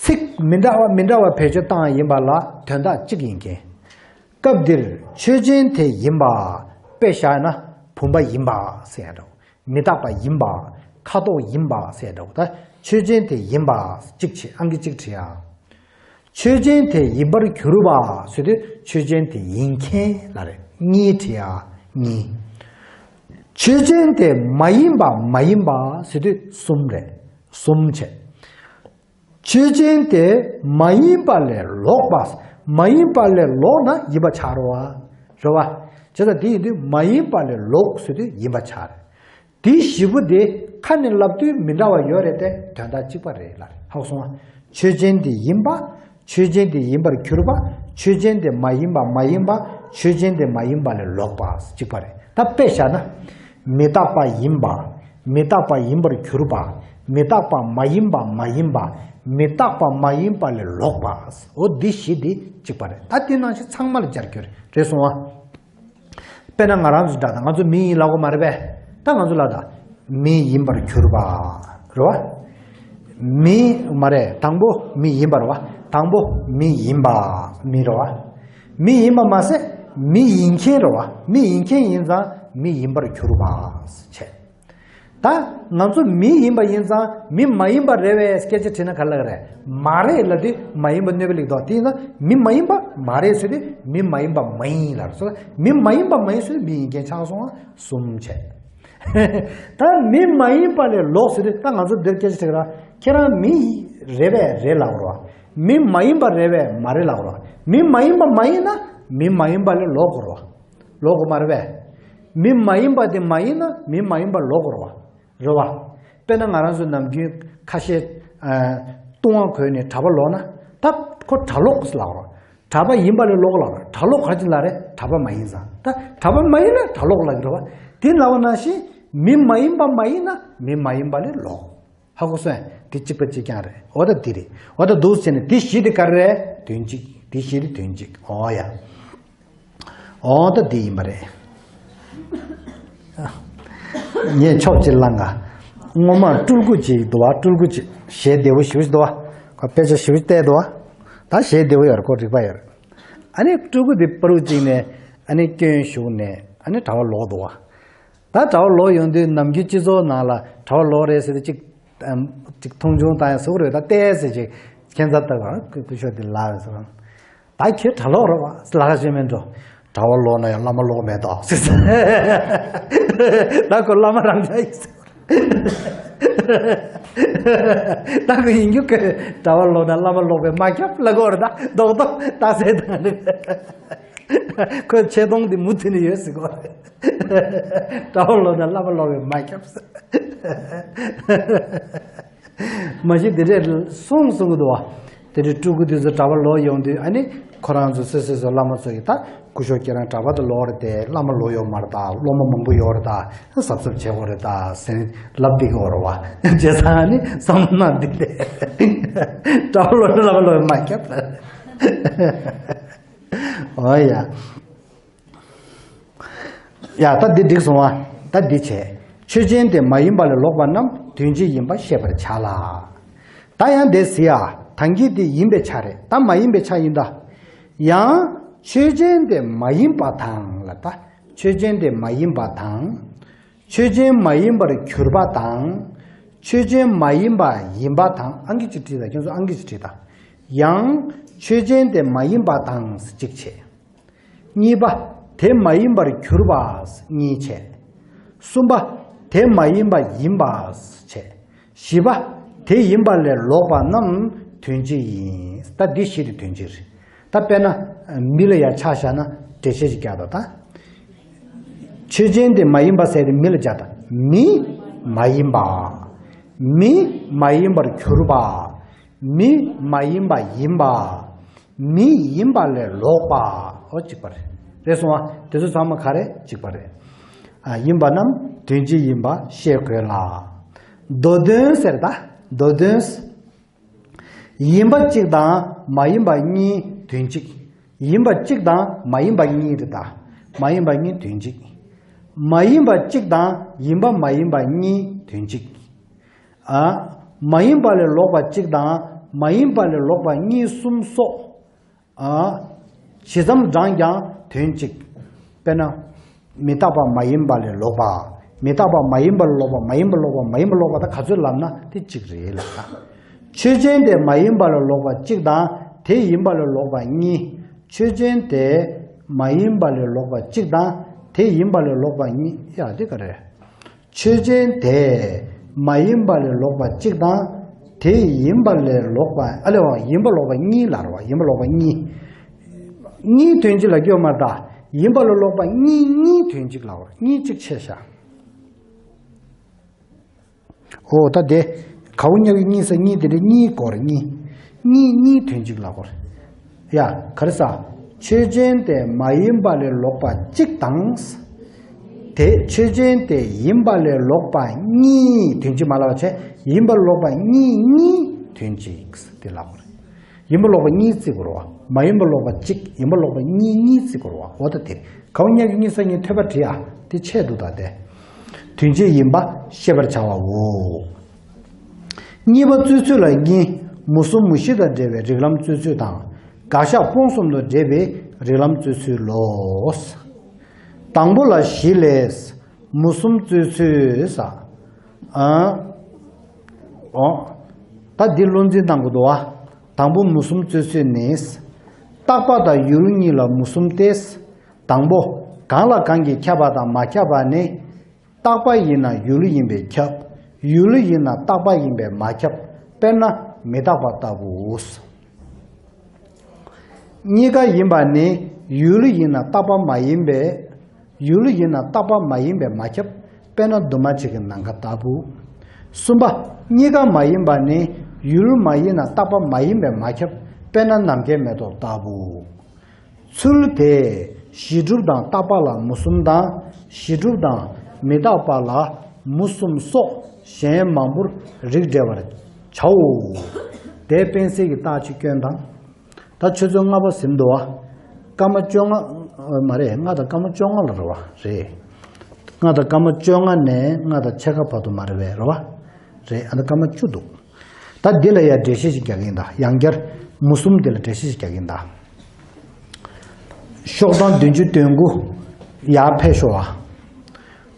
ཚིག་མི་འདྲ་བ་མི་འདྲ་བ་བེད་སྤྱོད་བཏང་ཡིན་པ་ལ་དོན་དག་གཅིག་ཡིན་མཁན། སྐབས་འདིར་ཆོས་ཅན་དེ་ཡིན་པ། དཔེ་བཞག་ན་བུམ་པ་ཡིན་པ་ཟེར་ཡ་འདྲ་བོ། མི་རྟག་པ་ཡིན་པ། ཁ་དོག་ཡིན་པ་ཟེར་འདྲ་བོ། ད་ཆོས་ཅན་དེ་ཡིན་པ་གཅིག་བྱེད། ཨང་ཀི་གཅིག་བྲིས་ཡ། ཆོས་ཅན་དེ་ཡིན་པར་གྱུར་པ་ཟེར་དུས་ཆོས་ཅན་དེ་ཡིན་མཁན་ལ་རེད། གཉིས་བྲིས་ཡ། གཉིས། ཆོས་ཅན་དེ་མ་ཡིན་པ་མ་ཡིན་པ་ཟེར་དུས་གསུམ་རེད། གསུམ་བྱས། ཆོས་ཅན་དེ་མ་ཡིན་པ་ལས་ལོག་པ། མ་ཡིན་པ་ལས་ལོག་ན་ཡིན་པ་ཆགས་རེད་བ། རེད་བ། བྱས་ཙང་དེ་ཡིན་དུས་མ་ཡིན་པ་ལས་ལོག་ཟེར་དུས་ཡིན་པ་ཆགས་རེད། དེ་བཞི་པོ་དེ་ཁ་ནས་ལབ་དུས་མི་འདྲ་བ་ཡོད་རེད་དེ་དོན་དག་གཅིག་པ་རེད་ལ། ཧ་གོ་སོང་ང་། ཆོས་ཅན་དེ་ཡིན་པ། ཆོས་ཅན་དེ་ཡིན་པར་གྱུར་པ། ཆོས་ཅན་དེ་མ་ཡིན་པ་མ་ཡིན་པ། ཆོས་ཅན་དེ་མ་ཡིན་པ་ལས་ལོག་པ་གཅིག་པ་རེད། ད་དཔེ་བཞག་ན། མི་རྟག་པ་ཡིན་པ། མི་རྟག་པ་ཡིན་པར་གྱུར་པ། མི་རྟག་པ་མ་ཡིན་པ་མ་ཡིན་པ། མི་རྟག་པ་མ་ཡིན་པ་ལས་ལོག་པ། འོ་འདི་བཞི་འདི་གཅིག་པ་རེད། ད་འདི་ནང་བཞིན་ཚང་མ་ལ་སྦྱར་རྒྱུ་རེད། རེད་སོང་ང་། དཔེར་ན་ང་རང་ཚོ་འདྲ་ད། ང་ཚོ་མི་ཡིན་ལབ་དགོས་མ་རེད་པས། ད་ང་ཚོ་ལབ་ད། མི་ཡིན་པར་གྱུར་པ། རེད་བ། མི་མ་རེད། དང་པོ་མི་ཡིན་པ་རེད་བ། དང་པོ་མི་ཡིན་པ། མི་རེད་བ། མི་ཡིན་པ་མ་ཟད་མི་ཡིན་མཁན་རེད་བ། མི་ཡིན་མཁན་ཡིན་ཙང་མི་ཡིན་པར་གྱུར་པ་བྱས། ད་ང་ཚོ་མི་ཡིན་པ་ཡིན་ཙང་མི་མ་ཡིན་པ་རེད་པས་སྐད་ཆ་དྲིས་ན་ག་རེ་ལབ་ཀྱི་རེད། མ་རེད་ལབ་དུས་མ་ཡིན་པ་གནོད་པ་ལེགས་འདུག་དེ་ཡིན་ཙང་མི་མ་ཡིན་པ་མ་རེད་ཟེར་དུས་མི་མ་ཡིན་པ་མ་ཡིན་ལབ་སོང་། མི་མ་ཡིན་པ་མ་ཡིན་ཟེར་དུས་མི་ཡིན་མཁན་ཆགས་སོང་ང་། གསུམ་བྱས། ད་མི་མ་ཡིན་པ་ལས་ལོག་ཟེར་དུས་ད་ང་ཚོ་འདིར་སྐད་ཆ་དྲིས་ར། ཁྱེད་རང་མི་རེད་པས་རེད་ལབ་རོགས། མི་མ་ཡིན་པ་རེད་པས་མ་རེད་ལབ་རོགས། མི་མ་ཡིན་པ་མ་ཡིན་ན་མི་མ་ཡིན་པ་ལས་ལོག་དགོས་རོགས། ལོག་དགོས་མ་རེད་པས། མི་མ་ཡིན་པ་དེ་མ་ཡིན་ན་མི་མ་ཡིན་པ་ལོག་དགོས་རོགས། རེད་བ། དཔེར་ན་ང་རང་ཚོ་ནམ་རྒྱུན་ཁ་ཤས་ཨ་ལྟུང་བ་གོན་ནས་གྲྭ་པ་ལོག་ན་ད་ཁོ་གྲྭ་ལོག་ལབ་རོགས། གྲྭ་པ་ཡིན་པ་ལས་ལོག་ལབ་རོགས། གྲྭ་ལོག་ག་རེ་ལབ་རེད། གྲྭ་པ་མ་ཡིན་ཙང་། ད་གྲྭ་པ་མ་ཡིན་ན་གྲྭ་ལོག་ལབ་ཀྱི་རེད་བ། དེ་ལབ་པ་ནང་བཞིན་མི་མ་ཡིན་པ་མ་ཡིན་ན་མི་མ་ཡིན་པ་ལས་ལོག་ཧ་གོ་སོང་ངས། དེ་གཅིག་པ་གཅིག་རྐྱང་རེད། འོ་ད་འདི་རེད། འོ་ད་འདུག་སེ་བྱས་ནས་དེ་བཞི་དེ་ག་རེ་རེད། དོན་གཅིག་དེ་བཞི་དེ་དོན་གཅིག་འོ་ཡ། འོ་ད་འདི་ཡིན་པ་རེད། ངས་ཕྱོགས་གཅིག་བླངས་ག་སྔོན་མ་སྤྲུལ་སྐུ་ཅིག་འདུག་བ། སྤྲུལ་སྐུ་ཅིག་ཞལ་བདེ་པོ་ཞེ་པོ་ཅིག་འདུག་བ། ཁོ་དཔེ་ཆ་ཞེ་པོ་ཅིག་བལྟས་འདུག་བ། ད་ཞལ་བདེ་པོ་ཡོད་རེད། ཁོ་རིག་པ་ཡོད་རེད། ཨ་ནི་སྤྲུལ་སྐུ་དེ་པ་རུ་གཅིག་ནས་ཨ་ནི་སྐྱོན་ཞུགས་ནས་ཨ་ནི་གྲྭ་པ་ལོག་འདུག་བ། ད་གྲྭ་པ་ལོག་ཡོང་དུས་ནམ་རྒྱུན་སྤྱི་ཚོགས་ནང་ལ་གྲྭ་པ་ལོག་རེད་ཟེར་དུས་གཅིག་ཨམ་གཅིག་མཐོང་ཆུང་བཏང་ཡ་ཟེར་གྱི་རེད། ད་བལྟས་ཟེར་ཅིག་ཁྱད་མཚར་ལྟ་བུ་སྐུ་ཞབས་དེ་ལབ་ཟེར། ད་ཁྱོད་གྲྭ་ལོག་རེད་བ་ལབ་ཤེས་མེད་འགྲོ། གྲྭ་པ་ལོག་ན་ཡང་བླ་མ་ལོག་མེད་དོ་ཟེར། ད་ཁོ་བླ་མ་རང་འདྲ་ཡིན་ཟེར། ད་ཁོ་ཡིན་རྒྱུ་ཁོས་གྲྭ་པ་ལོག་ན་བླ་མ་ལོག་པས་མ་ཁྱབ་ལབ་ཀྱི་ཡོད་རེད། ད་རྡོག་རྡོག་རྟགས་གསལ་བཏང་ནས། ཁོའི་ཆེ་མཐོང་དེ་མུ་མཐུད་ནས་ཡོད་ཟེར་གྱི་ཡོད་རེད། གྲྭ་པ་ལོག་ན་བླ་མ་ལོག་པས་མ་ཁྱབ་ཟེར། མ་གཞི་དེ་འདྲས་གསུངས་གསུང་གི་འདུག་བ། དེ་འདྲའི་སྤྲུལ་སྐུ་དེ་ཚོ་གྲྭ་པ་ལོག་ཡོང་དུས་ཨ་ནི་ཁོ་རང་ཚོ་སོ་སོ་སོ་བླ་མ་ཚོ་ཡིས་ད་སྐུ་ཞབས་ཁྱེད་རང་གྲྭ་པ་དེ་ལོག་རེད་དེ། བླ་མ་ལོག་ཡོད་མ་རེད། ད་སློབ་མ་མང་པོ་ཡོད་རེད། ད་གཟབ་གཟབ་བྱེད་དགོས་རེད་ད་ཟེར་ནས་ལབ་བསྡད་ཀྱི་ཡོད་རེད་བ། བྱས་ཙང་ཨ་ནི་བསམ་བློ་གནང་བསྡད་དེ་གྲྭ་པ་ལོག་ན་བླ་མ་ལོག་པས་མ་ཁྱབ། འོ་ཡ། ཡ་ད་འདི་འགྲིག་སོང་ཨ། ད་འདི་བྱས། ཆོས་ཅན་དེ་མ་ཡིན་པ་ལས་ལོག་པ་རྣམས་དོན་གཅིག་ཡིན་པ་ཤེས་པར་བྱ་ལ། ད་ཡང་འདི་ཟེར་ཡ། ད་གིན་དེ་ཡིན་པའི་ཆ་རེད། ད་མ་ཡིན་པའི་ཆ་ཡིན་ད། ཡང་ཆོས་ཅན་དེ་མ་ཡིན་པ་དང་ལ། ད་ཆོས་ཅན་དེ་མ་ཡིན་པ་དང་། ཆོས་ཅན་མ་ཡིན་པར་གྱུར་པ་དང་། ཆོས་ཅན་མ་ཡིན་པ་ཡིན་པ་དང་། ཨང་ཀི་གཅིག་བྲིས་ད། ཁྱོད་ཚོ་ཨང་ཀི་གཅིག་བྲིས་ད། ཡང་ཆོས་ཅན་དེ་མ་ཡིན་པ་དང་གཅིག་བྱས། གཉིས་པ། དེ་མ་ཡིན་པར་གྱུར་པ་གཉིས་བྱས། གསུམ་པ། དེ་མ་ཡིན་པ་ཡིན་པ་བྱས། བཞི་པ། དེ་ཡིན་པ་ལས་ལོག་པ་རྣམས་དོན་གཅིག་ཡིན། ད་འདི་བཞི་དེ་དོན་གཅིག་རེད། ད་དཔེར་ན་མི་ལ་ཡང་ཆ་བཞག་ན་འགྲེལ་བཤད་ཅིག་རྒྱག་དང་། ད་ཆོས་ཅན་དེ་མ་ཡིན་པ་ཟེར་དེ་མི་ལ་སྦྱར་དང་། མི་མ་ཡིན་པ། མི་མ་ཡིན་པར་གྱུར་པ། མི་མ་ཡིན་པ་ཡིན་པ། མི་ཡིན་པ་ལས་ལོག་པ། འོ་གཅིག་པ་རེད། རེད་སོང་ཨ། དེ་ཚོ་ཚང་མ་ག་རེ་གཅིག་པ་རེད། ཨ་ཡིན་པ་རྣམས་དོན་གཅིག་ཡིན་པ་ཤེས་དགོས་ལ། མདོ་དོན་ཟེར་ད། མདོ་དོན། ཡིན་པ་གཅིག་དང་མ་ཡིན་པ་གཉིས་དོན་གཅིག་ཡིན་པ་གཅིག་དང་མ་ཡིན་པ་གཉིས་རེད་ད། མ་ཡིན་པ་གཉིས་དོན་གཅིག་མ་ཡིན་པ་གཅིག་དང་ཡིན་པ་མ་ཡིན་པ་གཉིས་དོན་གཅིག་ཨ། མ་ཡིན་པ་ལས་ལོག་པ་གཅིག་དང་ མ་ཡིན་པ་ལས་ལོག་པ་གཉིས་གསུམ་སོགས། ཨ། ཇི་ཙམ་བགྲངས་ཀྱང་དོན་གཅིག་དཔེར་ན། མི་རྟག་པ་མ་ཡིན་པ་ལས་ལོག་པ། མི་རྟག་པ་མ་ཡིན་པ་ལས་ལོག་པ། མ་ཡིན་པ་ལས་ལོག་པ། ད་ག་ཚོད་ལབ་ན་དེ་གཅིག་རེད་ལབ་ད། ཆོས་ཅན་དེ་མ་ཡིན་པ་ལས་ལོག་པ་གཅིག་དང་དེ་ཡིན་པ་ལས་ལོག་པ་གཉིས། ཆོས་ཅན་དེ་མ་ཡིན་པ་ལས་ལོག་པ་གཅིག་དང་དེ་ཡིན་པ་ལས་ལོག་པ་གཉིས། ཡ་དེ་ག་རེ། ཆོས་ཅན་དེ་མ་ཡིན་པ་ལས་ལོག་པ་གཅིག་དང་། དེ་ཡིན་པ་ལས་ལོག་པ། ཨ་ལས་འོ་ཡིན་པ་ལོག་པ་གཉིས་ལབ་རེད་བ། ཡིན་པ་ལོག་པ་གཉིས། གཉིས་དོན་གཅིག་ལབ་ཀྱི་ཡོད་མ་རེད་ད། ཡིན་པ་ལས་ལོག་པ་གཉིས་གཉིས་དོན་གཅིག་ལབ་རེད། གཉིས་གཅིག་ཕྱེ་བཞག་འོ་ད་དེ། གའུ་ཉག་གི་གཉིས་ས་གཉིས་དེ་འདྲ་གཉིས་སྐོར་གཉིས། གཉིས་གཉིས་དོན་གཅིག་ལབ་དགོས་རེད། ཡ། ག་རེ་ཟ། ཆོས་ཅན་དེ་མ་ཡིན་པ་ལས་ལོག་པ་གཅིག་དང་། དེ་ཆོས་ཅན་དེ་ཡིན་པ་ལས་ལོག་པ་གཉིས། དོན་གཅིག་མ་ལབ་བྱས། ཡིན་པ་ལོག་པ་གཉིས་གཉིས་དོན་གཅིག་དེ་ལབ་དགོས་རེད། ཡིན་པ་ལོག་པ་གཉིས་བརྩི་དགོས་རེད་བ། མ་ཡིན་པ་ལོག་པ་གཅིག་ཡིན་པ་ལོག་པ་གཉིས་གཉིས་བརྩི་དགོས་རེད་བ། འོ་ད་དེ། གའུ་ཉག་གི་གཉིས་ས་གཉིས་ཐོས་པ་བྲིས་ཨ། དེ་ཆད་འདུག་ད་དེ། དོན་གཅིག་ཡིན་པ་ཤེས་པར་བྱ་བའོ། གཉིས་པ་རྩོད་ཚུལ་ལ་གཉིས། མུ་གསུམ་མུ་བཞི་དང་འབྲེལ་བའི་རིགས་ལམ་རྩོད་ཚུལ་དང་། དགག་བཞག་སྤོང་གསུམ་དང་འབྲེལ་བའི་རིགས་ལམ་རྩོད་ཚུལ་ལོ། དང་པོ་ལ་བཞི་ལས། མུ་གསུམ་རྩོད་ཚུལ་ཟ། ཨ། འོ། ད་འདི་བློ་འཛིན་གཏང་དགོས་འདུག་བ། དང་པོ་མུ་གསུམ་རྩོད་ཚུལ་ནི། རྟག་པ་དང་ཡུལ་གཉིས་ལ་མུ་གསུམ་སྟེ། དང་པོ། གང་ལ་གང་གིས་ཁྱབ་པ་དང་མ་ཁྱབ་པ་ནི། རྟག་པ་ཡིན་ན་ཡུལ་ཡིན་པས་ཁྱབ། ཡུལ་ཡིན་ན་རྟག་པ་ཡིན་པས་མ་ཁྱབ། དཔེར་ན་མི་རྟག་པ་ལྟ་བུའོ། གཉིས་ཀ་ཡིན་པ་ནི། ཡུལ་ཡིན་ན་རྟག་པ་མ་ཡིན་པས། ཡུལ་ཡིན་ན་རྟག་པ་མ་ཡིན་པས་མ་ཁྱབ། དཔེར་ན་འདུས་མ་བྱས་ཀྱི་ནམ་མཁའ་ལྟ་བུ། གསུམ་པ། གཉིས་ཀ་མ་ཡིན་པ་ནི། ཡུལ་མ་ཡིན་ན་རྟག་པ་མ་ཡིན་པས་མ་ཁྱབ། དཔེར་ན་ནམ་མཁའི་མེ་ཏོག་ལྟ་བུ། ཚུལ་དེས་གཞི་གྲུབ་དང་རྟག་པ་ལ་མུ་གསུམ་དང་། གཞི་གྲུབ་དང་མི་རྟག་པ་ལ་མུ་གསུམ་སོགས་གཞན་མང་པོར་རིགས་འགྲེ་བར་བྱའོ། དེ་སྤེན་སྲིད་ཀྱི་རྟགས་ཅིག་སྐྱོན་དང་། ད་ཆུ་ཚོད་ལྔ་པ་ཟིན་འདུག་བ། སྐར་མ་བཅོ་ལྔ། ཨ། མ་རེད། ལྔ་དང་སྐར་མ་བཅོ་ལྔ་ལ་རེད་བ། རེད། ལྔ་དང་སྐར་མ་བཅོ་ལྔ་ནས་ལྔ་དང་ཕྱེད་ཀ་བར་དུ་མ་རེད་བས། རེད་བ། རེད། ཨ་ད་སྐར་མ་བཅུ་འདུག་ད་འདི་ལ་ཡ་འགྲེལ་བཤད་ཅིག་རྒྱག་གི་ཡིན་ད། ཡང་བསྐྱར་མུ་གསུམ་འདི་ལ་འགྲེལ་བཤད་ཅིག་རྒྱག་གི་ཡིན་ད། ཤོག་གྲངས་བདུན་ཅུ་དོན་དགུ། ཡར་ཕེབས་ཤོག་ཨ།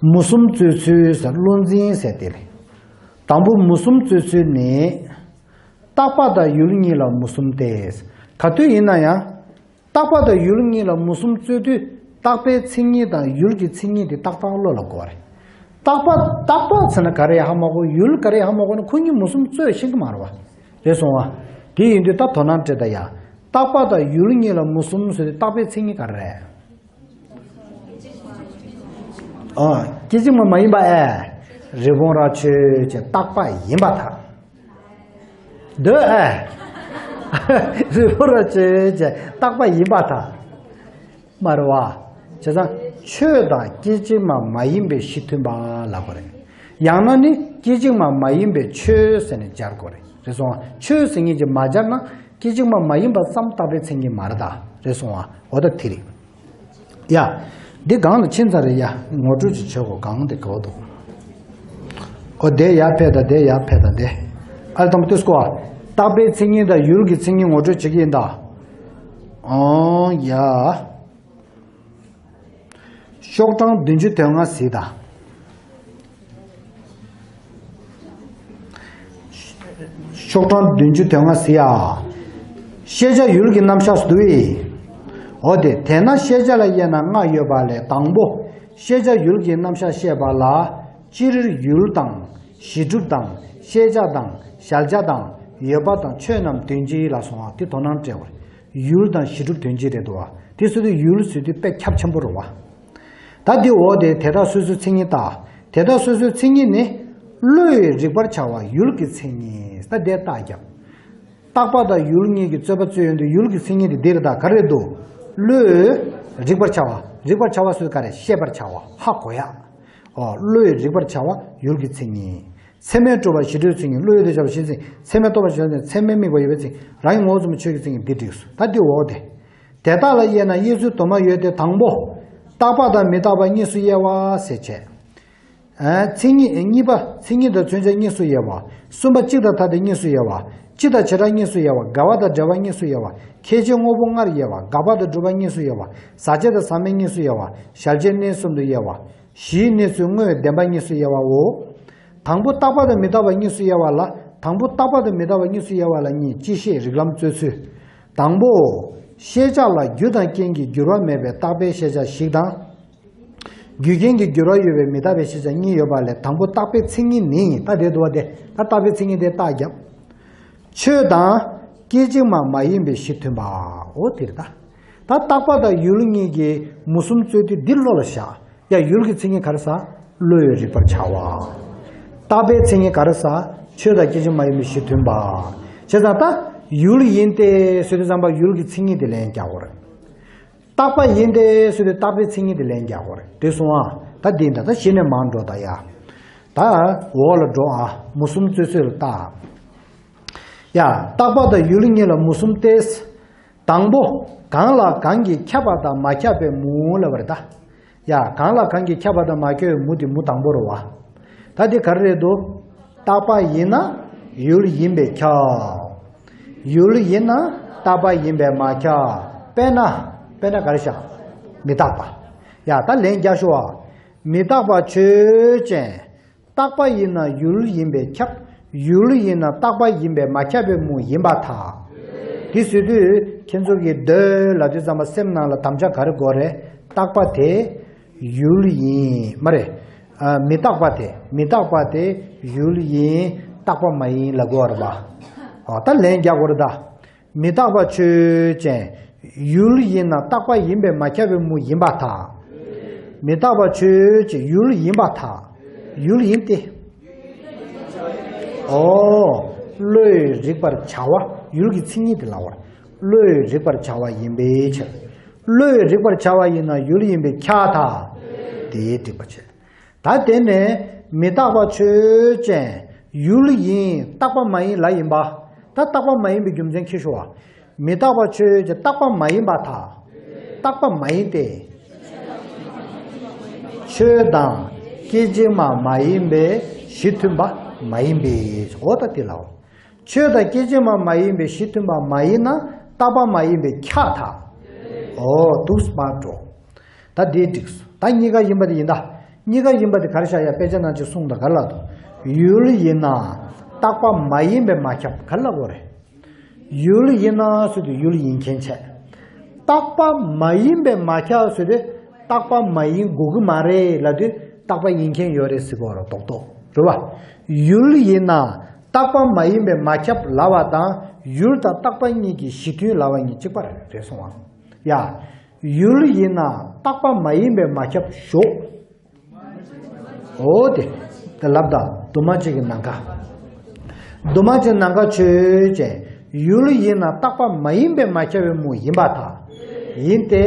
མུ་གསུམ་རྩོད་ཚུལ་ཟེར་བློ་འཛིན་ཟེར་དེ་རེད། དང་པོ་མུ་གསུམ་རྩོད་ཚུལ་ནི། རྟག་པ་དང་ཡུལ་གཉིས་ལ་མུ་གསུམ་སྟེ། ག་དུས་ཡིན་ན་ཡང་། རྟག་པ་དང་ཡུལ་གཉིས་ལ་མུ་གསུམ་རྩོད་དུས། རྟག་པའི་མཚན་ཉིད་དང་ཡུལ་གྱི་མཚན་ཉིད་དེ་ཏག་ཏག་བློ་ལ་འགོ་བ་རེད། རྟག་པ། རྟག་པ་ཟེར་ན་ག་རེ་ཧ་མ་གོ། ཡུལ་ག་རེ་ཧ་མ་གོ་ན་ཁོ་གཉིས་མུ་གསུམ་རྩོད་ཤེས་ཀྱི་མ་རེད་བ། རེད་སོང་བ། དེ་ཡིན་དུས་ད་དོ་སྣང་སྤྲད་ད་ཡ། རྟག་པ་དང་ཡུལ་གཉིས་ལ་མུ་གསུམ་ཟེར་དུས་རྟག་པའི་མཚན་ཉིད་ག་རེ་རེད། ཨ། སྐད་ཅིག་མ་མ་ཡིན་པ་ཨེ། རི་བོང་རྭ་ཆོས་ཅན་རྟག་པ་ཡིན་པར་ཐལ། འདོད་ཨེ། རི་བོང་རྭ་ཆོས་ཅན་རྟག་པ་ཡིན་པར་ཐལ། མ་རེད་བ། བྱས་ཙང་ཆོས་དང་སྐད་ཅིག་མ་མ་ཡིན་པའི་གཞི་མཐུན་པ་ལབ་དགོས་རེད། ཡང་ན་ནི་སྐད་ཅིག་མ་མ་ཡིན་པའི་ཆོས་ཟེར་ནས་སྦྱར་དགོས་རེད། རེད་སོང་བ། ཆོས་ཟེར་མཁན་གྱི་མ་སྦྱར་ན་སྐད་ཅིག་མ་མ་ཡིན་པ་ཙམ་རྟག་པའི་མཚན་ཉིད་མ་རེད་ད། རེད་སོང་བ། འོ་ད་དེ་རེད། ཡ། འདི་སྒང་ལ་ཕྱིན་ཚར་རེད་ཡ། ངོ་སྤྲོད་ཅིག་བྱེད་དགོས། སྒང་འདི་དགའ་བོ་འདུག་ཨོ་དེ་ཡར་ཕེབས་དང་དེ་ཡར་ཕེབས་དང་དེ། ཨ་རེ་དང་པོ་དུས་སྐོར། རྟག་པའི་མཚན་ཉིད་དང་ཡུལ་གྱི་མཚན་ཉིད་ངོ་སྤྲོད་བྱེད་ཀྱི་ཡིན་ད། ཨོ་ཡ། ཤོག་གྲངས་བདུན་ཅུ་དོན་ལྔ་གཟིགས་དང་། ཤོག་གྲངས་བདུན་ཅུ་དོན་ལྔ་གཟིགས་ཨ། ཤེས་བྱ་ཡུལ་གྱི་རྣམ་གཞག་སུ་འདུག་ཨེ། འོ་དེ། དེས་ན་ཤེས་བྱ་ལ་དབྱེ་ན་ལྔ་ཡོད་པ་ལས། དང་པོ། ཤེས་བྱ་ཡུལ་གྱི་རྣམ་གཞག་བཤད་པ་ལ། སྤྱིར་ཡུལ་དང་། གཞི་གྲུབ་དང་། ཤེས་བྱ་དང་། གཞལ་བྱ་དང་། ཡོད་པ་དང་། ཆོས་རྣམས་དོན་སྤྱི་ལ་སོང་བ། དེ་དོ་སྣང་སྤྲད་པ་རེད། ཡུལ་དང་གཞི་གྲུབ་དོན་སྤྱི་རེད་འདུག་བ། དེ་ཟེར་དུས་ཡུལ་ཟེར་དུས་དཔེ་ཁྱབ་ཆེན་པོ་རེད་བ། ད་འདི་འོ་དེ། དེ་དག་སོ་སོའི་མཚན་ཉིད་ལྟ། དེ་དག་སོ་སོའི་མཚན་ཉིད་ནི། བློས་རིག་པར་བྱ་བ་ཡུལ་གྱི་མཚན་ཉིད། ད་དེ་རྟགས་རྒྱབ། རྟག་པ་དང་ཡུལ་གཉིས་ཀྱི་རྩོད་པ་རྩོད་ཡོང་དུས་ཡུལ་གྱི་མཚན་ཉིད་དེ་འདི་རེད་ད། ག་རེ་རེད་འདུག་བློས་རིག་པར་བྱ་བ། རིག་པར་བྱ་བ་ཟེར་དུས་ག་རེ། ཤེས་པར་བྱ་བ། ཧ་གོ་ཡ། ཨོ། བློས་རིག་པར་བྱ་བ་ཡུལ་གྱི་མཚན་ཉིད། ཚད་མས་གྲུབ་པ་གཞི་གྲུབ་མཚན་ཉིད། བློ་ཡུལ་དུ་བྱ་བ་གཞིའི་མཚན་ཉིད། ཚད་མས་རྟོགས་པ་གཞི་གྲུབ་མཚན་ཉིད། ཚད་མས་དམིགས་པ་ཡོད་པའི་མཚན་ཉིད། རང་གི་ངོ་བོ་ཙམ་པའི་ཆོས་ཀྱི་མཚན་ཉིད་འདི་བསྒྲིགས་སོ། ད་འདི་འོ་དེ། དེ་དག་ལ་དབྱེ་ན་དབྱེ་ཚུལ་དུ་མ་ཡོད་དེ། དང་པོ། རྟག་པ་དང་མི་རྟག་པ་གཉིས་སུ་དབྱེ་བ་ཟེར་བྱས། ཨ། མཚན་ཉིད་གཉིས་པ། མཚན་ཉིད་དང་མཚོན་བྱ་གཉིས་སུ་དབྱེ་བ། གསུམ་པ་སྤྱི་དང་ཐ་དད་གཉིས་སུ་དབྱེ་བ། སྤྱི་དང་བྱེ་བྲག་གཉིས་སུ་དབྱེ་བ། འགལ་བ་དང་འབྲེལ་བ་གཉིས་སུ་དབྱེ་བ། ཁྱད་ཆོས་དངོས་པོ་ལྔར་དབྱེ་བ། དགག་པ་དང་སྒྲུབ་པ་གཉིས་སུ་དབྱེ་བ། ཟག་བཅས་དང་ཟག་མེད་གཉིས་སུ་དབྱེ་བ། གཞལ་བྱའི་གནས་གསུམ་དུ་དབྱེ་བ། གཞིའི་གནས་ཚུལ་དངོས་བདེན་པ་གཉིས་སུ་དབྱེ་བའོ། དང་པོ་རྟག་པ་དང་མི་རྟག་པ་གཉིས་སུ་དབྱེ་བ་ལ། དང་པོ་རྟག་པ་དང་མི་རྟག་པ་གཉིས་སུ་དབྱེ་བ་ལ་གཉིས། སྤྱི་བཤད་རིགས་ལམ་རྩོད་ཚུལ། དང་པོ། ཤེས་བྱ་ལ་རྒྱུ་དང་རྐྱེན་གྱི་འགྱུར་བ་མེད་པའི་རྟག་པའི་ཤེས་བྱ་ཞིག་དང་། རྒྱུ་རྐྱེན་གྱི་འགྱུར་བ་ཡོད་པའི་མི་རྟག་པའི་ཤེས་བྱ་གཉིས་ཡོད་པ་ལས། དང་པོ་རྟག་པའི་མཚན་ཉིད་ནི། ད་དེ་འདུག་པ་དེ། ད་རྟག་པའི་མཚན་ཉིད་དེ་རྟགས་བརྒྱབ། ཆོས་དང་སྐད་ཅིག་མ་མ་ཡིན་པའི་གཞི་མཐུན་པའོ། དེ་རེད་ད། ད་རྟག་པ་དང་ཡུལ་གཉིས་ཀྱི་མུ་གསུམ་རྩོད་དུས་འདི་བློ་ལ་བཞག། ཡ། ཡུལ་གྱི་མཚན་ཉིད་ག་རེ་ཟེར། བློས་རིག་པར་བྱ་བ། རྟག་པའི་མཚན་ཉིད་ག་རེ་ཟེར། ཆོས་དང་སྐད་ཅིག་མ་ཡིན་པའི་གཞི་མཐུན་པ། བྱས་ཙང་ད་ཡུལ་ཡིན་ཏེ་ཟེར་དུས་ཙམ་པ་ཡུལ་གྱི་མཚན་ཉིད་དེ་ལན་རྒྱག་དགོས་རེད། རྟག་པ་ཡིན་ཏེ་ཟེར་དུས་རྟག་པའི་མཚན་ཉིད་དེ་ལན་རྒྱག་དགོས་རེད། དེ་སོང་ཨ། ད་འདི་འདྲ་ད་གཞི་ནས་མར་འགྲོ་ད་ཡ། ད་འོག་ལ་འགྲོ་ཨ། མུ་གསུམ་རྩོད་ཚུལ་ལ་ལྟ། ཡ། རྟག་པ་དང་ཡུལ་གཉིས་ལ་མུ་གསུམ་སྟེ། དང་པོ། གང་ལ་གང་གིས་ཁྱབ་པ་དང་མ་ཁྱབ་པའི་མུ་ལབ་པ་རེད་ད། ཡ། གང་ལ་གང་གིས་ཁྱབ་པ་དང་མ་ཁྱབ་པའི་མུ་དེ་མུ་དང་པོ་རེད་བ། ད་དེ་ག་རེ་རེད་འདུག། རྟག་པ་ཡིན་ན་ཡུལ་ཡིན་པས་ཁྱབ། ཡུལ་ཡིན་ན་རྟག་པ་ཡིན་པས་མ་ཁྱབ། དཔེར་ན། དཔེར་ན་ག་རེ་བཞག། མི་རྟག་པ། ཡ། ད་ལན་རྒྱག་ཤོག་ཨ། མི་རྟག་པ་ཆོས་ཅན། རྟག་པ་ཡིན་ན་ཡུལ་ཡིན་པས་ཁྱབ། ཡུལ་ཡིན་ན་རྟག་པ་ཡིན་པས་མ་ཁྱབ་པའི་མུ་ཡིན་པར་ཐལ། དེ་ཟེར་དུས་ཁྱེད་ཚོ་གིས་འདོད་ལབ་དུས་ཙམ་པ་སེམས་ནང་ལ་དམ་བཅའ་ག་རེ་དགོས་རེད། རྟག་པ་དེ་ཡུལ་ཡིན། མ་རེད། ཨ། མི་རྟག་པ་དེ། མི་རྟག་པ་དེ་ཡུལ་ཡིན། རྟག་པ་མ་ཡིན་ལབ་དགོས་རེད་པ། ཨ། ད་ལན་རྒྱག་དགོས་རེད་ད། མི་རྟག་པ་ཆོས་ཅན། ཡུལ་ཡིན་ན་རྟག་པ་ཡིན་པས་མ་ཁྱབ་པའི་མུ་ཡིན་པར་ཐལ། མི་རྟག་པ་ཆོས་ཅན། ཡུལ་ཡིན་པར་ཐལ། ཡུལ་ཡིན་ཏེ། ཨོ། བློས་རིག་པར་བྱ་བ། ཡུལ་གྱི་མཚན་ཉིད་དེ་ལབ་པ། བློས་རིག་པར་བྱ་བ་ཡིན་པའི་ཕྱིར། བློས་རིག་པར་བྱ་བ་ཡིན་ན་ཡུལ་ཡིན་པས་ཁྱབ་ཐལ། དེའི་སྒྲིག་པ་བྱེད། ད་དེ་ནས་མི་རྟག་པ་ཆོས་ཅན། ཡུལ་ཡིན། རྟག་པ་མ་ཡིན་ལ་ཡིན་པ། ད་རྟག་པ་མ་ཡིན་པའི་རྒྱུ་མཚན་ཁྱེར་ཤོག་ཨ། མི་རྟག་པ་ཆོས་ཅན། རྟག་པ་མ་ཡིན་པར་ཐལ། རྟག་པ་མ་ཡིན་ཏེ། ཆོས་དང་སྐད་ཅིག་མ་མ་ཡིན་པའི་གཞི་མཐུན་པ་མ་ཡིན་པའི། འོ་ད་དེ་ལའོ། ཆོས་དང་སྐད་ཅིག་མ་མ་ཡིན་པའི་གཞི་མཐུན་པ་མ་ཡིན་ན་རྟག་པ་མ་ཡིན་པས་ཁྱབ་ཐལ། འོ་འདུག་སེ་མར་འགྲོ། ད་དེ་འགྲིག་སོང་། ད་གཉིས་ཀ་ཡིན་པ་དེ་ཡིན་ད། གཉིས་ཀ་ཡིན་པ་དེ་ག་རེ་བཞག་ཡ། དཔེ་ཆ་ནང་ཅིག་གསུངས་དང་ག་རེ་ལབ་འདུག། ཡུལ་ཡིན་ན་རྟག་པ་མ་ཡིན་པས་མ་ཁྱབ། ག་རེ་ལབ་དགོས་རེད། ཡུལ་ཡིན་ན་ཟེར་དུས་ཡུལ་ཡིན་མཁན་བྱས། རྟག་པ་མ་ཡིན་པས་མ་ཁྱབ་ཟེར་དུས་རྟག་པ་མ་ཡིན་དགོས་ཀྱི་མ་རེད་ལབ་དུས་རྟག་པ་ཡིན་མཁན་ཡོད་རེད་ཟེར་དགོས་རེད། རྡོག་རྡོག་རེད་བ། ཡུལ་ཡིན་ན་རྟག་པ་མ་ཡིན་པས་མ་ཁྱབ་ལབ་པ་དང་ཡུལ་དང་རྟག་པ་གཉིས་ཀྱི་གཞི་མཐུན་ལབ་པ་གཉིས་གཅིག་པ་རེད། རེད་སོང་ཨ། ཡ། ཡུལ་ཡིན་ན་རྟག་པ་མ་ཡིན་པས་མ་ཁྱབ་ཞོག། འོ་དེ། དེ་ལབ་ད། འདུས་མ་བྱས་ཀྱི་ནམ་མཁའ། འདུས་མ་བྱས་ནམ་མཁའ་ཆོས་ཅན། ཡུལ་ཡིན་ན་རྟག་པ་མ་ཡིན་པས་མ་ཁྱབ་པའི་མུ་ཡིན་པར་ཐལ། ཡིན་ཏེ།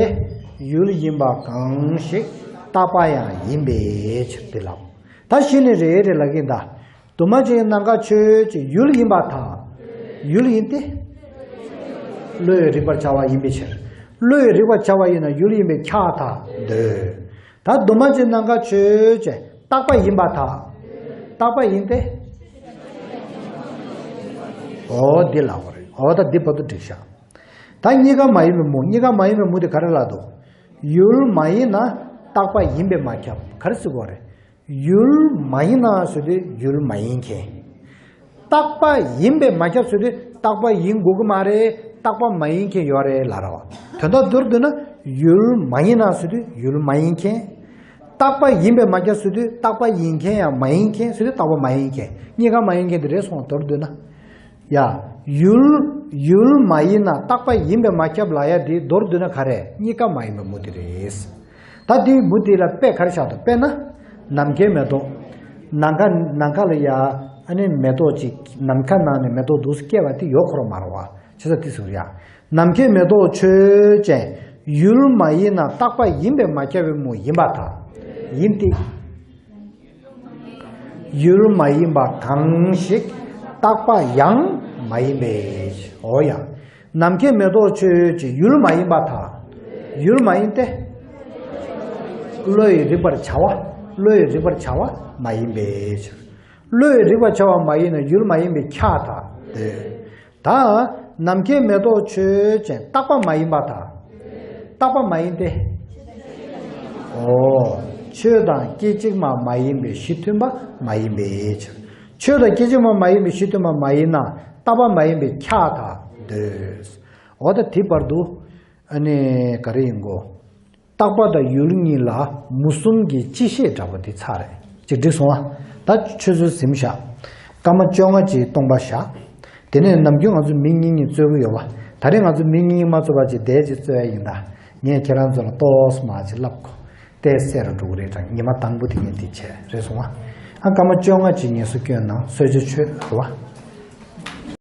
ཡུལ་ཡིན་པ་གང་ཞིག་རྟག་པ་ཡང་ཡིན་པའི་ཕྱིར་ཏེ་ལབ། ད་གཞི་ནས་རེད་རེད་ལབ་ཀྱི་ཡིན་ད། འདུས་མ་བྱས་ནམ་མཁའ་ཆོས་ཅན། ཡུལ་ཡིན་པར་ཐལ། ཡུལ་ཡིན་ཏེ། བློས་རིག་པར་བྱ་བ་ཡིན་པའི་ཕྱིར། བློས་རིག་པར་བྱ་བ་ཡིན་ན་ཡུལ་ཡིན་པས་ཁྱབ་ཐལ། འདོད། ད་འདུས་མ་བྱས་ནམ་མཁའ་ཆོས་ཅན། རྟག་པ་ཡིན་པར་ཐལ། རྟག་པ་ཡིན་ཏེ། འོ་འདི་ལབ་པ་རེད། འོ་ད་འདི་བར་དུ་འགྲིག་ཤག། ད་གཉིས་ཀ་མ་ཡིན་པའི་མུ། གཉིས་ཀ་མ་ཡིན་པའི་མུ་དེ་ག་རེ་ལབ་འདུག། ཡུལ་མ་ཡིན་ན་རྟག་པ་ཡིན་པས་མ་ཁྱབ། ག་རེ་ཟེར་དགོས་རེད། ཡུལ་མ་ཡིན་ན་ཟེར་དུས་ཡུལ་མ་ཡིན་མཁན། རྟག་པ་ཡིན་པས་མ་ཁྱབ་ཟེར་དུས་རྟག་པ་ཡིན་དགོས་ཀྱི་མ་རེད། རྟག་པ་མ་ཡིན་མཁན་ཡོད་རེད་ལབ་རེད་བ། དོན་དག་མདོར་བསྡུས་ན་ཡུལ་མ་ཡིན་ན་ཟེར་དུས་ཡུལ་མ་ཡིན་མཁན། རྟག་པ་ཡིན་པས་མ་ཁྱབ་ཟེར་དུས་རྟག་པ་ཡིན་མཁན་ཡང་མ་ཡིན་མཁན་ཟེར་དུས་རྟག་པ་མ་ཡིན་མཁན། གཉིས་ཀ་མ་ཡིན་མཁན་དེ་རེད་སོང་། མདོར་བསྡུས་ན། ཡ། ཡུལ། ཡུལ་མ་ཡིན་ན་རྟག་པ་ཡིན་པས་མ་ཁྱབ་ལབ་ཡ་དེ་མདོར་བསྡུས་ན་ག་རེ། གཉིས་ཀ་མ་ཡིན་པའི་མུ་དེ་རེད། ད་དེའི་མུ་དེ་ལ་དཔེ་ག་རེ་བཞག་འདུག། དཔེར་ན། ནམ་མཁའི་མེ་ཏོག། ནམ་མཁའ། ནམ་མཁའ་ལ་ཡ། ཨ་ནི་མེ་ཏོག་ཅིག། ནམ་མཁའ་ནང་ནས་མེ་ཏོག་འདུག་སྐྱེ་བ་དེ་ཡོད་ཁོ་རང་མ་རེད་བ། བྱས་ཙང་དེ་ཟེར་ཡ། ནམ་མཁའི་མེ་ཏོག་ཆོས་ཅན། ཡུལ་མ་ཡིན་ན་རྟག་པ་ཡིན་པས་མ་ཁྱབ་པའི་མུ་ཡིན་པར་ཐལ། ཡིན་ཏེ། ཡུལ་མ་ཡིན་པ་གང་ཞིག་རྟག་པ་ཡང་མ་ཡིན་པའི་ཕྱིར། འོ་ཡ། ནམ་མཁའི་མེ་ཏོག་ཆོས་ཅན། ཡུལ་མ་ཡིན་པར་ཐལ། ཡུལ་མ་ཡིན་ཏེ། བློ་ཡིས་རིག་པར་བྱ་བ། བློ་ཡིས་རིག་པར་བྱ་བ་ མ་ཡིན་པའི་ཕྱིར། བློས་རིག་པར་བྱ་བ་མ་ཡིན་ན་ཡུལ་མ་ཡིན་པས་ཁྱབ་པར་འདོད། ད་ནམ་མཁའི་མེ་ཏོག་ཆོས་ཅན། རྟག་པ་མ་ཡིན་པར་ཐལ། རྟག་པ་མ་ཡིན་ཏེ། ཨོ། ཆོས་དང་སྐད་ཅིག་མ་མ་ཡིན་པའི་གཞི་མཐུན་པ་མ་ཡིན་པའི་ཕྱིར། ཆོས་དང་སྐད་ཅིག་མ་མ་ཡིན་པའི་གཞི་མཐུན་པ་མ་ཡིན་ན་རྟག་པ་མ་ཡིན་པས་ཁྱབ་པར་འདོད། འོ་ད་དེ་བར་དུ་ཨ་ནི་ག་རེ་ཡིན་གོ། རྟག་པ་དང་ཡུལ་གཉིས་ལ་མུ་གསུམ་གྱི་སྤྱི་བཤད་འདྲ་པོ་དེ་ཚར་རེད། ཅིག་འགྲིག་སོང་ཨ། ད་ཆུ་ཚོད་ཟིན་བཞག་སྐར་མ་བཅོ་ལྔ་ཅིག་སྟོང་པ་བཞག་དེ་ནས་ནམ་རྒྱུན་ང་ཚོ་མི་གཉིས་གཉིས་རྩོད་གི་ཡོད་པ། ད་རེས་ང་ཚོ་མི་གཉིས་གཉིས་མ་རྩོད་པ་ཅིག་བསྡད་ཅིག་རྩོད་ཡ་ཡིན་ད། ངས་ཁྱེད་རང་ཚོ་ལ་ཏོག་ཙམ་མ་ཅིག་ལབ་གོ། ཏོག་ཙམ་གསལ་རུ་འགྲོ་གི་རེད་དྲ། ཉི་མ་དང་པོ་དེ་ངས་དེ་བྱས་རེད་སོང་ཨ། ཨ་སྐར་མ་བཅོ་ལྔ་ཅིག་ངལ་གསོ་སྐྱོན་ན་གསོལ་ཇ་མཆོད་རེད་པ།